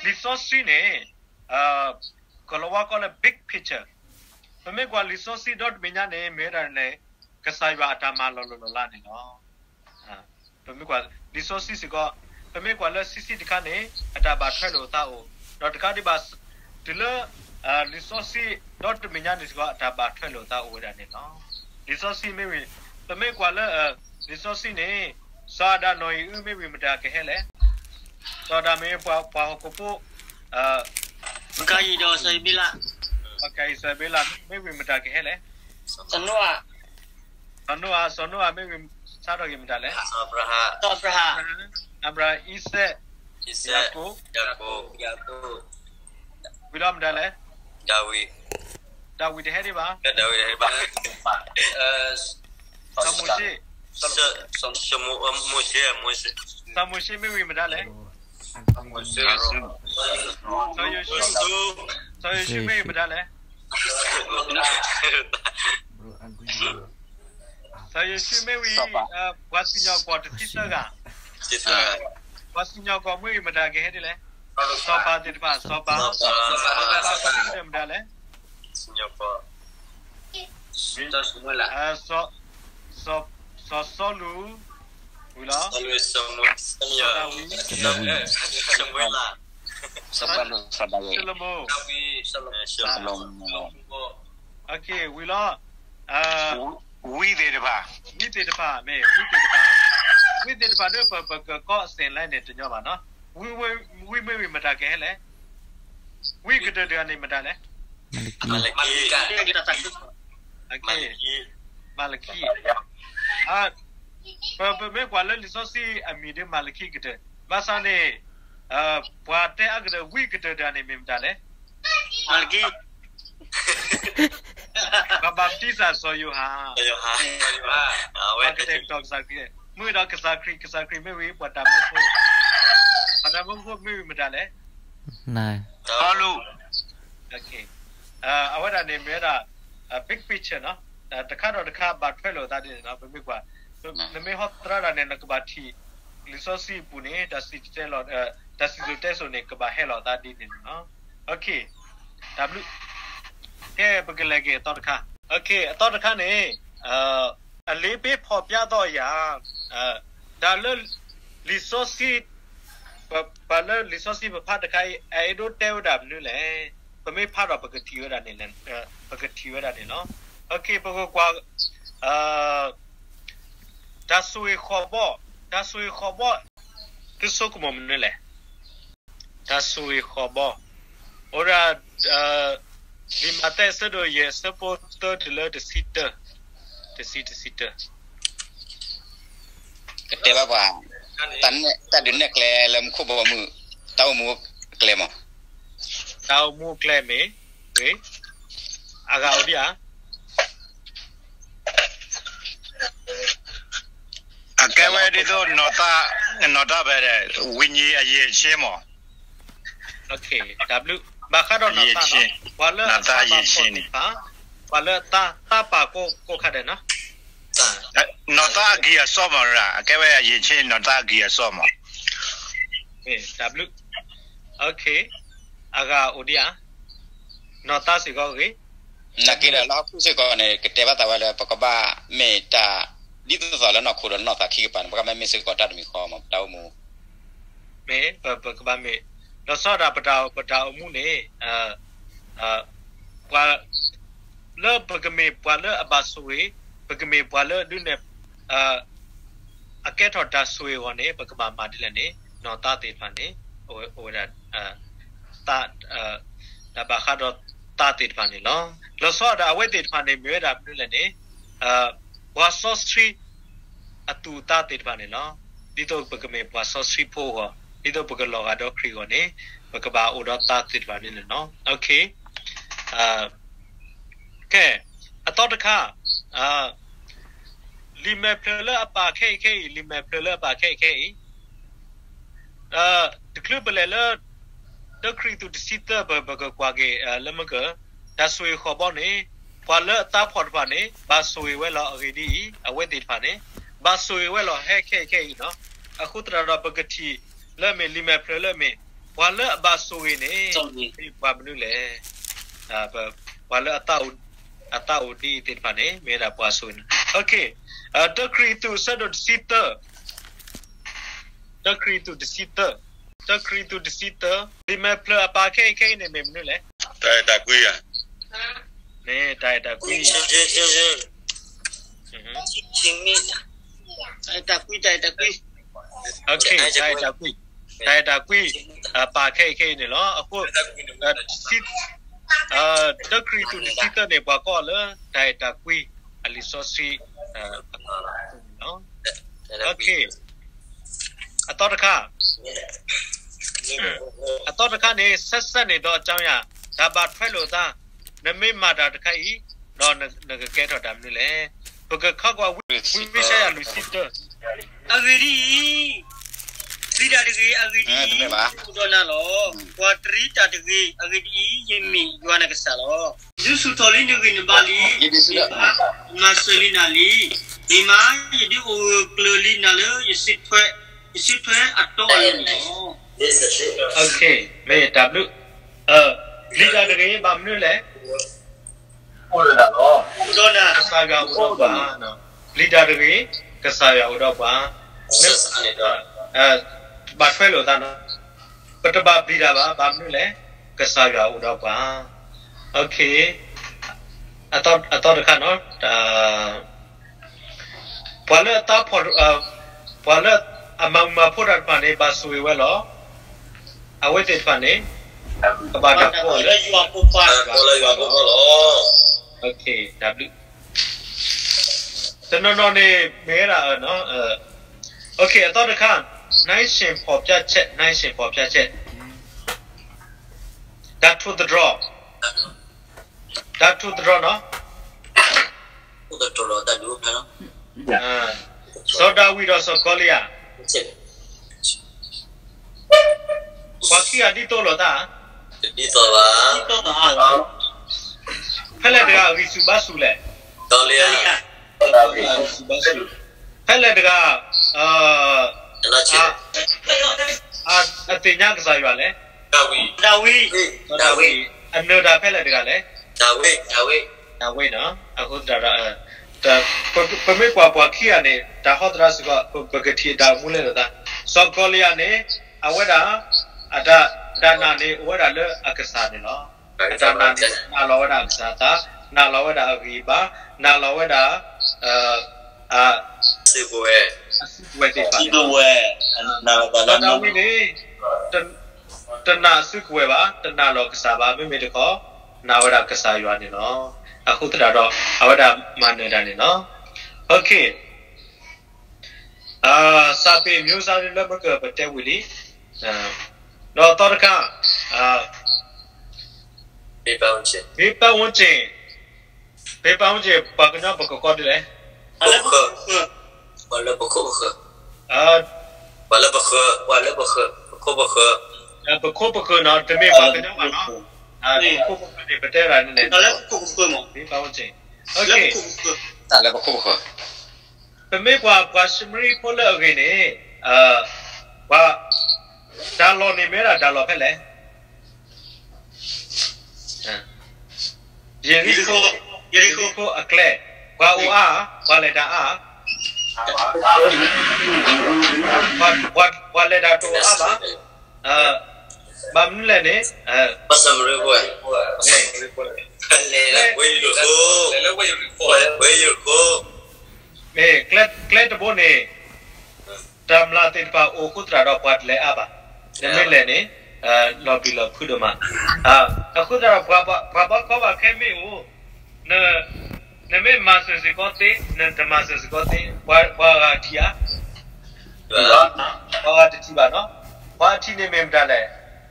လံာ်စီဆှံန့ၣ် ကလီၤဝါကိးလၢ big picture, ပမ့ၢ်ကွၢ်လံာ်စီဆှံဒီတဘ့ၣ်ညါန့ၣ် မ့ၢ်ဝဲဒၣ်န့ၣ် ကစၢ်ယွၤအတၢ်မၤလီၤလိၢ်လီၤလးန့ၣ်လီၤ. ပမ့ၢ်ကွၢ်လံာ်စီဆှံစ့ၢ်ကီး, ပမ့ၢ်ကွၢ်လၢဆံးဆံးတခါန့ၣ် အတၢ်ဘၣ်ထွဲလိာ်အသးအိၣ်, ဒီးတကးဒံးဘၣ် တုၤလၢ လံာ်စီဆှံဒီတဘ့ၣ်ညါန့ၣ်စ့ၢ်ကီး အတၢ်ဘၣ်ထွဲလိာ်အသးအိၣ်ဝဲဒၣ်န့ၣ်လီၤ. လံာ်စီဆှံမ့ၢ်ဝံၤ, ပမ့ၢ်ကွၢ်လၢ လံာ်စီဆှံန့ၣ် စီၤအၤဒၣ်နီၢ်အံၤအုမ့ၢ်ဝံၤမတၤကဟဲလဲၣ်, စီၤအၤဒၣ်မ့ၢ်ပှၤဟီၣ်ခိၣ်ဖိ ပကၤအံၤဒီးစီၤအၤဘ့လး, ပကၤအံၤစီၤအၤဘ့လး မ့ၢ်ဝံၤမတၤကဟဲလဲၣ်, စီၤနိအၤ, စီၤနိအၤ, စီၤနိအၤမ့ၢ်ဝံၤ စးထီၣ်က့ၤမတၤလဲၣ်, စီၤအၤဘြၤဟၣ်, အၤဘြၤဟၣ်, အံၤစဲး, ယၤကိာ်, ဝံၤလီၤမတၤလဲၣ်, ဒၤဝံး ဒၤဝံးတဟဲဒံးဘၣ်. စီၤမိၤၡ့, စီၤမိၤၡ့မ့ၢ်ဝံၤမတၤလဲၣ်. စီၤယိၤၡူ, စီၤယိၤၡူမ့ၢ်ဝံၤမတၤလဲၣ်. စီၤယိၤၡူမ့ၢ်ဝံၤ, ပှၤစံၣ်ညီၣ်ကွီၢ်တဆံသၢဂၤ, ပှၤစံၣ်ညီၣ်ကွီၢ်မ့ၢ်ဝံၤမတၤကဟဲဒ်လဲၣ်. စီၤပၤသ့ၣ်တဖၣ်, စီၤပၤ, စီၤပၤကဟဲဒ်လဲၣ်မတၤလဲၣ်. စီၤစီလူး, ဝံၤလီၤ, စီၤဒၤဝံး, စီၤၡလိမိၣ်, ဝံၤလီၤ. ဝံသ့ၣ်တဖၣ်, ဝံသ့ၣ်တဖၣ်, မ့ၢ်ဝံသ့ၣ်တဖၣ်, ဝံသ့ၣ်တဖၣ်ဒီး ပကကိးစ့ၢ်လဲၣ်န့ၣ် တညီဘၣ်နီၤ. ဝံမ့ၢ်ဝံၤမတၤကဟဲလဲၣ်. ဝံကတၢၢ်တဂၤန့ၣ်မတၤလဲၣ်. မၤလကံ, မၤလကံ, ပမ့ၢ်ကွၢ်လၢလံာ်စီဆှံအမံၤဒီး မၤလကံကတၢၢ်, ဘၣ်ဆၣ်န့ၣ် ပှၤတဲအါကတၢၢ် ဝံကတၢၢ်တဂၤန့ၣ်မ့ၢ်မတၤလဲၣ်. မၤလကံ, ပှၤဘၣ်တံစၢ်စီၤယိၤဟၣ်, ပှၤကတဲာ်ကတီၤကစၢ်ခရံာ်, မ့ၢ်ဒီးကစၢ်ခရံာ်, ကစၢ်ခရံာ်မ့ၢ်ဝံၤ ပှၤတၢ်မၢဖိ, ပှၤတၢ်မၢဖိမ့ၢ်ဝံၤမတၤလဲၣ်. ပီလူး, အဝဲဒၣ်န့ၣ်မ့ၢ်ဝဲဒၣ် big picture နီၤ, တခါဒီးတခါဘၣ်ထွဲလိာ်သးဒ်န့ၣ်နီၤ. ပမ့ၢ်ကွၢ်, နမ့ၢ်ဟီသရၣ်ဒၣ်န့ၣ် နကဘၣ်ထံၣ် လံာ်စီဆှံအပူၤန့ၣ် တၢ်စံၣ်တဲၤတဲလီၤ, တၢ်စံၣ်စိၤတဲစိၤန့ၣ် ကဘၣ်ဟဲလီၤသးဒ်န့ၣ်နီၤ. တၢ်ဘျုး, ကဲ ပကလဲၤက့ၤအသီတခါ, အသီတခါန့ၣ် အလ့ပ့ၤဖီၣ်ပြသီယၤ, တၢ်လၢ လံာ်စီဆှံ, ပှၤလၢလံာ်စီဆှံပဖးတခါအံၤ အအဲၣ်ဒိးတဲဝဲဒၣ်မနုၤလဲၣ်. ပမ့ၢ်ဖးဒီးပကထံၣ်ဝဲဒၣ်န့ၣ်, ပကထံၣ်ဝဲဒၣ်န့ၣ်လီၤ. ပကကွၢ် တၢ်ဆိၣ်ဂ့ၤဃီၤဘီ, တၢ်ဆိၣ်ဂ့ၤဃီၤဘီ သုဆိကမိၣ်မနုၤလဲၣ်. တၢ်ဆိၣ်ဂ့ၤဃီၤဘီ, အိၣ်ဒၣ် လံာ်မးသဲအဆၢဒိၣ်ယဲၢ် အဆၢဖိသၢတုၤလၢတဆံတၢ, တဆံ, တဆံတၢ. ကတဲဘၣ်ပှၤ, တၢ်ဒုးနဲၣ်ကျဲလၢမူခိၣ်ဘီမုၢ်, တၢ်အိၣ်မူကျဲမး, တၢ်အိၣ်မူကျဲမ့ၢ်, အဂၤအိၣ်ဒံးဧါ. အကဲဝဲဒ်သိး နီၢ်သး, နီၢ်သးဖဲ ဝိညာဉ်အရည်အချင်း မး. တၢ်ဘျုး, ဘၣ်ဃးဒီးနီၢ်သးနီၤ, ပှၤလၢအသးဘၣ်ဖှီၣ်သ့ၣ်တဖၣ်, ပှၤလၢအသး, သးပာ်ကိး, ကိးခါဒဲးနီၤ, နီၢ်သးအဂံၢ်အစီမးရၣ်, အကဲဝဲအရည်အချင်း နီၢ်သးအဂံၢ်အစီမး. တၢ်ဘျုး, အဂၤအိၣ်ဒံးဧါ, နီၢ်သးစ့ၢ်ကီးဂ့ၤ. နာ်က့ဒီး လၢဟီၣ်ခိၣ်စ့ၢ်ကီးန့ၣ် ကတဲဘၣ်သးဝဲလၢ ပကဘၣ်မ့ၢ်တၢ် ဒ်သိးသိးလၢနီၢ်ခိဒီးနီၢ်သးခံကပၤန့ၣ် ပကဘၣ်မ့ၢ်စ့ၢ်ကီးတၢ်တမံၤဃီမး ပတၢ်အိၣ်မူ မ့ၢ် ပကဘၣ်မ့ၢ် လီၤဆီဒၣ်တၢ် ပတၢ်အိၣ်မူန့ၣ် ပှၤ လၢပကမ့ၢ်ပှၤလၢအဘၣ်ဆိၣ်ဂ့ၤ, ပကမ့ၢ်ပှၤလၢဒုးနဲၣ် အကဲထီၣ်တၢ်ဆိၣ်ဂ့ၤအဂီၢ်န့ၣ် ပကဘၣ်မၤဒ်လဲၣ်န့ၣ် နီၢ်သးသ့ၣ်တဖၣ်န့ၣ် အိၣ်ဝဲဒၣ် တၢ်ဘၣ်ဃးဒီးသးသ့ၣ်တဖၣ်န့ၣ်လီၤ. လီၤဆီဒၣ်တၢ် အဝဲသ့ၣ်တဖၣ်န့ၣ် မ့ၢ်ဝဲဒၣ်မနုၤလဲၣ်န့ၣ် ပှၤစီဆှံ အသူၣ်အသးသ့ၣ်တဖၣ်န့ၣ်လီၤ. ဒ်သိးပကမ့ၢ်ပှၤစီဆှံဖိအဂီၢ်, ဒ်သိးပကလီၤဂာ်ဒီးခရံာ်အဂီၢ်န့ၣ် ပကဘၣ်အိၣ်ဒီးသးသ့ၣ်တဖၣ်န့ၣ်လီၤ. ကဲ, အသီတခါ, လံာ်မဲာ်ဖျၢၣ်လၢအပာ်ခဲအံၤခဲအံၤ, လံာ်မဲာ်ဖျၢၣ်လၢအပာ်ခဲအံၤခဲအံၤ တချုးပလဲၤလၢ တၢကရံၣ်သူးတဆံသၢ ပကကွၢ်က့ၤလၢမုၢ်ကၢၢ်, တၢ်ဆိၣ်ဂ့ၤဃီၤဘီန့ၣ် ပှၤလၢအသးဖှီၣ်တဖၣ်န့ၣ် ဘၣ်ဆိၣ်ဂ့ၤဝဲလီၤအဂ့ၢ်ဒ်အံၤ, အဝဲသ့ၣ်တဖၣ်န့ၣ် ဘၣ်ဆိၣ်ဂ့ၤဝဲလီၤဟဲခဲအံၤခဲအံၤနီၤ. အဃိသတးဒီး ပကထံၣ်လၢမ့ၢ်လံာ်မဲာ်ဖျၢၣ်လၢမ့ၢ် ပှၤလၢအဘၣ်ဆိၣ်ဂ့ၤန့ၣ် မ့ၢ်ပှၤမနုၤလဲၣ်. ပှၤလၢအသးအိၣ်ဒ်အံၤသ့ၣ်တဖၣ်န့ၣ် မ့ၢ်ဝဲဒၣ်ပှၤဆိၣ်ဂ့ၤန့ၣ်. တၢကရံၣ်သူးအဆၢဒိၣ်တဆံသၢ, တၢကရံၣ်သူးတဆံသၢ, တၢကရံၣ်သူးတဆံသၢ, လံာ်မဲာ်ဖျၢၣ်အပာ်ခဲအံၤခဲအံၤန့ၣ် မ့ၢ်မနုၤလဲၣ်. တၢ်အဲၣ်တၢ်ကွံဧါ. မ့ၢ်တၢ်အဲၣ်တၢ်ကွံ တၢ်အဲၣ်တၢ်ကွံ, တၢ်အဲၣ်တၢ်ကွံ, တၢ်အဲၣ်တၢ်ကွံ, ပာ်ခဲအံၤခဲအံၤန့ၣ်လီၤ. အဃိ တၢကရံၣ်သူးတဆံသၢန့ၣ် ပှၤကိးလၢ တၢ်အဲၣ်တၢ်ကွံ အလံာ်စီဆှံ အသီတခါ, အသီတခါန့ၣ် ဆက်စပ်နေသောအကြောင်းအရာ တၢ်ဘၣ်ထွဲလိာ်သး နမ့ၢ်မၤတၢ်တခါအံၤ, ဒီးနကကဲထီၣ်တၢ်မနုၤလဲၣ်. ပကခးကွၢ်ဝံယၡါယၤလွံၢ်ဆံတၢ, အဂ့ၢ်ဒ်အံၤ, ပျံၤတၢ်တဂ့ၤ, အဂ့ၢ်ဒ်အံၤ, ယအိၣ်ဒီးနၤလီၤ. ပှၤတရံးတၢ်တဂ့ၤ, အဂ့ၢ်ဒ်အံၤ, ယမ့ၢ်ယွၤနကစၢ်လီၤ. ဒုးဆူၣ်ထီၣ်လံနဂံၢ်နဘါလံ, မၤစၢၤလံနၤလံ. မ့ၢ်မး ယဒုးအိၣ်ဂၢၢ်ကျၢၤလံနၤလၢ ယစုထွဲအတီအလိၤန့ၣ်လီၤ. မ့ၢ်တၢ်ဘျုး, ပျံၤတၢ်တဂ့ၤ ဘၣ်မနုၤလဲၣ်. ကစၢ်ယွၤအိၣ်ဒီးပှၤ, ပျံၤတၢ်တဂ့ၤ, ကစၢ်ယွၤအိၣ်ဒီးပှၤ, ဘၣ်ထွဲလိာ်သးနီၤ, ပတဘၣ်ပျံၤတၢ်ဘၣ်, ဘၣ်မနုၤလဲၣ်, ကစၢ်ယွၤအိၣ်ဒီးပှၤ. အသီတခါနီၤ, ပှၤလၢအသးဖီၣ်, ပှၤလၢအမၤမုာ်မၤဖိးတၢ်တဖၣ်န့ၣ် ဘၣ်ဆိၣ်ဂ့ၤဝဲလီၤ. အဝဲသ့ၣ်တဖၣ်န့ၣ် ကဘၣ်တၢ်ကိးလၢယွၤဖိခွါ, တၢ်ဘျုး, တနီၤနီၤန့ၣ် မ့ၢ်ဝဲဒၣ်, အသီတခါ, နှိုင်းယှဉ်ဖော်ပြချက်, နှိုင်းယှဉ်ဖော်ပြချက်, တၢ်ထိၣ်သတြီၤ, တၢ်ထိၣ်သတြီၤနီၤ, စီၤဒၤဝံးဒီးစီၤကီၤလံယၤ, ပှၤခံဂၤဒ်သိးလိာ်သး, ဖဲလဲၣ်တဂၤအဂံၢ်ဆူၣ်ဘါဆူၣ်လဲၣ်, ဂံၢ်ဆူၣ်ဘါဆူၣ်, ဖဲလဲၣ်တဂၤ အသ့ၣ်ညါကစၢ်ယွၤလဲၣ်, ဒၤဝံး, ဒၤဝံး, အနၢၤတၢ်ဖဲလဲၣ်တဂၤလဲၣ်, ဒၤဝံး, ဒၤဝံးနီၤ. အဃိသတးဒီး ပမ့ၢ်ကွၢ်ပှၤခံဂၤန့ၣ် တၢ်ဟီသရၣ်စ့ၢ်ကီး ပကထံၣ်အတၢ်အိၣ်မူလဲၣ်လိာ်သး, စီၤကီၤလံယၤန့ၣ် အဝဲဒၣ် အတၢ်နာ်န့ၣ် အိၣ်ဝဲဒၣ်လၢအကစၢ်န့ၣ်လီၤ. အတၢ်နာ်န့ၣ် နာ်လီၤဝဲဒၣ်အကစၢ်အသး, နာ်လီၤဝဲဒၣ်အဂံၢ်အဘါ, နာ်လီၤဝဲဒၣ် အစုကဝဲၤသ့ၣ်တဖၣ်, ဒီးဒၤဝံးန့ၣ် တနာ်အစုကဝဲၤဘၣ်, တနာ်လီၤကစၢ်ဘၣ်, မ့မ့ၢ်တခီ နာ်ဝဲဒၣ်ကစၢ်ယွၤန့ၣ်လီၤ. အဃိသတးဒီး အဝဲဒၣ်မၤနၢၤတၢ်န့ၣ်လီၤ. စးပ့ၤ မျိုးစား လၢမကၢၢ်ပတဲဝံၤလံ, ဒီးအသီတခါ, ပတ်ဝန်းကျင်, ပတ်ဝန်းကျင် ပှၤကညီပကကိးဒ်လဲၣ်, ပှၤလၢပခိၣ်ပဃၢၤ, ပှၤလၢပဃၢၤ, ပှၤလၢပဃၢၤ, ပခိၣ်ပဃၢၤ, ပခိၣ်ပဃၢၤနီၤ, တမ့ၢ်ပှၤကညီဘၣ်နီၤ, ပခိၣ်ပဃၢၤန့ၣ် ပတဲဒၣ်န့ၣ်, ပတ်ဝန်းကျင်, တၢ်လၢပခိၣ်ပဃၢၤ, ပမ့ၢ်ကွၢ်ပှၤၡမရံဖိလၢအဂ့ၤန့ၣ်, ပှၤ, တၢ်လီၢ်န့ၣ်မ့ၢ်ဝဲဒၣ်တၢ်လီၢ်ဖဲလဲၣ်, ယရံၣ်ခိၣ်အကျဲ, ပှၤအိၣ်အါ, ပှၤလဲၤတၢ်အါ, ပှၤလဲၤတၢ်တအိၣ်အါဘၣ်, ဘၣ်မနုၤလဲၣ်န့ၣ်, ကျဲတဘိန့ၣ် တၢ်မျၢ်သ့ၣ်တဖၣ်အိၣ်အဃိသတးဒီးပှၤတလဲၤအါဘၣ်, နမ့ၢ်လဲၤန့ၣ်, လီၤဘံၣ်လီၤဖုးဒိၣ်မး, အဃိသတးဒီး ပှၤဘၣ်ကီဘၣ်ခဲမ့ၢ်အိၣ်, နမ့ၢ်မၤစၢၤစ့ၢ်ကီးသ့, နတမၤစၢၤစ့ၢ်ကီးသ့, ပှၤဂၤထံၣ်ဧါ, ပှၤဂၤတထံၣ်ဘၣ်နီၤ, ပှၤအထံၣ်န့ၣ်မ့ၢ်မတၤလဲၣ်,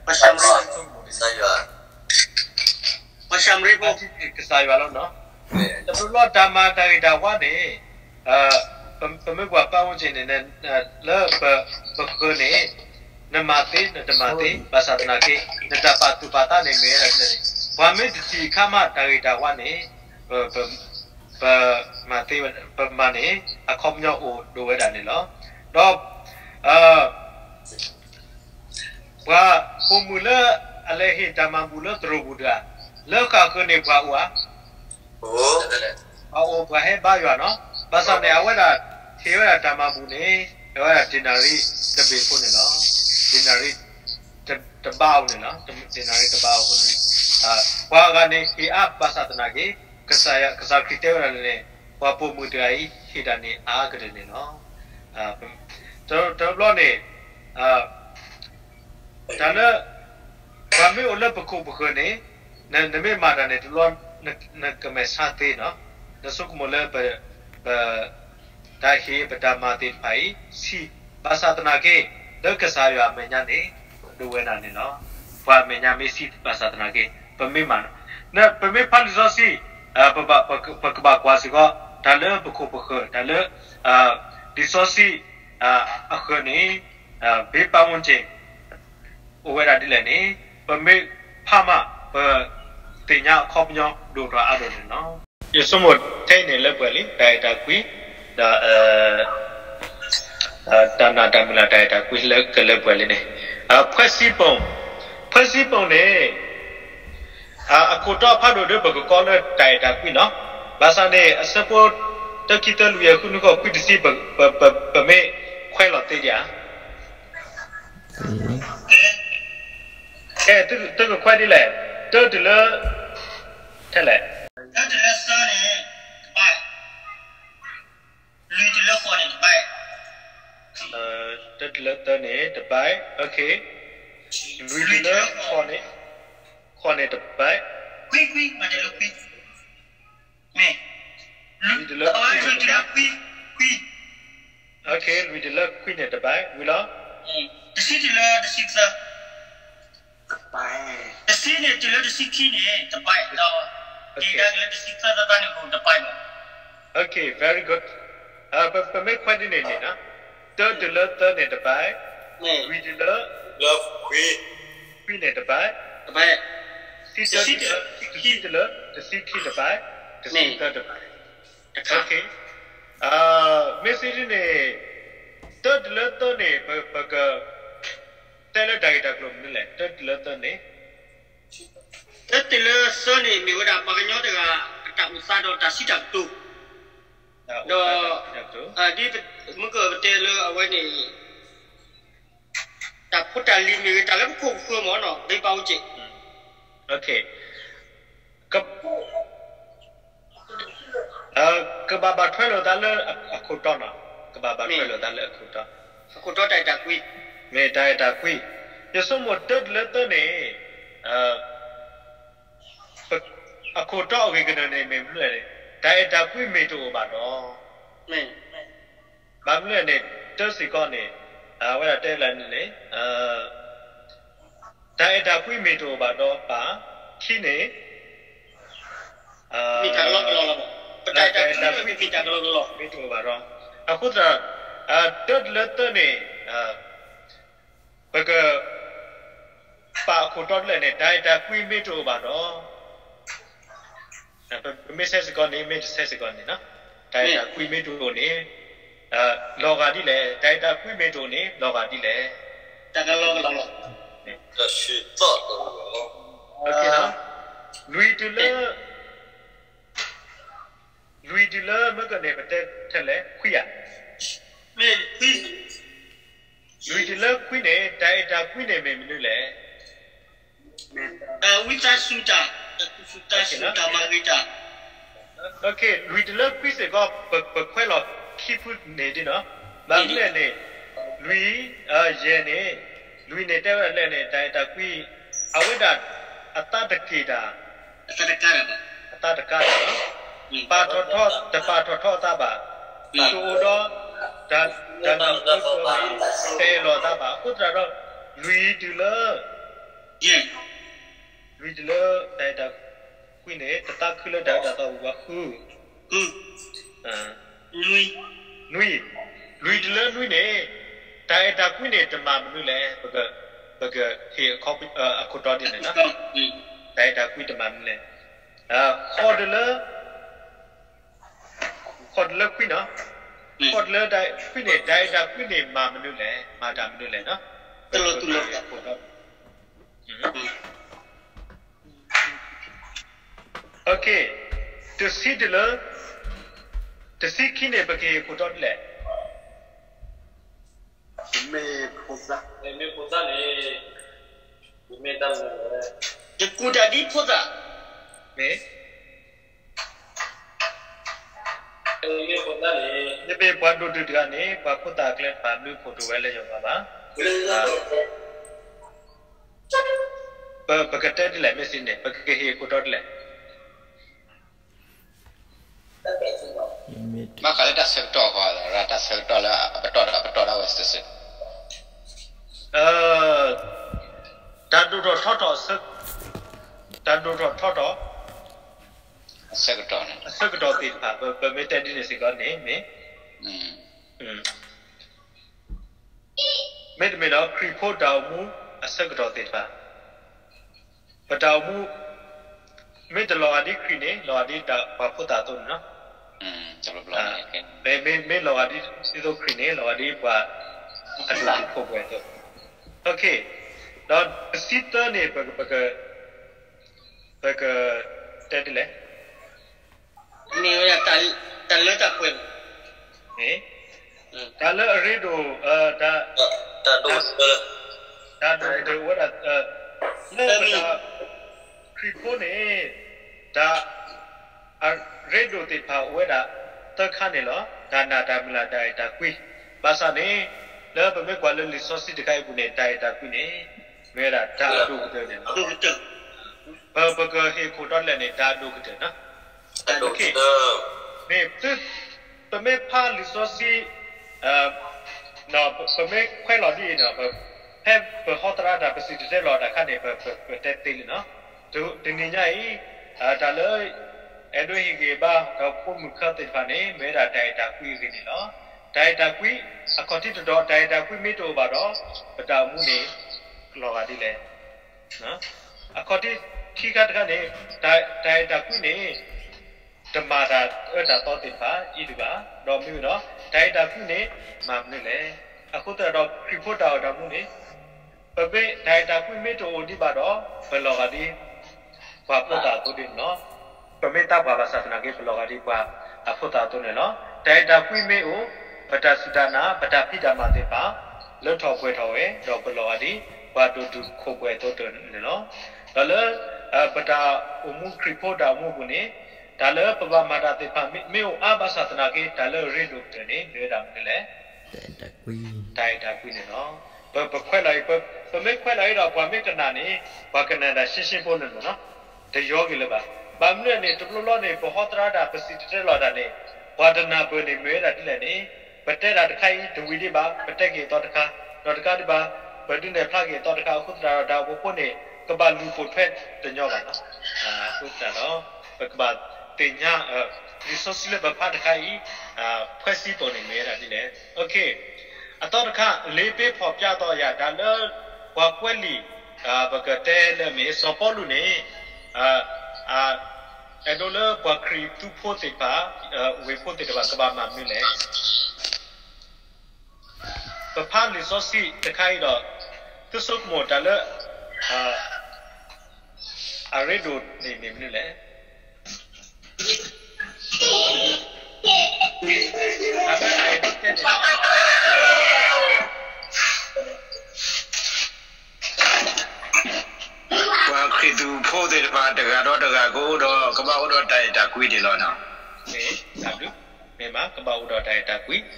ပှၤၡမရံဖိ, ကစၢ်ယွၤလီၤနီၤ, တဘျီဘျီတၢ်မၤတၢ်ဂ့ၤတၢ်ဝါန့ၣ်, ပမ့ၢ်ကွၢ်ပတ်ဝန်းကျင်န့ၣ်, လၢပဃၢၤန့ၣ်, နမၤသ့ နတမၤသ့ ဘၣ်ဆၣ်သနာ်က့ နတၢ်ပာ်သူၣ်ပာ်သးန့ၣ်မ့ၢ်ဝဲဒၣ်န့ၣ်, ပှၤမ့ၢ်တထံၣ်အခါမးတၢ်ဂ့ၤတၢ်ဝါန့ၣ်, ပမၤသ့, ပမၤန့ၣ် အခီပညီအိၣ်ဒိၣ်ဝဲဒၣ်န့ၣ်လီၤ. ဒီး ပှၤပိာ်မုၣ်လၢအလဲၤဟ့ၣ်တၢ်မၤဘူၣ်လၢသရိာ်ပူၤတဂၤ, လၢဃၣ်ဃၢၤန့ၣ်ပှၤအိၣ်ဧါ, ပှၤအိၣ်ပှၤဟဲဘါယွၤနီၤ, ဘၣ်ဆၣ်န့ၣ် အဝဲဒၣ်ဟ့ၣ်ဝဲဒၣ်တၢ်မၤဘူၣ်န့ၣ်, ဟ့ၣ်ဝဲဒၣ်ဒ့နၤရံတဘ့ၣ်ဖိန့ၣ်လီၤ. ဒ့နၤရံတဘါအဃိန့ၣ်လီၤ, ဒ့နၤရံတဘါအဃိန့ၣ်, ပှၤအဂၤန့ၣ်ဟ့ၣ်အါဘၣ်ဆၣ်သနာ်က့, ကစၢ်ယွၤ, ကစၢ်ခရံာ်တဲဝဲဒၣ်န့ၣ်, ပှၤပိာ်မုၣ်တဂၤအံၤဟ့ၣ်တၢ်န့ၣ်အါကတၢၢ်န့ၣ်လီၤ. တဘျီန့ၣ် တၢ်လၢ ပှၤမ့ၢ်အိၣ်လၢပခိၣ်ပဃၢၤန့ၣ်, နမ့ၢ်မၤတၢ်န့ၣ် တဘျီ နကမဲာ်ဆါသ့နီၤ, နဆိကမိၣ်လၢ ပ တၢ်ဟ့ၣ်ပတၢ်မၤသ့ၣ်တဖၣ်အံၤ ဆံးဘၣ်ဆၣ်သနာ်က့, လၢကစၢ်ယွၤအမဲာ်ညါန့ၣ် ဒိၣ်ဝဲဒၣ်န့ၣ်လီၤ. ပှၤအမဲာ်ညါမ့ၢ်ဆံးဘၣ်ဆၣ်သနာ်က့ ပမ့ၢ်မၤနီၤ, ပမ့ၢ်ဖးလံာ်စီဆှံ, ပကဘၣ်ကွၢ်စ့ၢ်ကီး တၢ်လၢပခိၣ်ပဃၢၤ, တၢ်လၢ လံာ်စီဆှံအဃၢၤန့ၣ်, ဘၣ်ပဝဲက့ၤ အိၣ်ဝဲဒၣ်ဒ်လဲၣ်န့ၣ်, ပမ့ၢ်ဖးမး ပသ့ၣ်ညါအခီပညီဒိၣ်ထီၣ်အါဒိၣ်န့ၣ်လီၤ. ယဆိကမိၣ်ထဲအံၤန့ၣ်လၢပှဲၤလံ, တၢ်အဲၣ်တၢ်ကွံ, ဒီး တၢ်နာ်တၢ်မုၢ်လၢ်တၢ်အဲၣ်တၢ်ကွံလၢကလၢပှဲၤလံန့ၣ်, ဖဲစံပိၣ်, ဖဲစံပိၣ်န့ၣ် အခိၣ်တီဖးဒိၣ်ဒီး ပကကိးလၢတၢ်အဲၣ်တၢ်ကွံနီၤ, ဘၣ်ဆၣ်န့ၣ် အဆၢဖိ တၢ ခံ သၢ လွံၢ် ဃု နွံ ဃိး ခွံ တဆံ ပမ့ၢ်ခွဲးလီၤသ့ဒံးဧါ. ကဲ, သုကခွဲးဒ်လဲၣ်, တၢတုၤလၢ ထဲလဲၣ်, တၢတုၤလၢသၢန့ၣ် တဘၣ်, လွံၢ်တုၤလၢဃိးန့ၣ်တဘၣ်, တၢတုၤလၢသၢန့ၣ်တဘၣ်, လွံၢ်တုၤလၢ ဃိးန့ၣ်တဘၣ်, ခွံ, ခွံ, မ့ၢ်, လွံၢ်တုၤလၢ လွံၢ်တုၤလၢခွံ, ခွံ, လွံၢ်တုၤလၢခွံန့ၣ်တဘၣ်, ဝံၤလီၤ, တဆံတုၤလၢတဆံသၢ, တဆံန့ၣ်တုၤလၢတဆံခံန့ၣ်တဘၣ်, ဒီး က့ၤဒၣ်ကလၢတဆံသၢသၢန့ၣ်တဘၣ်လီၤ. Okay, very good. ပမ့ၢ်ခွဲးဒ်န့ၣ်န့ၣ်, တၢတုၤလၢသၢန့ၣ်တဘၣ်, လွံၢ်တုၤလၢ ခွံန့ၣ်တဘၣ်, တဆံတၢတုၤလၢ တဆံခံတဘၣ်, တဆံသၢတဘၣ်, မ့ၢ်စ့ဒ်န့ၣ်, တၢတုၤလၢသၢန့ၣ် ပက တဲလၢတၢ်ဂ့ၢ်တၢ်ကျိၤမနုၤလဲၣ်, တၢတုၤလၢသၢန့ၣ်, တၢတုၤလၢသၢန့ၣ် မ့ၢ်ဝဲဒၣ်ပှၤကညီတဂၤအတၢ်အိၣ်သးဒီးတၢ်စံးတၢ်ကတိၤ, ဒီး ဒ်မုၢ်ကၢၢ်ပတဲလၢအဝဲန့ၣ် တၢ်ဖိတၢ်လံၤမ့ၢ်ဂ့ၤ တၢ်လၢပခိၣ်ပဃၢၤမ့ၢ်နီၤ ဘၣ်ပာ်ဝဲက့ၤ, ကဘၣ်ဘၣ်ထွဲလိာ်သးလၢအခိၣ်တီနီၤ, ကဘၣ်ဘၣ်ထွဲလိာ်သးလၢအခိၣ်တီ, အခိၣ်တီတၢ်အဲၣ်တၢ်ကွံ, မ့ၢ်တၢ်အဲၣ်တၢ်ကွံ, ယဆိကမိၣ်တၢတုၤလၢသၢန့ၣ် အခိၣ်တီအဂ့ၢ်ကတၢၢ်န့ၣ်မ့ၢ်မနုၤလဲၣ်န့ၣ်, တၢ်အဲၣ်တၢ်ကွံမ့ၢ်တအိၣ်ဘၣ်ဒီး, ဘၣ်မနုၤလဲၣ်န့ၣ်, တၢစ့ၢ်ကီးန့ၣ်, အဝဲဒၣ်တဲလၢန့ၣ်, တၢ်အဲၣ်တၢ်ကွံမ့ၢ်တအိၣ်ဘၣ်ဒီးပၢ်, ခံန့ၣ်, မ့ၢ်တၢ်ကလီကလီလီၤ, တၢ်အဲၣ်တၢ်ကွံမ့ၢ်တအိၣ်ဘၣ်ဒီး, အဃိသတး, တၢတုၤလၢသၢန့ၣ်, ပက ပာ်အခိၣ်တီဒ်လဲၣ်န့ၣ်, တၢ်အဲၣ်တၢ်ကွံမ့ၢ်တအိၣ်ဘၣ်ဒီး, ပမ့ၢ်ဆဲးစ့ၢ်ကီးန့ၣ် မ့ၢ်တဆဲးစ့ၢ်ကီးန့ၣ်နီၤ, တၢ်အဲၣ်တၢ်ကွံမ့ၢ်တအိၣ်န့ၣ်, လီၤဂာ်ဒ်လဲၣ်, တၢ်အဲၣ်တၢ်ကွံမ့ၢ်တအိၣ်န့ၣ် လီၤဂာ်ဒ်လဲၣ်, တၢ်ကလီကလီလီၤ, လွံၢ်တုၤလၢ လွံၢ်တုၤလၢမ့ၢ်ကန့ၣ် ပတဲထဲလဲၣ် ခွံဧါ, မ့ၢ်ခွံ, လွံၢ်တုၤလၢခွံန့ၣ် တၢ်အဲၣ်တၢ်ကွံန့ၣ်မ့ၢ်မနုၤလဲၣ်, ဝံသးစူၤတၢ်, ဝံသးစူၤတၢ်မၤဂ့ၤတၢ်, လွံၢ်တုၤလၢခွံစ့ၢ်ကီး ပခွဲးလီၤခံဖုန့ၣ်ဒ်နီၤ, ဘၣ်မနုၤလဲၣ်န့ၣ်, လွံၢ်, ယဲၢ်န့ၣ်, လွံၢ်န့ၣ်တဲဝဲဒၣ်လဲၣ်န့ၣ် တၢ်အဲၣ်တၢ်ကွံ, အဝဲဒၣ်အသးတက့ၢ်တၢ် အသးတကါတၢ်ဘၣ်, ပာ်ထီၣ်ထီ, တပာ်ထီၣ်ထီအသးဘၣ်, တအိၣ်ဒီး တၢ်, တၢ်လၢအၢၣ်လီၤအသးဘၣ်, အဃိသတးဒီး လွံၢ်တုၤလၢ, လွံၢ်တုၤလၢတၢ်အဲၣ်တၢ်ကွံန့ၣ် တသးခုလၢတၢ်အၢတၢ်သီပူၤဘၣ်ဃု နွံ, နွံ, လွံၢ်တုၤလၢနွံန့ၣ်, တၢ်အဲၣ်တၢ်ကွံန့ၣ် တမၤမနုၤလဲၣ်, ပကဟ့ၣ်အခိၣ်တီဒ်န့ၣ်လီၤ, တၢ်အဲၣ်တၢ်ကွံတမၤမနုၤလဲၣ်, ဃိးတုၤလၢ, ဃိးတုၤလၢခွံနီၤ, ဃိးတုၤလၢခွံန့ၣ် တၢ်အဲၣ်တၢ်ကွံန့ၣ် မၤမနုၤလဲၣ်, မၤတၢ်မနုၤလဲၣ်နီၤ, တၢ်လီၤတူၢ်လီၤ တဆံတုၤလၢ, တဆံခံန့ၣ် ပကဟ့ၣ်ခိၣ်တီဒ်လဲၣ်, မ့ၢ်ဖိသၣ်, မ့ၢ်ဖိသၣ်န့ၣ်, မ့ၢ်တၢ်မနုၤလဲၣ်, ယကူၣ်တၢ်ဒ်ဖိသၣ်, မ့ၢ်, မ့ၢ်ဖိသၣ်န့ၣ်, နမ့ၢ်ပှၤဒိၣ်တုာ်တဂၤန့ၣ် ပှၤဖိသၣ်အကျဲတဘၣ်ဘျုးဖှိၣ်တအိၣ်ဝဲလၢယွၤဘၣ်, ပကတဲဒ်လဲၣ် မ့ၢ်စ့ၢ်န့ၣ် ပကဟ့ၣ်ခိၣ်တီဒ်လဲၣ်, ဘၣ်ဃးလၢတၢ်ဆၢကတီၢ်ဃီ, တၢ်ဆၢကတီၢ်လၢအပတီၢ်ဒီး အပတီၢ်ဒၣ်ဝဲစုာ်စုာ်, တၢ်ဒိၣ်ထီၣ်ထီထီၣ်, တၢ်ဒိၣ်ထီၣ်ထီထီၣ်, အဆၢကတီၢ်သ့ၣ်တဖၣ် ပမ့ၢ်တဲဒ်န့ၣ်စ့ၢ်ကီးန့ၣ် မ့ၢ် မ့တမ့ၢ်ဒီးခရံာ်ဖိတၢ်အိၣ်မူအဆၢကတီၢ်သ့ၣ်တဖၣ် ပတၢ်အိၣ်မူ မ့ၢ်တလီၤဂာ်ဒ်ခရံာ်န့ၣ် လီၤဂာ်ဒ်ပှၤဖိသၣ်အသိးန့ၣ်လီၤ. မ့ၢ်လီၤဂာ်ဒ်သိးခရံာ်န့ၣ် လီၤဂာ်ဒ်ပှၤအဒိၣ်တုာ်ခိၣ်ပှဲၤအသိး, ဒီးတဆံသၢန့ၣ် ပက ပကတဲဒ်လဲၣ် မ့ၢ်ဝဲဒၣ်တၢ်လၢတၢ်ပှဲၤ, တၢ်လၢအရ့ဒိၣ်, တၢ်ဒိၣ်ကတၢၢ်, တၢ်ဒိၣ်ကတၢၢ်အိၣ်ဝဲဒၣ် လၢပတၢ်ခရံာ်ဖိန့ၣ် တၢ်အရ့ဒိၣ်သ့ၣ်တဖၣ်အိၣ်ဝဲဒၣ်သၢခါန့ၣ်လီၤ. တၢ်နာ်တၢ်မုၢ်လၢ် တၢ်အဲၣ်တၢ်ကွံ, ဘၣ်ဆၣ်န့ၣ် လၢပမ့ၢ်ကွၢ်လၢလံာ်စီဆှံတခါအံၤအပူၤန့ၣ် တၢ်အဲၣ်တၢ်ကွံန့ၣ် မ့ၢ်ဝဲဒၣ်တၢ်အဒိၣ်ကတၢၢ်န့ၣ်လီၤ. ပ ပကဟ့ၣ်ခိၣ်တီလဲၣ်န့ၣ် တၢ်အဒိၣ်ကတၢၢ်န့ၣ်လီၤ. မ့ၢ် ပမ့ၢ်ဖးလံာ်စီဆှံ ပမ့ၢ်ခွဲးလီၤဒ်အံၤန့ၣ် ဖဲပဟီသရၣ်တၢ်ပစံၣ်တဲၤတဲလီၤတၢ်ခါန့ၣ် ပတဲသ့လံနီၤ. တနံၤညါအံၤ တၢ်လၢ အဲၣ်ဒိးဟ့ၣ်ဂံၢ်ဘါ ဒီးဖိမုၣ်ခၢၣ်သ့ၣ်တဖၣ်န့ၣ် မ့ၢ်ဝဲဒၣ်တၢ်အဲၣ်တၢ်ကွံအဂ့ၢ်န့ၣ်လီၤ. တၢ်အဲၣ်တၢ်ကွံ အခီၣ်ထံးတတီၤ တၢ်အဲၣ်တၢ်ကွံမ့ၢ်တအိၣ်ဘၣ်ဒီး ပတၢ်အိၣ်မူန့ၣ် လီၤဂာ်ဒ်လဲၣ်. အခီၣ်ထံးခံခါတခါန့ၣ် တၢ်အဲၣ်တၢ်ကွံန့ၣ် တမၤတၢ်အၢတၢ်သီသ့ၣ်တဖၣ်အံၤဒံးဘၣ်, ဒီးမ့ၢ်ဝဲဒီး တၢ်အဲၣ်တၢ်ကွံန့ၣ် မၤမနုၤလဲၣ်. အဃိသတးဒီး ခရံာ်ဖိတၢ်အိၣ်တၢ်မူန့ၣ် ပမ့ၢ်တၢ်အဲၣ်တၢ်ကွံမ့ၢ်တအိၣ်ဒံးဘၣ်ဒီး ပလီၤဂာ်ဒ် ပှၤဖိသၣ်အသိးဒ်န့ၣ်လီၤ. ပမ့ၢ်တၢ်ပှၤဘၣ်ဆၣ်သနာ်က့ ပလီၤဂာ်ဒ်ပှၤအဖိသၣ်အသိးန့ၣ်လီၤ. တၢ်အဲၣ်တၢ်ကွံမ့ၢ်အိၣ် ပတၢ်စူၢ်တၢ်နာ် ပတၢ်ဖံးတၢ်မၤသ့ၣ်တဖၣ် လၢထီၣ်ပှဲၤထီၣ်ဝဲ ဒီးပလီၤဂာ်ဒ် ပှၤဒိၣ်တုာ်ခိၣ်ပှဲၤအသိးတၢ်န့ၣ်လီၤ. ဒီးလၢ ပတၢ်အိၣ်မူခရံာ်ဖိတၢ်အိၣ်မူအပူၤန့ၣ် တၢ်လၢပဘၣ်မၤတၢ်သ့ၣ်တဖၣ် မ့ၢ်အိၣ်အါဘၣ်ဆၣ်သနာ်က့ တၢ်လၢအရ့ဒိၣ်ကတၢၢ်န့ၣ် မ့ၢ်ဝဲဒၣ်မနုၤလဲၣ်. တၢ်အဲၣ်တၢ်ကွံန့ၣ်လီၤ. ပခွဲးလီၤအံၤ ပမ့ၢ်ခွဲးလီၤအံၤဒီး ပှၤမ့ၢ်ကနၣ်န့ၣ် ပှၤကနၣ်တၢ်ရှဲရှဲဖိန့ၣ်လီၤ. တယီက့ၤလၢၤဘၣ်. ဘၣ်မနုၤန့ၣ် တဘျီဘျီန့ၣ် ပဟီသရၣ်တၢ် ပစံၣ်တဲၤတဲလီၤတၢ်န့ၣ် ပှၤတနၢ်ပၢၢ်န့ၣ် မ့ၢ်ဝဲဒၣ်ဒ်လဲၣ်န့ၣ် ပတဲတၢ်တခါအံၤ တဝံၤဒံးဘၣ် ပတဲက့ၤအသီတခါ, ဒီးတကးဒံးဘၣ် ပဒုးနဲၣ်ဖျါက့ၤအသီတခါ အဃိသတးဒီး တၢ်အိၣ်ဖှိၣ်ဖိန့ၣ် ကဘၣ်လူၤပိာ်ထွဲတညီဘၣ်လီၤ. အဃိသတးဒီး ပကဘၣ်သ့ၣ်ညါ လံာ်စီဆှံလၢပဖးတခါအံၤ ဖဲစံးသိးန့ၣ် မ့ၢ်ဝဲဒၣ်ဒ်လဲၣ်. အသီတခါ လေးပဲဖော်ပြသောအရာ တၢ်လၢ ပှၤကွဲးလံာ် ပကတဲလၢမ့ၢ် စီၤပီလူးန့ၣ် အဲၣ်ဒိးလၢပှၤခရံာ်ဖိသ့ၣ်တဖၣ် ဝ့ၢ်ဖိသ့ၣ်တဖၣ် ကဘၣ်မၤမနုၤလဲၣ်. ပဖးလံာ်စီဆှံတခါအံၤဒီး သုဆိကမိၣ်တၢ်လၢ အရ့ဒိၣ်န့ၣ်မ့ၢ်မနုၤလဲၣ်. ပှၤခရံာ်ဖိသ့ၣ်တဖၣ် တဂၤဒီးတဂၤကအိၣ်ဒီး ကဘၣ်အိၣ်ဒီးတၢ်အဲၣ်တၢ်ကွံန့ၣ်လီၤ. မ့ၢ် တၢ်ဘျုး, မ့ၢ်မး ကဘၣ်အိၣ်ဒီးတၢ်အဲၣ်တၢ်ကွံ. တၢ်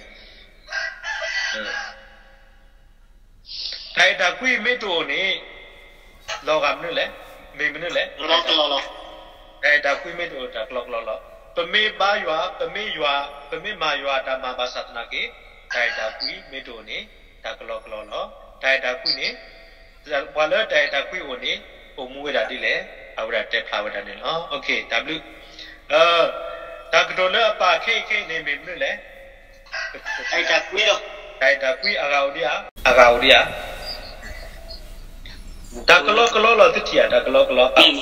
အဲၣ်တၢ်ကွံမ့ၢ်တအိၣ်န့ၣ် လီၤဂာ်မနုၤလဲၣ်, မ့ၢ်မနုၤလဲၣ်. တၢ်အဲၣ်တၢ်ကွံမ့ၢ်တအိၣ် တၢ်ကလီကလီလီၤ. ပမ့ၢ်ဘါယွၤ, ပမ့ၢ်ယွၤ, ပမ့ၢ်မၤယွၤတၢ်မၤဘၣ်ဆၣ်သနာ်က့ တၢ်အဲၣ်တၢ်ကွံမ့ၢ်တအိၣ်န့ၣ် တၢ်ကလီကလီလီၤ. တၢ်အဲၣ်တၢ်ကွံန့ၣ် ပှၤလၢတၢ်အဲၣ်တၢ်ကွံအိၣ်န့ၣ် အိၣ်မူဝဲဒၣ်ဒ်လဲၣ်, အဝဲဒၣ်တဲဖျါဝဲဒၣ်န့ၣ်လီၤ. တၢ်ဘျုး, တၢ်ကတိၤလၢအပာ်ခဲအံၤခဲအံၤန့ၣ် မ့ၢ်မနုၤလဲၣ်. တၢ်အဲၣ်တၢ်ကွံအဂၤအိၣ်ဒံးဧါ, အဂၤအိၣ်ဒံးဧါ. တၢ်ကလီကလီလီၤ သုထံၣ်ဧါ, တၢ်ကလီ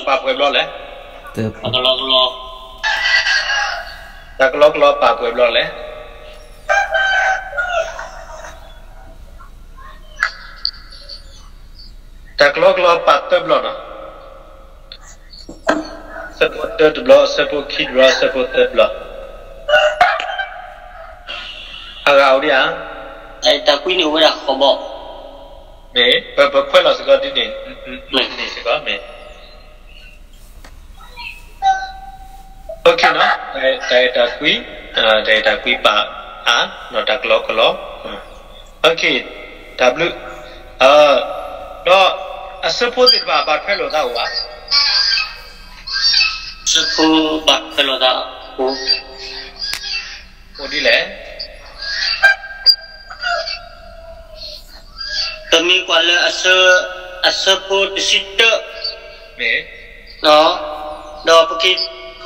ကလီ ပာ်ပှဲၤဘျီလဲၣ်. တၢ်ကလီကလီပာ်ပှဲၤဘျီလဲၣ်. တၢ်ကလီကလီပာ်သၢဘျီနီၤ. အဆၢဖိတၢတဘျီ, အဆၢဖိခံတဘျီ, အဆၢဖိသၢတဘျီ. အဂၤအိၣ်ဒံးဧါ. တၢ်အဲၣ်တၢ်ကွံန့ၣ်အိၣ်ဝဲဒၣ်ဃိးဘျီ. မ့ၢ် ပခွဲးလီၤစ့ၢ်ကီးဒ်န့ၣ်, န့ၣ်စ့ၢ်ကီးမ့ၢ် တၢ်အဲၣ်တၢ်ကွံ, တၢ်အဲၣ်တၢ်ကွံပာ်အါ, ဒီးတၢ်ကလီကလီ, တၢ်ဘျုး, ဒီးအဆၢဖိသ့ၣ်တဖၣ်ဘၣ်ထွဲလိာ်သးအိၣ်ဧါ. အဆၢဖိဘၣ်ထွဲလိာ်သးအိၣ်, အိၣ်ဒ်လဲၣ်. ပမ့ၢ်ကွၢ်လၢ အဆၢဖိတဆံတၢ, မ့ၢ်, ဒီးပက့ၤ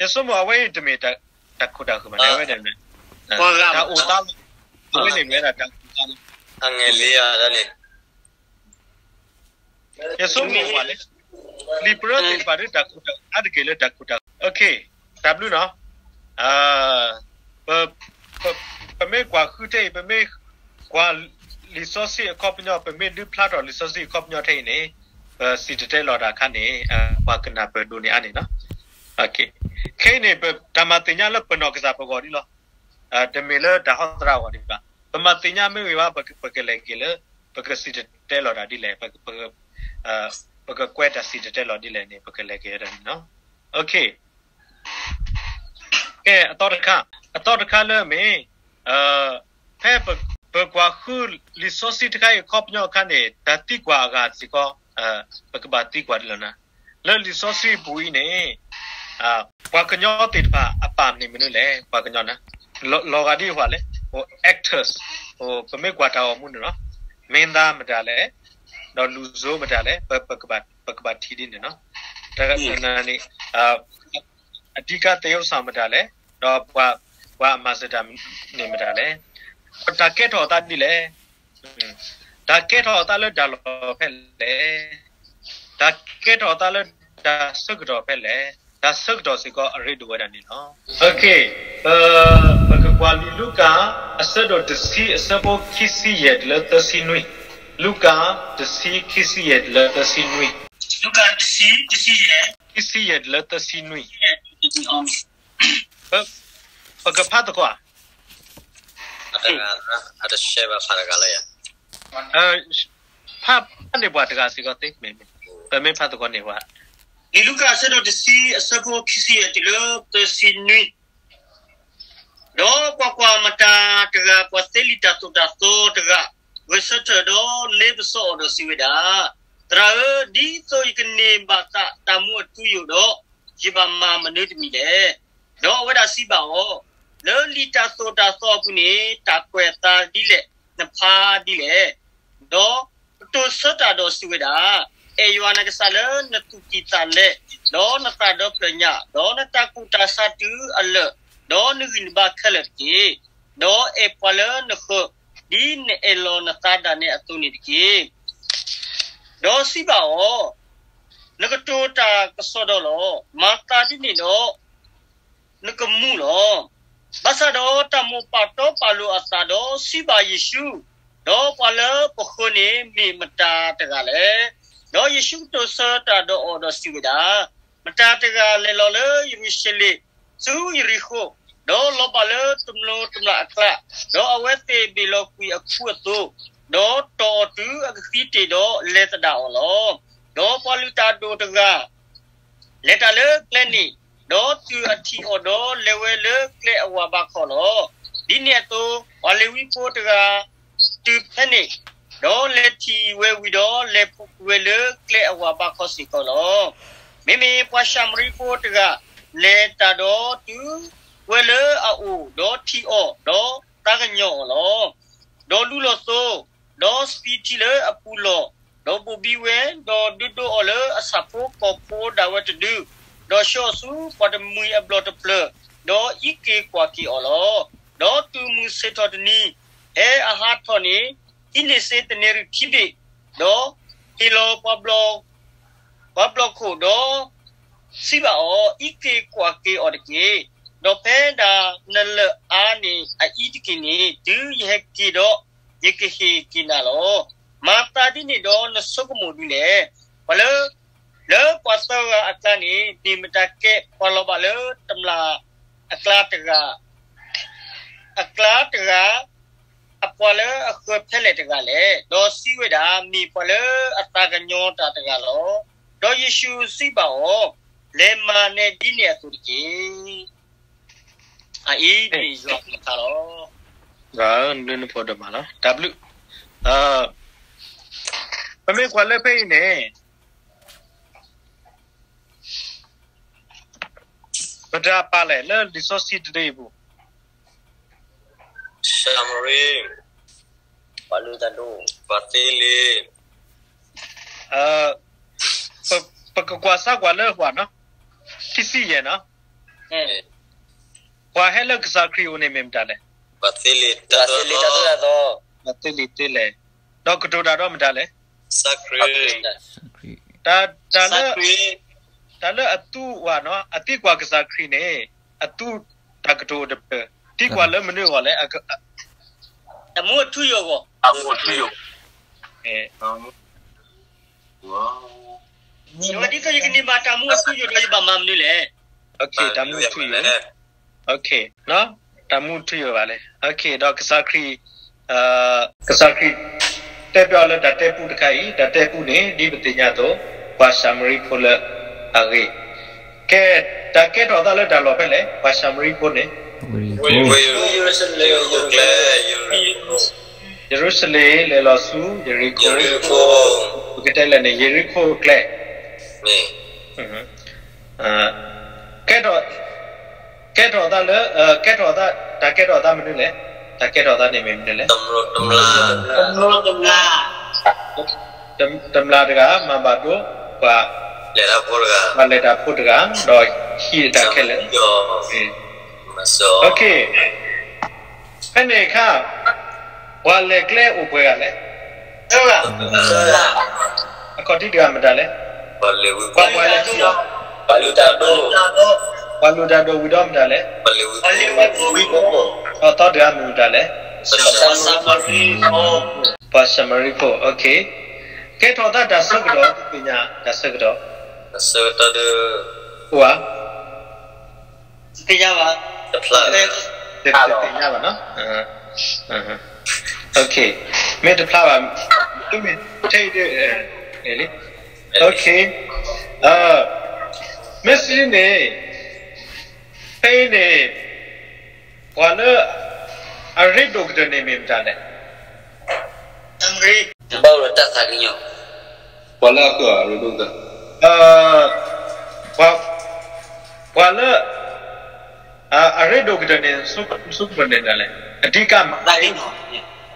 ယဆိကမိၣ်အဝဲအံၤတမ့ၢ်တၢ်ခိၣ်တၢ်ဃၢၤဘၣ်န့ၣ် အဝဲန့ၣ် တၢ်အိၣ်သးလီၤ. အဝဲန့ၣ်မ့ၢ်ဝဲဒၣ်တၢ်အိၣ်သးလီၤ. ယဆိကမိၣ်ဝဲလၢ လံာ်ပရၢသ့ၣ်တဖၣ်ဒီးတၢ်ခိၣ်တၢ်ဃၢၤ အါတက့ၢ်လၢတၢ်ခိၣ်တၢ်ဃၢၤ တၢ်ဘျုးနီၤ. ပမ့ၢ်ကွၢ်ဃုထဲအံၤ ပမ့ၢ်ကွၢ်လံာ်စီဆှံအခီပညီ ပမ့ၢ်ဒုးဖျါထီၣ်လံာ်စီဆှံအခီပညီထဲအံၤန့ၣ် ပစံၣ်တဲၤတဲလီၤတၢ်အခါန့ၣ် ပှၤကနၢ်ပၢၢ်ဒိၣ်န့ၢ်အါန့ၣ်လီၤ. ခဲအံၤန့ၣ် တၢ်မၤသ့ၣ်ညါလၢပနီၢ်ကစၢ်ပဂီၢ်ဒ်လီၤ. တမ့ၢ်လၢတၢ်ဟီသရၣ်အဂီၢ်ဒံးဘၣ်. ပမၤသ့ၣ်ညါမ့ၢ်ဂ့ၤဘၣ် ပကလဲၤက့ၤလၢ ပကစံၣ်တဲၤတဲလီၤတၢ်ဒ်လဲၣ်, ပကကွဲးတၢ်စံၣ်တဲၤတဲလီၤဒ်လဲၣ်န့ၣ် ပကလဲၤက့ၤဝဲဒၣ်န့ၣ်လီၤ. ကဲ အသီတခါ, အသီတခါလၢအမ့ၢ် ဖဲပကွၢ်ဃုလံာ်စီဆှံတခါအံၤအခီပညီအခါန့ၣ် တၢ်သံကွၢ်အဂၤစ့ၢ်ကီး ပကဘၣ်သံကွၢ်ဒ်လဲၣ်န့ၣ်, လၢလံာ်စီဆှံအပူၤအံၤန့ၣ် ပှၤကညီသ့ၣ်တဖၣ်အပၢ်မ့ၢ်မနုၤလဲၣ်, ပှၤကညီန့ၣ် လီၤဂာ်ဒ်အံၤလၢ actors, ပမ့ၢ်ကွၢ်တၢ်အိၣ်မူန့ၣ်လီၤ, မင်းသားမတၤလဲၣ်, ဒီးလူဆိုးမတၤလဲၣ်, ပကဘၣ်ထံၣ်ဒ်န့ၣ်လီၤ. တၢ်န့ၣ် အဓိကသရုပ်ဆောင်မတၤလဲၣ်, ဒီးပှၤအမၤစၢၤတၢ်န့ၣ်မတၤလဲၣ်, တၢ်ကဲထီၣ်အသးဒ်လဲၣ်, တၢ်ကဲထီၣ်အသးလၢတၢ်လီၢ်ဖဲလဲၣ်, တၢ်ကဲထီၣ်အသးလၢတၢ်ဆၢကတီၢ်ဖဲလဲၣ်, တၢ်ဆၢကတီၢ်စ့ၢ်ကီးအရ့ဒိၣ်ဝဲဒၣ်န့ၣ်လီၤ. ပကကွၢ်လံာ်လူၤကၣ် အဆၢဒိၣ်တဆံ အဆၢဖိခံဆံယဲၢ်တုၤလၢသၢဆံနွံ, လူၤကၣ်တဆံ ခံဆံယဲၢ်တုၤလၢသၢဆံနွံ, ပကဖးသကိးဧါ, ဖးန့ၢ်ပှၤတဂၤစ့ၢ်ကီးသ့, ပမ့ၢ်ဖးသကိးန့ၢ်ပှၤ, လံာ်လူၤကၣ်အဆၢဒိၣ်တဆံ အဆၢဖိခံဆံယဲၢ်တုၤလၢသၢဆံနွံ ဒီးကွၢ်ကွၢ်, မတၤတဂၤပှၤသ့လံာ်တၢ်သိၣ်တၢ်သီတဂၤ ဂဲၤဆၢထၢၣ်ဒီးလ့ပစီအီၤဒီးစံးဝဲဒၣ်, သရၣ်ဧၢ, ဒ်သိးယကန့ၢ်ဘၣ်သးတၢ်မူအထူအယိာ်ဒီး, ယဘၣ်မၤမနုၤတမံၤလဲၣ်. ဒီးအဝဲဒၣ်စံးဘၣ်အီၤ, လၢလံာ်တၢ်သိၣ်တၢ်သီအပူၤန့ၣ် တၢ်ကွဲးအသးဒ်လဲၣ်, နဖးဒ်လဲၣ်. ဒီးကတိၤဆၢတၢ်ဒီးစံးဝဲဒၣ်, အဲၣ်ယွၤနကစၢ်လၢနသူၣ်ကံၢ်သးလဲ, ဒီးနသးဒီဖျၢၣ်ညါ, ဒီးနတၢ်ကူၣ်တၢ်ဆးတုၤအလၢာ်, ဒီးနဂံၢ်နဘါခဲလၢာ်တက့ၢ်. ဒီးအဲၣ်ပှၤလၢနဃၢၤ, ဒ်နအဲၣ်လီၤနသးဒၣ်နဲအသိးန့ၣ်တက့ၢ်. ဒီးစံးဘၣ်အီၤ, နကတိၤတၢ်ကစီဒီလီၤ. မၤသးဒ်န့ၣ်ဒီး နကမူလီၤ. ဘၣ်ဆၣ်ဒီးတၢ်မိၢ်ပာ်တီပာ်လိၤအသးဒီးစံးဘၣ်ယ့ၣ်ၡူး, ဒီးပှၤလၢပဃၢၤန့ၣ်မ့ၢ်မတၤတဂၤလဲၣ်. ဒီးယ့ၣ်ၡူးကတိၤဆၢတၢ်ဒီးအီၤဒီးစံးဝဲဒၣ်, မတၤတဂၤလဲၤလီၤလၢယရူၤၡလ့ၣ် ဆူယရံၣ်ဃိၣ်, ဒီးလီၤဘၣ်လၢတမျိၤတမျာ်အကျါ, ဒီးအဝဲသ့ၣ်ဘ့ၣ်လီၤကွံာ်အခူအသိး, ဒီးတီၢ်အီၤတုၤအကသံတ့ၢ်ဒီးလဲၤသဒၣ်အီၤလီၤ. ဒီးပှၤလုၢ်တၢ်ဒိၣ်တဂၤ လဲၤတၢ်လၢကျဲန့ၣ်, ဒီးတုၤအထံၣ်အီၤဒီးလဲၤဝဲလၢကျဲအဝၤဘးခီလီၤ. ဒ်န့ၣ်အသိး ပှၤလ့ၤဝံဖိတဂၤတုၤဖဲန့ၣ်, ဒီးလဲၤထံၣ်ဝဲဝံၤဒီးလဲၤဖူးကွံာ်ဝဲလၢကျဲအဝၤဘးခီစ့ၢ်ကီးလီၤ. မ့မ့ၢ်ပှၤၡၤမရံဖိတဂၤလဲၤတၢ်ဒီးတုၤဝဲလၢအအိၣ်, ဒီးထံၣ်အီၤ, ဒီးသးကညီၤအီၤလီၤ. ဒီးလူလီၤသိ, ဒီးစပံးထံလၢအပူၤလီၢ်, ဒီးဘိၣ်ဘံဝဲ, ဒီးဒုးဒိးအီၤလၢအဆၣ်ဖိကီၢ်ဖိဒၣ်ဝဲတဒု, ဒီးဆှၢအီၤဆူပှၤတမှံၤအဘျီၣ်တဖျၢၣ်, ဒီးအံးက့ၤကွၢ်က့ၤအီၤလီၤ. ဒီးတုၤမုၢ်ဆ့ၣ်ထီၣ်တနံၤ, ဖဲအဟးထီၣ်န့ၣ်, ဟံးန့ၢ်စ့တနံၤရံၣ်ခံဘ့ၣ်, ဒီးဟ့ၣ်လီၤပှၤဘျီၣ်ခိၣ်, ဒီးစံးဘၣ်အီၤ, အံးက့ၤကွၢ်က့ၤအီၤတက့ၢ်. ဒီးဖဲဒၣ်နလၢၢ်အါန့ၣ်အအံးတက့ၢ်န့ၣ်, တုၤယဟဲက့ၤဒီး, ယကဟ့ၣ်က့ၤနၤလီၤ. မၤသးဒ်န့ၣ်ဒီးနဆိကမိၣ်ဒ်လဲၣ်. ပှၤလၢ, လၢပှၤသၢဂၤအကျါန့ၣ် မ့ၢ်မတၤကဲပှၤလီၤဘၣ်လၢတမျာ်အကျါတဂၤ, အကျါတဂၤ, အပှၤလၢအဃၢၤဖဲလဲၣ်တဂၤလဲၣ်. ဒီးစံးဝဲဒၣ်, မ့ၢ်ပှၤလၢအသးကညီၤတၢ်တဂၤလီၤ. ဒီးယ့ၣ်ၡူးစံးဘၣ်အီၤ, လဲၤမၤနၤဒ်န့ၣ်အသိးတက့ၢ်. အအံၤမ့ၢ်ယွၤအကလုၢ်ကထါလီၤ. နဖိဒိၣ်မးလီၤ. တၢ်ဘျုး. ပမ့ၢ်ကွၢ်လၢဖဲအံၤန့ၣ်, မတၤအပၢ်လဲၣ်လၢလံာ်စီဆှံတဒုအံၤအပူၤ. ၡၤမရံ, ပှၤလုၢ်တၢ်ဒိၣ်, ပှၤသ့လံာ်. ပကကွၢ်စၢ်ကွၢ်လၢပှၤနီၤ, ခံဆံယဲၢ်နီၤ, ပှၤဟဲလၢကစၢ်ခရံာ်အအိၣ်န့ၣ်မ့ၢ်မတၤလဲၣ်. ပှၤသ့လံာ်တၢ်သိၣ်တၢ်သီ, ပှၤသ့လံာ်သ့လဲၣ်, ဒီးကတိၤတၢ်ဒီးမတၤလဲၣ်. ကစၢ်ခရံာ်. တၢ်လၢအသူဝဲနီၤ, အသံကွၢ်ကစၢ်ခရံာ်န့ၣ်, အသူတၢ်ကတိၤအိၣ်တဖျၢၣ်, ထံၣ်ကွၢ်လၢမနုၤအဂီၢ်လဲၣ်. တၢ်မူအထူအယိာ်အဂီၢ်. ဒ်သိးယကန့ၢ်ဘၣ်တၢ်မူအထူအယိာ်ဒီးယဘၣ်မၤမနုၤလဲၣ်. တၢ်မူအထူအယိာ်, တၢ်မူအထူအယိာ်ဘၣ်လဲၣ်. ဒီးကစၢ်ခရံာ်, ကစၢ်ခရံာ် တဲပၠးအီၤလၢတၢ်တဲပူတခါအံၤ, တၢ်တဲပူန့ၣ် ဒ်ပသ့ၣ်ညါအသိး ပှၤၡၤမရံဖိလၢအဂ့ၢ်, ကဲ, တၢ်ကဲထီၣ်သးလၢတၢ်လီၢ်ဖဲလဲၣ်, ပှၤၡၤမရံဖိန့ၣ် ယရူၤၡလ့ၣ် လဲၤလီၤဆူ ယရံၣ်ခိၣ်, ပကတဲလဲၣ်န့ၣ် ယရံၣ်ခိၣ်အကျဲ, ကဲထီၣ်, ကဲထီၣ်သးလၢ, ကဲထီၣ်သး, တၢ်ကဲထီၣ်သးမနုၤလဲၣ်, တၢ်ကဲထီၣ်သးန့ၣ်မ့ၢ်မနုၤလဲၣ်. တမျးတဂၤ မၤဘၣ်ဒိ ပှၤ, ပှၤလဲၤတၢ်ဖိတဂၤ, ဒီးဟံးတၢ်ခဲလၢာ်. ဖဲန့ၣ်အခါ ပှၤလဲၤကျဲအိၣ်ပှဲၤဂၤလဲၣ်. အခီၣ်ထံးတဂၤမတၤလဲၣ်. ပှၤလဲၤထံၣ်အီၤ, ပှၤလုၢ်တၢ်ဒိၣ်ဝံၤဒီးမတၤလဲၣ်. ဒီးသီတဂၤမ့ၢ်မတၤလဲၣ်. ပှၤၡၤမရံဖိ, ကဲထီၣ်သးတၢ်ဆၢကတီၢ် သ့ၣ်ညါတၢ်ဆၢကတီၢ်, အိၣ်ဧါ. တသ့ၣ်ညါဘၣ်, တသ့ၣ်ညါဘၣ်နီၤ. မ့ၢ်တဖျါဘၣ်, မ့ၢ်ထဲအံၤဒ်, လံ, မ့ၢ်စံးန့ၣ်, ဖဲအံၤန့ၣ်, ပှၤလၢအရ့ဒိၣ်ကတၢၢ်န့ၣ်မ့ၢ်မတၤလဲၣ်. တၢ်သးကညီၤ, ပှၤလၢအဃၢၤအရ့ဒိၣ်ကတၢၢ်, ပှၤလၢ အရ့ဒိၣ်ကတၢၢ်န့ၣ် ဆိကမိၣ်န့ၣ်လဲၣ်, အဓိကမ့ၢ်,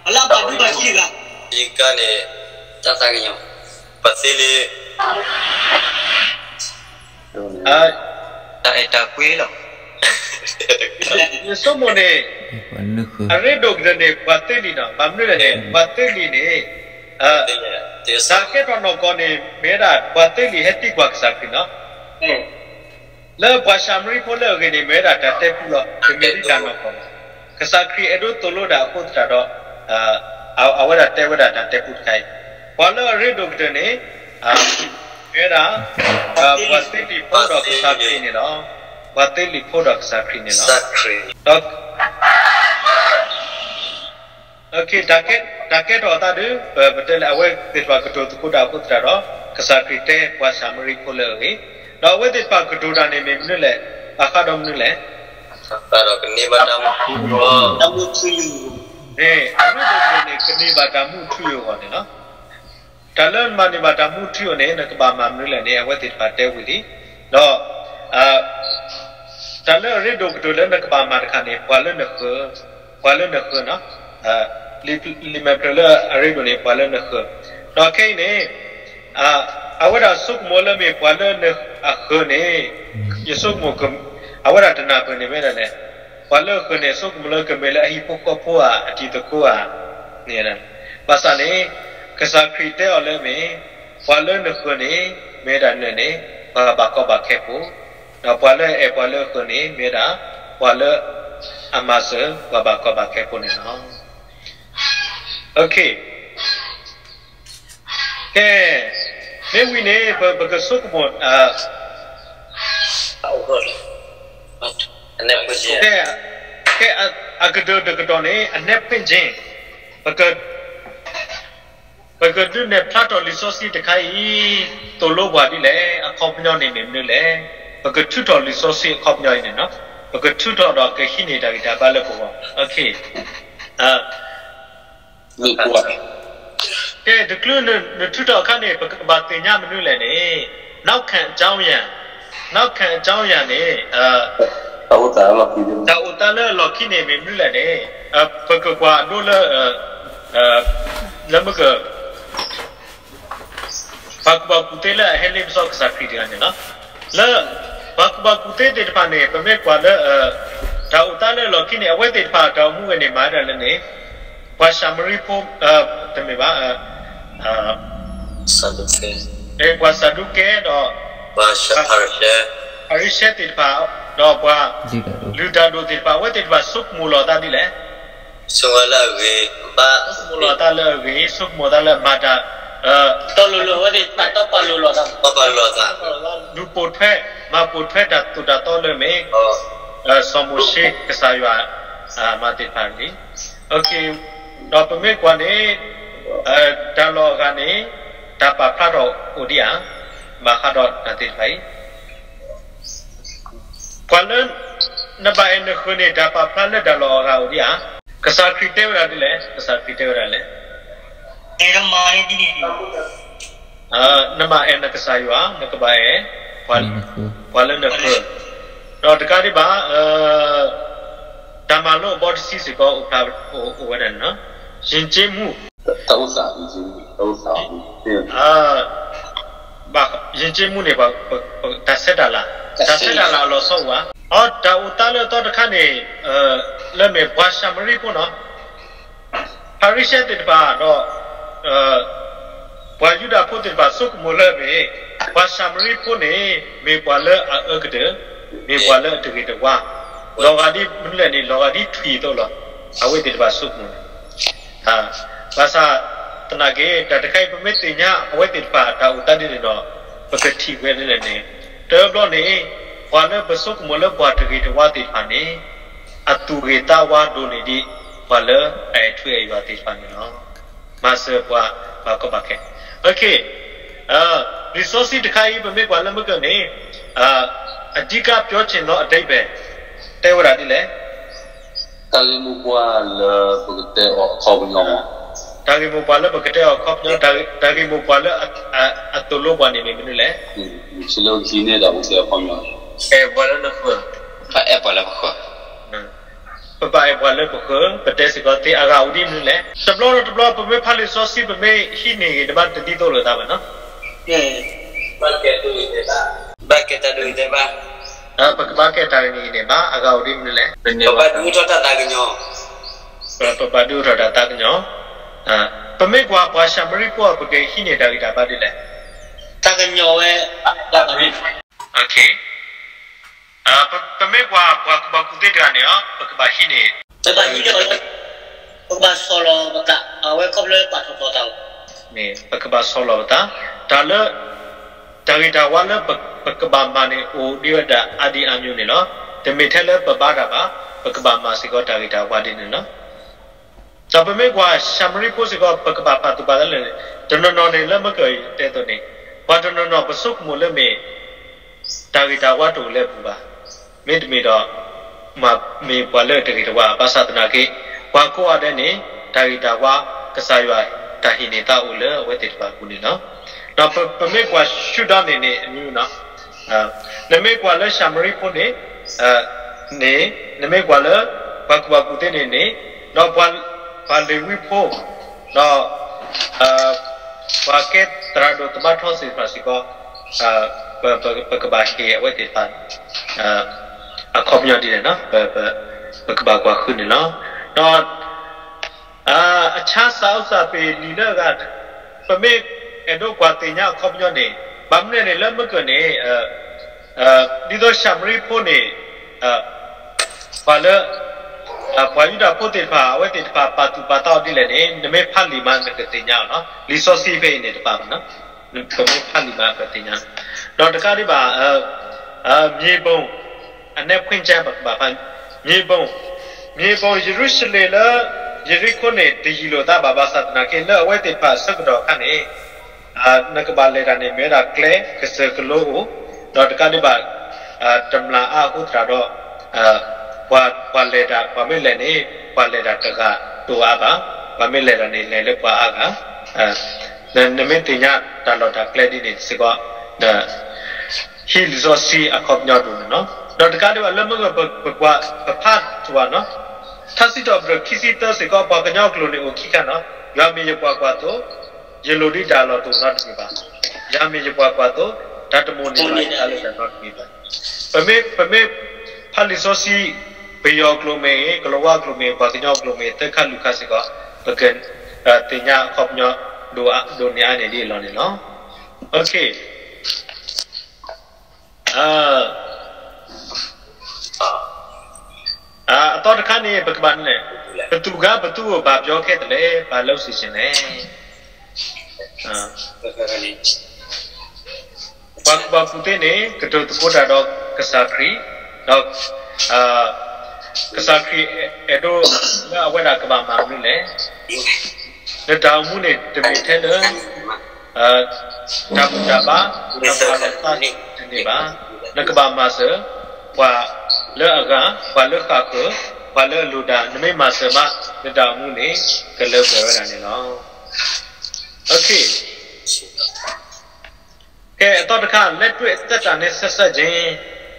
အလၢအဘၣ်ဒိဘၣ်ထံးတဂၤ, အဓိကန့ၣ် တၢ်သးကညီၤ, ပှၤသ့လံ, တၢ်အဲၣ်တၢ်ကွံလီၤ. ယဆိကမိၣ်န့ၣ်, အရ့ဒိၣ်ကတၢၢ်န့ၣ် ပှၤသ့လံနီၤ, ဘၣ်မနုၤလဲၣ်န့ၣ် ပှၤသ့လံန့ၣ်, တၢ်ကဲထီၣ်နီၢ်ကီၢ်န့ၣ် မ့ၢ်ဝဲဒၣ် ပှၤသ့လံဟဲသံကွၢ်ကစၢ်ခရံာ်နီၤ. လၢပှၤၡၤမရံဖိလၢအဂ့ၢ်န့ၣ် မ့ၢ်ဝဲဒၣ်တၢ်တဲပူလီၤ, တမ့ၢ်ဒ်တၢ်နီၢ်ကီၢ်ဘၣ်. ကစၢ်ခရံာ်အဲၣ်ဒိးသိၣ်လိဒၣ်အဃိသတးဒီး, အဝဲဒၣ်တဲဝဲဒၣ်တၢ်တဲပူတခါအံၤ, ပှၤလၢအရ့ဒိၣ်ကတၢၢ်န့ၣ်, မ့ၢ်ဝဲဒၣ်, ပှၤသ့လံဖိဒီးကစၢ်ခရံာ်န့ၣ်လီၤ. ပှၤသ့လံဖိဒီးကစၢ်ခရံာ်န့ၣ်လီၤ. ဒီး တၢ်ကဲထီၣ်အသးဒီး ပတဲလၢအဝဲသ့ၣ်တဖၣ်ကတိၤသကိးတၢ်အဃိသတးဒီး, ကစၢ်ခရံာ်တဲပှၤၡၤမရံဖိလၢအဂ့ၢ်, ဒီးအဝဲသ့ၣ်တဖၣ်ကတိၤတၢ်န့ၣ်မ့ၢ်မနုၤလဲၣ်, ဘၣ်ဃးဒီးမနုၤလဲၣ်. ဘၣ်ဃးဒီးကန့ၢ်ဘၣ်တၢ်မူထူယိာ်, အရ့ဒိၣ်ကတၢၢ်န့ၣ် ကန့ၢ်ဘၣ်တၢ်မူထူယိာ်အဂီၢ်န့ၣ်လီၤ. တၢ်လၢနမၤန့ၢ်ဘၣ်တၢ်မူထူယိာ်န့ၣ် နကဘၣ်မၤမနုၤလဲၣ်န့ၣ် အဝဲသ့ၣ်တဖၣ်တဲဝံၤလံ, ဒီး တၢ်လၢအရ့ဒိၣ်ကတၢၢ်လၢနကဘၣ်မၤတခါန့ၣ် ပှၤလၢနဃၢၤ, ပှၤလၢနဃၢၤနီၤ, လံာ်မဲာ်ဖျၢၣ်လၢအရ့ဒိၣ်န့ၣ် ပှၤလၢနဃၢၤ, ဒီးခဲအံၤန့ၣ်, အဝဲဒၣ်ဆိကမိၣ်လၢမ့ၢ်ပှၤလၢအဃၢၤန့ၣ်, ယဆိကမိၣ်, အဝဲဒၣ်တနၢ်ပၢၢ်န့ၣ်မ့ၢ်ဒၣ်လဲၣ်, ပှၤလၢအဃၢၤန့ၣ် ဆိကမိၣ်လၢကမ့ၢ်လၢအဟံၣ်ဖိဃီဖိဧါ အတံၤသကိးဧါ, န့ၣ်, ဘၣ်ဆၣ်န့ၣ်, ကစၢ်ခရံာ်တဲအီၤလၢမ့ၢ်, ပှၤလၢနဃၢၤန့ၣ်, မ့ၢ်ဒၣ်နၢၤန့ၣ်, ပှၤဘၣ်ကီဘၣ်ခဲဖိ, ဒီးပှၤလၢအအဲၣ်ပှၤလၢအဃၢၤန့ၣ် မ့ၢ်ဒၣ်, ပှၤလၢ, အမၤစၢၤပှၤဘၣ်ကီဘၣ်ခဲဖိန့ၣ်လီၤ. ကဲ, မ့ၢ်ဝံၤန့ၣ် ပကဆိကမိၣ်, ကဲ, အကတၢၢ်တကတီၢ်န့ၣ် အနဲဖ့ၣ်ကၠ့, ပက, ပကဒုးနဲၣ်ဖျါထီၣ်လံာ်စီဆှံတခါအံၤ, သိၣ်လိပှၤဒ်လဲၣ်, အခီပညီန့ၣ်မ့ၢ်မနုၤလဲၣ်, ပကထုးထီၣ်လံာ်စီဆှံအခီပညီအံၤန့ၣ်လီၤ, ပကထုးထီၣ်ဒီးကဟံးန့ၢ်တၢ်ဂံၢ်တၢ်ဘါလၢပဂီၢ်, ကဲ, တချုးနထုးထီၣ်အခါန့ၣ် ပကဘၣ်သ့ၣ်ညါမနုၤလဲၣ်န့ၣ်, နောက်ခံအကြောင်းအရာ, နောက်ခံအကြောင်းအရာန့ၣ်, တၢ်အိၣ်သးလၢအလီၢ်ခံန့ၣ်မ့ၢ်မနုၤလဲၣ်န့ၣ်, ပကကွၢ်ဒိလၢ, လၢမက ပှၤကူၣ်ဘၣ်ကူၣ်သ့လၢအဟဲလ့ပစီကစၢ်ခရံာ်တဂၤန့ၣ်လီၤ. လၢ, ပှၤကူၣ်ဘၣ်ကူၣ်သ့သ့ၣ်တဖၣ်န့ၣ် ပမ့ၢ်ကွၢ်လၢ, တၢ်အိၣ်သးလၢအလီၢ်ခံန့ၣ် အဝဲသ့ၣ်တဖၣ်တၢ်အိၣ်မူဝဲန့ၣ် မၤဝဲဒၣ်လၢန့ၣ်, ပှၤၡၤမရံဖိ, တမ့ၢ်ဘၣ်, ပှၤစၤဒူးကဲဒီး, ဖၤရံၤၡဲသ့ၣ်တဖၣ် ဒီးပှၤလုၢ်တၢ်ဒိၣ်သ့ၣ်တဖၣ် အဝဲသ့ၣ်တဖၣ်ဆိကမိၣ်လီၤအသးဒ်လဲၣ်. ဆိကမိၣ်လီၤအသးလၢအဂ့ၤ, ဆိကမိၣ်လီၤအသးလၢအဂ့ၤ, ဆိကမိၣ်အသးလၢအမၤတၢ် တီလိၤလိၤ အဝဲသ့ၣ်တဖၣ်တီပာ်လိၤလိာ်သး, တီပာ်လိၤလိၤသး, လူၤပိာ်ထွဲ မၤပိာ်ထွဲတၢ်သိၣ်တၢ်သီလၢအမ့ၢ် စီၤမိၤၡ့ ကစၢ်ယွၤ မၤသ့ၣ်တဖၣ်န့ၣ်, ဒီးပမ့ၢ်ကွၢ်န့ၣ် တၢ်လီၢ်အဂၤန့ၣ် တၢ်ပာ်ဖျါထီၣ်အိၣ်ဒံးဧါ, ဘၣ်ဃးဒီးတၢ်သ့ၣ်တဖၣ်အံၤ ပှၤလၢ နဘၣ်အဲၣ်နဃၢၤန့ၣ် တၢ်ပာ်ဖျါလၢတၢ်လီၢ်အဂၤအိၣ်ဒံးဧါ. ကစၢ်ခရံာ်တဲဝဲဒၣ်ဒ်လဲၣ်, ကစၢ်ခရံာ်တဲဝဲဒၣ်လဲၣ်. နဘၣ်အဲၣ်နကစၢ်ယွၤ, နကဘၣ်အဲၣ် ပှၤလၢနဃၢၤ, ဒီးတကးဒံးဘၣ် တၢ်မၤလိာ်အဘီတဆံစ့ၢ်ကီး အိၣ်ဖျါအိၣ်ဝဲဒၣ်န့ၣ်လီၤ. ယဉ်ကျေးမှု, ယဉ်ကျေးမှုန့ၣ် တၢ်ဆဲးတၢ်လၤ, တၢ်ဆဲးတၢ်လၤအလီၤဆီအိၣ်ဧါ. အတၢ်အိၣ်သးလၢအသီတခါန့ၣ် လၢမ့ၢ်ပှၤၡၤမရံဖိန့ၣ် ဖၤရံၤၡဲသ့ၣ်တဖၣ်ဒီး ပှၤယူဒၤဖိသ့ၣ်တဖၣ်ဆိကမိၣ်လၢမ့ၢ် ပှၤၡၤမရံဖိန့ၣ် မ့ၢ်ပှၤလၢအအၢကတၢၢ်, မ့ၢ်ပှၤလၢအတဂ့ၤတဝါ, လီၤဂာ်ဒ်မနုၤလဲၣ်န့ၣ် လီၤဂာ်ဒ်ထွံၣ်အသိးလီၤ. အဝဲသ့ၣ်တဖၣ်ဆိကမိၣ်, ဘၣ်ဆၣ်သနာ်က့ တၢ်တခါအံၤ ပမ့ၢ်သ့ၣ်ညါအဝဲသ့ၣ်တဖၣ်တၢ်အိၣ်သးဒ်န့ၣ်ဒီး ပကထံၣ်ဝဲဒ်လဲၣ်န့ၣ်, တဘျီန့ၣ် ပှၤလၢပဆိကမိၣ်လၢပှၤတဂ့ၤတဝါသ့ၣ်တဖၣ်န့ၣ် အသူၣ်ဂ့ၤသးဝါဒိၣ်န့ၢ်ဒံး ပှၤလၢအအဲၣ်ထူအဲၣ်ယွၤသ့ၣ်တဖၣ်န့ၣ်လီၤ. မၤစၢၤပှၤဘၣ်ကီဘၣ်ခဲ, လံာ်စီဆှံတခါအံၤ ပမ့ၢ်ကွၢ်လၢမုၢ်ကၢၢ်န့ၣ် အဓိကပြောချင်သောအဓိပ္ပာယ် တဲဝဲဒၣ်ဒ်လဲၣ်. တၢ်ဂ့ၢ်မိၢ်ပှၢ်လၢပကတဲအီၤအခီပညီ, တၢ်ဂ့ၢ်မိၢ်ပှၢ်လၢပကတဲအီၤအခီပညီ, တၢ်ဂ့ၢ်မိၢ်ပှၢ်လၢအသိၣ်လိပှၤန့ၣ်မ့ၢ်မနုၤလဲၣ်. အဲၣ်ပှၤလၢနဃၢၤ, ပအဲၣ်ပှၤလၢပဃၢၤ, ပဘၣ်အဲၣ်ပှၤလၢပဃၢၤ, ပတဲစ့ၢ်ကီးသ့အဂၤအိၣ်ဒ်မနုၤလဲၣ်. တဘျီဒီးတဘျီ ပမ့ၢ်ဖးလံာ်စီဆှံ ပမ့ၢ်ဟံးန့ၢ်ဂ့ၤ နဘၣ်တဒ်သိးလိာ်သးဘၣ်နီၤ. ဘၣ်ကဲတၢ်ဒိဂ့ၤတဲဘၣ်, ပကဘၣ်ကဲတၢ်ဂ့ၤန့ၣ်ဘၣ် အဂၤအိၣ်ဒ်မနုၤလဲၣ်. ပဘၣ်ဒုးအိၣ်ထီၣ်တၢ်သးကညီၤ, ပဘၣ်ဒုးအိၣ်ထီၣ်တၢ်သးကညီၤ, ပမ့ၢ်ကွၢ်ပှၤၡၤမရံဖိအံၤ ပကဟံးန့ၢ်တၢ်ဂံၢ်တၢ်ဘါဒ်လဲၣ်. တၢ်ကညီၤဝဲ, ပမ့ၢ်ကွၢ်ပှၤကူၣ်ဘၣ်ကူၣ်သ့တဂၤန့ၣ်အီၤ ပကဘၣ်ဟံးန့ၢ်, ပဘၣ်ဟံးန့ၢ်အီၤလၢ ပကဘၣ်ဆီၣ်လီၤပသး အဝဲခီဖျိလၢပာ်ထီၣ်ထီတၢ်လီၤ. ပကဘၣ်ဆီၣ်လီၤပသး, တၢ်လၢ တၢ်ဂ့ၤတၢ်ဝါလၢပကဘၣ်မၤန့ၣ် အိၣ်ဒံးဝဲဒၣ်အါဒံအါမျိုးန့ၣ်လီၤ. တမ့ၢ်ထဲလၢပဘါတၢ်ဘၣ်, ပကဘၣ်မၤစ့ၢ်ကီးတၢ်ဂ့ၤတၢ်ဝါဒ်န့ၣ်လီၤ. ဒီးပမ့ၢ်ကွၢ်ၡၤမရံဖိစ့ၢ်ကီး ပကဘၣ်ပာ်သူၣ်ပာ်သးလၢ တနီၤနီၤန့ၣ် လၢမုၢ်ကၢၢ်အံၤတဲအသိးန့ၣ်, ပှၤတနီၤနီၤပဆိကမိၣ်လၢမ့ၢ် တၢ်ဂ့ၤတၢ်ဝါတအိၣ်လၢအပူၤဘၣ်. မ့တမ့ၢ်ဒီး မ့ၢ်ပှၤလၢအတဂ့ၤတဝါ, ဘၣ်ဆၣ်သနာ်က့ ပှၤကိးဂၤဒဲးန့ၣ် တၢ်ဂ့ၤတၢ်ဝါ ကစၢ်ယွၤတၢ်ဟ့ၣ်န့ၢ်သးအိၣ်လၢအဝဲသ့ၣ်တဖၣ်အပူၤန့ၣ်လီၤ. ဒီးပမ့ၢ်ကွၢ်ရှုံးဒီးန့ၣ်န့ၣ် အမံၤနီၤ, နမ့ၢ်ကွၢ်လၢၡၤမရံဖိန့ၣ် န့ၣ်, နမ့ၢ်ကွၢ်လၢ ပှၤကူၣ်ဘၣ်ကူၣ်သ့န့ၣ်န့ၣ်, ဒီးပှၤလ့ၤဝံဖိ ဒီး ပှၤကဲသရၣ်ဒိၣ်သမါထီသ့ၣ်တဖၣ်စ့ၢ်ကီး ပကဘၣ်ဟ့ၣ်အဝဲသ့ၣ်တဖၣ် အခီပညီဒ်လဲၣ်, ပကဘၣ်ကွၢ်ဃုန့ၣ်လီၤ. ဒီး အဆါစးအုးစးပ့ၤလံာ်လၢအဂၤ ပမ့ၢ်အဲၣ်ဒိးကွၢ်သ့ၣ်ညါအခီပညီန့ၣ် ဘၣ်မနုၤလဲၣ်န့ၣ် လၢမုၢ်ကၢၢ်န့ၣ် ဒ်သိးၡၤမရံဖိန့ၣ် ပှၤလၢ ပှၤယူဒၤဖိသ့ၣ်တဖၣ် အဝဲသ့ၣ်တဖၣ်ပာ်သူၣ်ပာ်သးအီၤဒ်လဲၣ်န့ၣ် နမ့ၢ်ဖးလံာ်မး နကသ့ၣ်ညါအီၤလီၤ. လံာ်စီဆှံဖဲအံၤန့ၣ်တဖၣ်ဘၣ်, ပမ့ၢ်ဖးလံာ်မး ပသ့ၣ်ညါ, ဒီးတကးဒံးဘၣ် မြေပုံ အနဲခွံကၠၢ ပကဘၣ်ဖး မြေပုံ, မြေပုံ ယရူၤၡလ့ၣ်လၢ ယရံၣ်ခိၣ်န့ၣ် တယံာ်လိာ်သးဘၣ် ဘၣ်ဆၣ်သနာ်က့ လၢအဝဲသ့ၣ်တဖၣ်အဆၢကတီၢ်အခါန့ၣ် နကဘၣ်လဲၤတၢ်န့ၣ် မ့ၢ်ဝဲဒၣ်ကျဲကစၢၢ်ကလိအိၣ်, ဒီးတကးဒံးဘၣ် တမျၢ်အါအဃိသတးဒီး ပှၤလဲၤတၢ် ပှၤမ့ၢ်လဲၤန့ၣ် ပှၤလဲၤတၢ်တဂၤတအိၣ်အါဘၣ်, ပှၤမ့ၢ်လဲၤတၢ်န့ၣ် လဲၤလၢပှၤအါဂၤ နမ့ၢ်သ့ၣ်ညါတၢ်လီၢ်တၢ်ကျဲဒ်န့ၣ်စ့ၢ်ကီး ဟံးလံာ်စီဆှံအခီပညီဒိၣ်န့ၣ်လီၤ. ဒီးတကးဒံးဘၣ်လၢမုၢ်ကၢၢ် ပကွၢ်ပဖးတဝၢ်နီၤ, ထါစံးထီၣ်ပတြၢၤခံဆံသၢစ့ၢ်ကီး ပှၤကညီအကျိာ်န့ၣ်အိၣ်ခံခါနီၤ, ယွၤမ့ၢ်ယပှၤကွၢ်သိ, ယလိၣ်ဒ်တၢ်အလီၢ်တအိၣ်နီတမံၤဘၣ်, ယွၤမ့ၢ်ယပှၤကွၢ်သိ, တၢ်တမိၣ်န့ၢ်ဘၣ်ယၤလၢတၢ်နီတမံၤဘၣ်. ပမ့ၢ် ပမ့ၢ်ဖးလံာ်စီဆှံ ပယီၤအကျိာ်မ့ၢ်ဂ့ၤ, ကလၤဝါအကျိာ်မ့ၢ်ဂ့ၤ, ပှၤကညီအကျိာ်မ့ၢ်ဂ့ၤ, သၢခါလွံၢ်ခါစ့ၢ်ကီး ပကသ့ၣ်ညါအခီပညီ ဒိၣ်န့ၢ်အါန့ၢ်ဒ်အလီၢ်န့ၣ်လီၤ. အ အသီတခါန့ၣ် ပကဘၣ်လဲၣ်, ဘယ်သူက ဘယ်သူ့ကို ဘာပြောခဲ့သလဲ, ဘာလုပ်စေချင်လဲ. ပှၤကူၣ်ဘၣ်ကူၣ်သ့န့ၣ် ကတိၤသကိးတၢ်ဒီးကစၢ်ခရံာ်, ဒီး ကစၢ်ခရံာ်အဲၣ်ဒိးလၢအဝဲဒၣ်ကဘၣ်မၤမနုၤလဲၣ်. နတၢ်အိၣ်မူန့ၣ် တမ့ၢ်ထဲလၢ တၢ်ဘူၣ်တၢ်ဘါ, တၢ်ပာ်လီၤသးတန့ၢ်ဘၣ်. နကဘၣ်မၤစၢၤ ပှၤလၢအဂၤ, ပှၤလၢဃၣ်ဃၢၤ, ပှၤလၢအလိၣ်တၢ်, နမ့ၢ်မၤစၢၤမး နတၢ်အိၣ်မူန့ၣ် ကလၢပှဲၤဝဲဒၣ်န့ၣ်လီၤ. ကဲ အသီတခါ လက်တွေ့သက်တာနဲ့ ဆက်စပ်ခြင်း,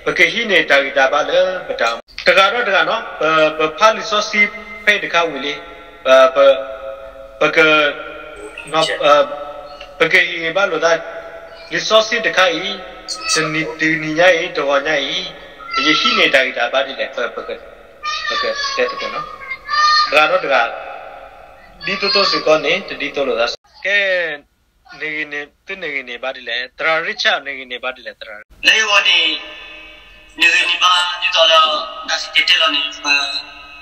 ပကဟံးန့ၢ်တၢ်ဂံၢ်တၢ်ဘါလၢပတၢ်အိၣ်မူ, တဂၤဒီးတဂၤနီၤ, ပဖးလံာ်စီဆှံဖဲအံၤတခါဝံၤလံ, ပ ပက ပကဟ့ၣ်ဂံၢ်ဘါလိာ်သး, လံာ်စီဆှံတခါအံၤ, တနံၤညါအံၤ, တဂီၤညါအံၤ, ယဟံးန့ၢ်တၢ်ဂံၢ်တၢ်ဘါဒ်လဲၣ်, ပကတဲသကိးနီၤ, တဂၤဒီးတဂၤ, ဒ်သိးသိးစ့ၢ်ကီးန့ၣ် တဒ်သိးလိာ်သး, ကဲ န့ၣ်ဂ့ၤန့ၣ် သုန့ၣ်ဂ့ၤန့ၣ်ဘါဒ်လဲၣ်, သရၣ်ရံၣ်ဆၣ် န့ၣ်ဂ့ၤန့ၣ်ဘါဒ်လဲၣ်, သရၣ်, လၢယဂီၢ်န့ၣ်, န့ၣ်ဂ့ၤန့ၣ်ဘါဒ်သိးလၢ တၢ်စံၣ်တဲၤတဲလီၤန့ၣ်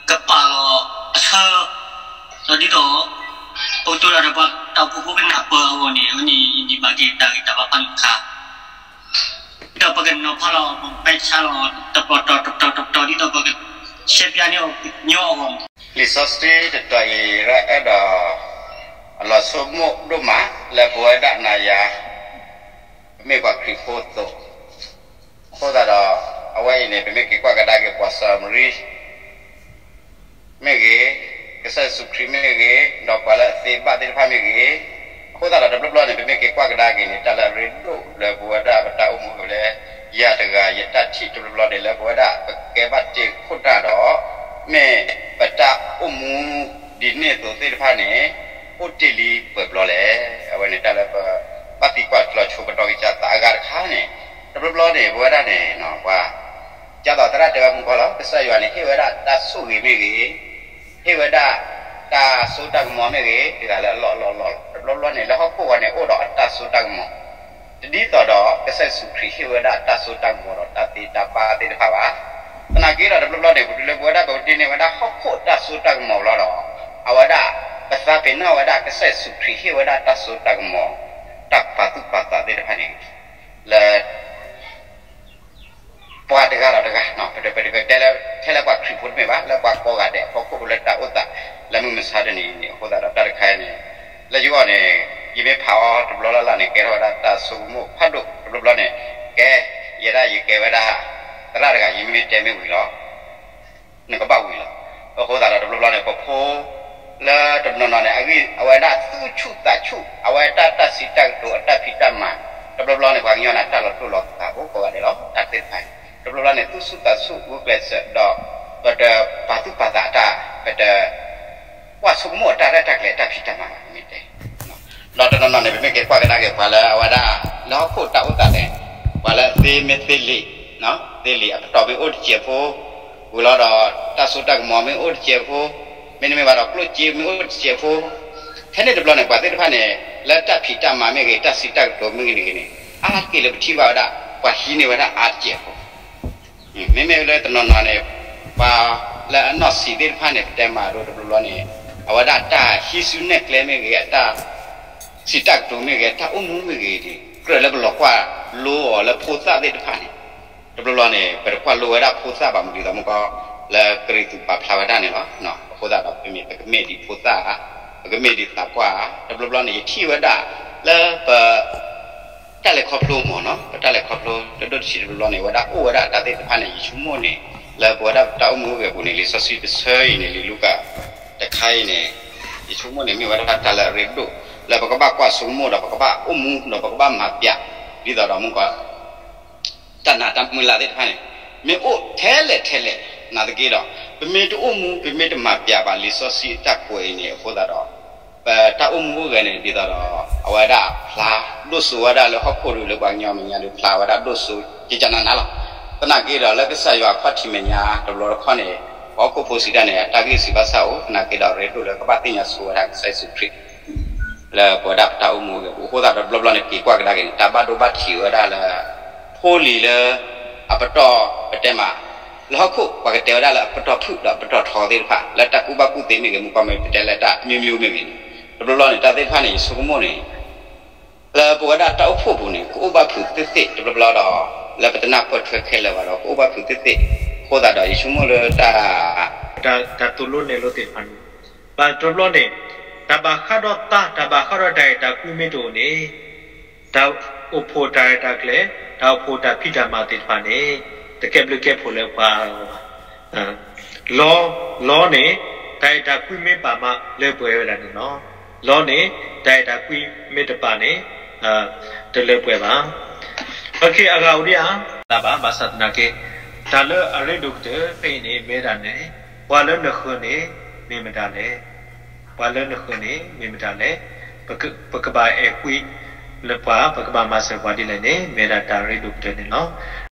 ပကပာ်လီၤအဆၢ, ဒီးဒ်သိး ပကတိၤတၢ်ဒီးပှၤတၢ်အိၣ်ဖှိၣ်ဖိကနၣ်ပၢၢ်အဂီၢ်န့ၣ်, အဝဲန့ၣ်ယန့ၢ်ဘၣ်က့ၤတၢ်ဂံၢ်တၢ်ဘါဖးဒိၣ်တခါ, ဒ်သိးပကနီၤဖးလီၤ ပပဲဆါလီၤ တပတီၢ်တပတီၢ်တပတီၢ် ဒ်သိးပကရှဲပၠးန့ၢ်အီၤကညီအဂီၢ်န့ၣ်, လံာ်စီဆှံတတီၤအံၤ အဲၣ်ဒိး အလီၤဆိကမိၣ်ဒိၣ်မး လၢပဝဲဒၣ်နၤယၤ မ့ၢ်ပှၤခရံာ်ဖိအသိး, အဃိသတးဒီး အဝဲအံၤန့ၣ် ပမ့ၢ်က့ၤကွၢ်ကဒါက့ၤ ပှၤစီၤမရံ မ့ၢ်ဂ့ၤ, ကစၢ်ယ့ၣ်ၡူးခရံာ်မ့ၢ်ဂ့ၤ, ဒီးပှၤလၢအသ့ဘၣ်သ့ၣ်တဖၣ်မ့ၢ်ဂ့ၤ, အဃိသတးဒီး တဘျီဘျီန့ၣ် ပမ့ၢ်က့ၤကွၢ်ကဒါက့ၤန့ၣ် တၢ်လၢအရ့ဒိၣ်လၢပဝဲဒၣ်ပတၢ်အိၣ်မူကလဲၣ်, ယၤတဂၤယတၢ်ထံၣ်တဘျီဘျီန့ၣ် လၢပဝဲဒၣ်ပကဲဘၣ်တ့ၢ်ခိၣ်နၢ်ဒီး မ့ၢ်ပတၢ်အိၣ်မူဒ်န့ၣ်အသိးသ့ၣ်တဖၣ်န့ၣ် အိၣ်တ့ၢ်လံပှဲၤဘျီလဲၣ်. အဝဲန့ၣ်တၢ်လၢပဘၣ်သံကွၢ်လီၤဆိကတီၢ်ကစၢ်သး အဂၤတခါန့ၣ်, တဘျီဘျီန့ၣ် ပဝဲဒၣ်န့ၣ် ပှၤ ဒ်သိးသရၣ်တဲဝဲမုၢ်ကီၢ်လီၤ, ကစၢ်ယွၤန့ၣ် ဟ့ၣ်ဝဲဒၣ်တၢ်ဆိၣ်ဂ့ၤမ့ၢ်ဂ့ၤ, ဟ့ၣ်ဝဲဒၣ်တၢ်စိတၢ်ကမီၤမ့ၢ်ဂ့ၤ, ဒ်သိးလၢအလီၢ်လီၢ်လီၢ်လီၤ. တဘျီဘျီန့ၣ် လၢဟီၣ်ခိၣ်ဂီၤန့ၣ် အိၣ်ဒီးအတၢ်စိတၢ်ကမီၤ, တဒ်သိးဒီး ကစၢ်ယ့ၣ်ၡူးခရံာ်ဟ့ၣ်ဝဲဒၣ်တၢ်စိတၢ်ကမီၤဒီးတၢ်သ့တၢ်ဘၣ်သ့ၣ်တဖၣ်ဘၣ်. သနာ်က့ဒီး တဘျီဘျီန့ၣ် ပတုၤလၢပဝဲဒၣ်ပကဒိးန့ၢ်ဝဲဒၣ်ဟီၣ်ခိၣ်တၢ်စိတၢ်ကမီၤလီၤဒီး အဝဲဒၣ် ပသးပ့ၤနီၣ်ဝဲဒၣ် ကစၢ်ယ့ၣ်ၡူးခရံာ်ဟ့ၣ်ဝဲဒၣ်တၢ်စိတၢ်ကမီၤ, တၢ်ပာ်သူၣ်ပာ်သးသ့ၣ်တဖၣ်န့ၣ် လၢ ပှၤတဂၤဒီးတဂၤ, ပတဲလၢ ထဲလၢပှၤခရံာ်ဖိတမ့ၢ်ဘၣ်, လၢပှၤကိးဂၤဒဲးအဖီခိၣ်လၢတၢ်အိၣ်သးလၢမုၢ်မဆါတနံၤအံၤန့ၣ်, အဃိသတးဒီးတၢ်တခါအံၤန့ၣ် လၢယဂီၢ်န့ၣ် ယမ့ၢ်ဖးအီၤတဘျီလၢ်လၢ်န့ၣ် ကဲထီၣ်ဝဲဒၣ်တၢ်ဆိကမိၣ်ဖးဒိၣ်, တဘျီဘျီန့ၣ် ကဲ ယဲဒၣ်ယကဲဝဲဒၣ် သရၣ်တဂၤ ယမ့မ့ၢ်တဲမ့ၢ်ဝံၤလီၤ နကဘၣ်ဝံၤလီၤ. အဃိသတးဒီးတဘျီဘျီန့ၣ် ပဖိ လၢတနီၤနီၤန့ၣ် အဂ့ၢ် အဝဲဒၣ်သူၣ်ဆူၣ်သးဆူၣ် အဝဲတၢ် တၢ်စံးတၢ်ကတိၤအတၢ်ဖံးတၢ်မၤ, တဘျီဘျီန့ၣ် ပှၤကညီန့ၣ် တၢ်လီၤတိၢ်လီၤကး ပအိၣ်ကိးဂၤဒဲးလီၤ တၢ်သ့ၣ်တဖၣ်န့ၣ် တဘျီဘျီန့ၣ် သူၣ်ဆူၣ်သးဆူၣ် ဂုာ်ကျဲးစၢးဒီး ပတပာ်သူၣ်ပာ်သးအတၢ် ပတ ကွၢ်ဆိကမိၣ်အတၢ်ရဲၣ်တၢ်ကျဲၤအတၢ်ဖံးတၢ်မၤဘၣ် မ့ၢ်တဲ ဒီးတနီၤနီၤန့ၣ် ပမ့ၢ်က့ၤကွၢ်ကဒါက့ၤ ပှၤလၢအဝဲဒၣ် လၢဟီၣ်ခိၣ်တၢ်အိၣ်သးန့ၣ် ပှၤလၢအသ့မ့ၢ်သ့လံာ်, သ့လံာ်အပတီၢ်မ့ၢ်အိၣ်တစဲးဖိ, ဝံၤလီၤဒီး တၢ်စိတၢ်ကမီၤမ့ၢ်အိၣ်တစဲးဖိ, မ့တမ့ၢ်ဘၣ်ဒီး ကျိၣ်စ့မ့ၢ်အိၣ်တစဲးဖိ, ထဲန့ၣ်တဘျီန့ၣ် ပှၤသ့ၣ်တဖၣ်န့ၣ် လၢတၢ်ဖံးတၢ်မၤမ့ၢ်ဂ့ၤ တၢ်စံးတၢ်ကတိၤမ့ၢ်ဂ့ၤန့ၣ်ဂ့ၤန့ၣ် အါတက့ၢ်လၢပထံၣ်ဘၣ်ဝဲဒၣ် ပှၤဟံးန့ၢ်ဝဲဒၣ်အါတစဲးဖိ မ့မ့ၢ်လၢတနီၤနီၤန့ၣ် ပှၤလၢအနီၢ်ဆံးသ့ၣ်တဖၣ်န့ၣ် ပတဲမၤဒိတဘျီဘျီန့ၣ် အဝဲဒၣ်တၢ်ဟံးစုနဲၣ်ကျဲမ့ၢ်ဂ့ၤ အတၢ်စံးတၢ်ကတိၤမ့ၢ်ဂ့ၤ တၢ်အိၣ်မူမ့ၢ်ဂ့ၤန့ၣ် ကြၢးလၢပလီၤကွၢ်လိအီၤလၢဖိသၣ်သ့ၣ်တဖၣ်န့ၣ် တဘျီဘျီန့ၣ် ပတကွၢ်လိဝဲဒၣ်ဖိသၣ်ဘၣ်မနုၤဒ်သိးမ့ၢ်ကီ လၢကရံၣ်သူးပာ်ဖျါဝဲဒၣ်န့ၣ်လီၤ. အဃိသတးဒီး ပမ့ၢ်ပကမ့ၢ်ဒ်ဖိသၣ်ဧါ, ပကမ့ၢ်ဒ်သးပှၢ်ဧါ, တဘျီဘျီန့ၣ် ယထံၣ်ဝဲဒၣ်လၢပ တၢ်လဲၤခီဖျိမ့ၢ်နီၤ, ပတၢ်လဲၤခီဖျိတဒိၣ်တဆံးတဘျီဘျီန့ၣ် ဝဲဒၣ်အိၣ်ဝဲဒၣ်တၢ်သ့ၣ်တဖၣ်န့ၣ် ယဆိကမိၣ်န့ၣ် လၢပဝဲဒၣ်ပတၢ်အိၣ်မူအဂ့ၢ်အပူၤန့ၣ် လံာ်စီဆှံတဆၢအံၤန့ၣ် လံာ်လူၤကၣ်တခါအံၤန့ၣ် ယဆိကမိၣ်န့ၣ် မ့ၢ်ဝဲဒၣ်တၢ်လၢအရ့ဒိၣ် လၢပကဘၣ်ကွၢ်ဆိကမိၣ်ဒီး ပကဘၣ်အိၣ်မူဒီး ပကဘၣ်မၤပျး ဒ်သိးဒီးမ့ၢ်ကီ တၢ်နာ်တၢ်မုၢ်လၢ်သ့ၣ်တဖၣ်န့ၣ် မ့ၢ်အိၣ်ထဲလဲၣ်ထဲလဲၣ် နာ်သက့ဒီး ပမ့ၢ်တအိၣ်မူ ပမ့ၢ်တမၤပျးဘၣ်လံာ်စီဆှံအတၢ်ကွဲးအံၤန့ၣ် အဃိသတးဒီး ပတၢ်အိၣ်မူအိၣ်ဂဲၤန့ၣ် ဒ်သိးဒီး အဝဲဒၣ်ဖျါဒိၣ်စိဝဲဒၣ်လၢဟီၣ်ခိၣ်ဒူလၢပှၤကညီမဲာ်ညါဒုး ဖျါဝဲဒၣ်ဒိၣ်စိ ကကနၤနၤလီၤ. သနာ်က့ဒီး လၢကစၢ်ယွၤအခီၣ်ထံးမဲာ်ညါတဘျီတခီၣ်န့ၣ် ပှၤဟီၣ်ခိၣ်ဖိစံးတၢ်န့ၣ် အတၢ်ဂ့ၢ်စံးဘၣ်ဆၣ်အိၣ် သနာ်က့ဒီး ရ့ဒိၣ်လၢကဘၣ်သ့ၣ်ညါဆိဝဲဒၣ်ကစၢ်ယ့ၣ်ၡူးခရံာ် လၢပဝဲဒၣ်ပတၢ်အိၣ်မူအိၣ်ဂဲၤပူၤ အဃိသတးဒီးတဘျီဘျီန့ၣ် က့ၤကွၢ်ကဒါက့ၤန့ၣ် တၢ်ဘၣ်ဒိဘၣ်ထံးဝဲဒၣ်လၢ ဖိလံၤလၢ အပတီၢ်ပတဲမး လၢဟီၣ်ခိၣ် ပှၤကတဲဝဲဒၣ်လၢအပတီၢ်ဖုၣ်ဒီးအပတီၢ်ထီသ့ၣ်တဖၣ် လၢတၢ်ကူၣ်ဘၣ်ကူၣ်သ့မ့ၢ်ဂ့ၤ မ့ၢ်ကွၢ်မ့ၢ်ပတဲလၢတၢ်အမျိုးမျိုးမ့ၢ်ဂ့ၤန့ၣ် တဘျီဘျီန့ၣ် တၢ်သ့ၣ်တဖၣ်န့ၣ် ယဆိကမိၣ်န့ၣ် လၢပဝဲဒၣ်တၢ်အိၣ်ဖှိၣ်ပူၤန့ၣ် ကအိၣ်ဘၣ်ဖုးသ့ၣ်သ့ၣ်တဘျီဘျီဒီး လၢပတနၢ်ပၢၢ်ထွဲခဲလၢာ်ဘၣ်ဒီး ကအိၣ်ဘၣ်ဖုးသ့ၣ်သ့ၣ် အဃိသတးဒီး ယဆိကမိၣ်လၢတၢ် တၢ်သိၣ်လိနဲၣ်လိသ့ၣ်တဖၣ်န့ၣ် ဘၣ်တဘျီန့ၣ် တၢ်ဘၣ်ဃးဒီးသး တၢ်ဘၣ်ဃးဒီးတၢ်အဲၣ်တၢ်ကွံမ့ၢ်တအိၣ်န့ၣ် တၢ်အိၣ်ဖှိၣ်တၢ်ရဲၣ်တၢ်ကျဲၤ တၢ်အိၣ်ဖှိၣ်တၢ်ဖံးတၢ်မၤသ့ၣ်တဖၣ်န့ၣ် တကဲဘျုးကဲဖှိၣ်လၢပှၤအဂီၢ်ဘၣ်. လီ လီန့ၣ် တၢ်အဲၣ်တၢ်ကွံမ့ၢ်ပာ်မး လၢပှဲၤဝဲဒၣ်န့ၣ်လီၤ. လီန့ၣ် တၢ်အဲၣ်တၢ်ကွံမ့ၢ်တပာ်န့ၣ် တလၢပှဲၤဘၣ်. အဂၤအိၣ်ဒံးဧါ တဘၣ် ဘၣ်ဆၣ်သနာ်က့ တၢ်လၢအရ့ဒိၣ်ကတၢၢ်ဖဲအံၤန့ၣ် မ့ၢ်ဝဲဒၣ်န့ၣ် ပှၤလၢနဃၢၤန့ၣ် မ့ၢ်မတၤလဲၣ်. ပှၤလၢနဃၢၤန့ၣ် မ့ၢ်မတၤလဲၣ်. ပကဘၣ်အဲၣ်ကွံလၢပှၤ ပကဘၣ်မၤစၢၤပှၤဒ်လဲၣ်န့ၣ် မ့ၢ်ဝဲဒၣ်တၢ်ရ့ဒိၣ်ကတၢၢ်န့ၣ်လီၤ.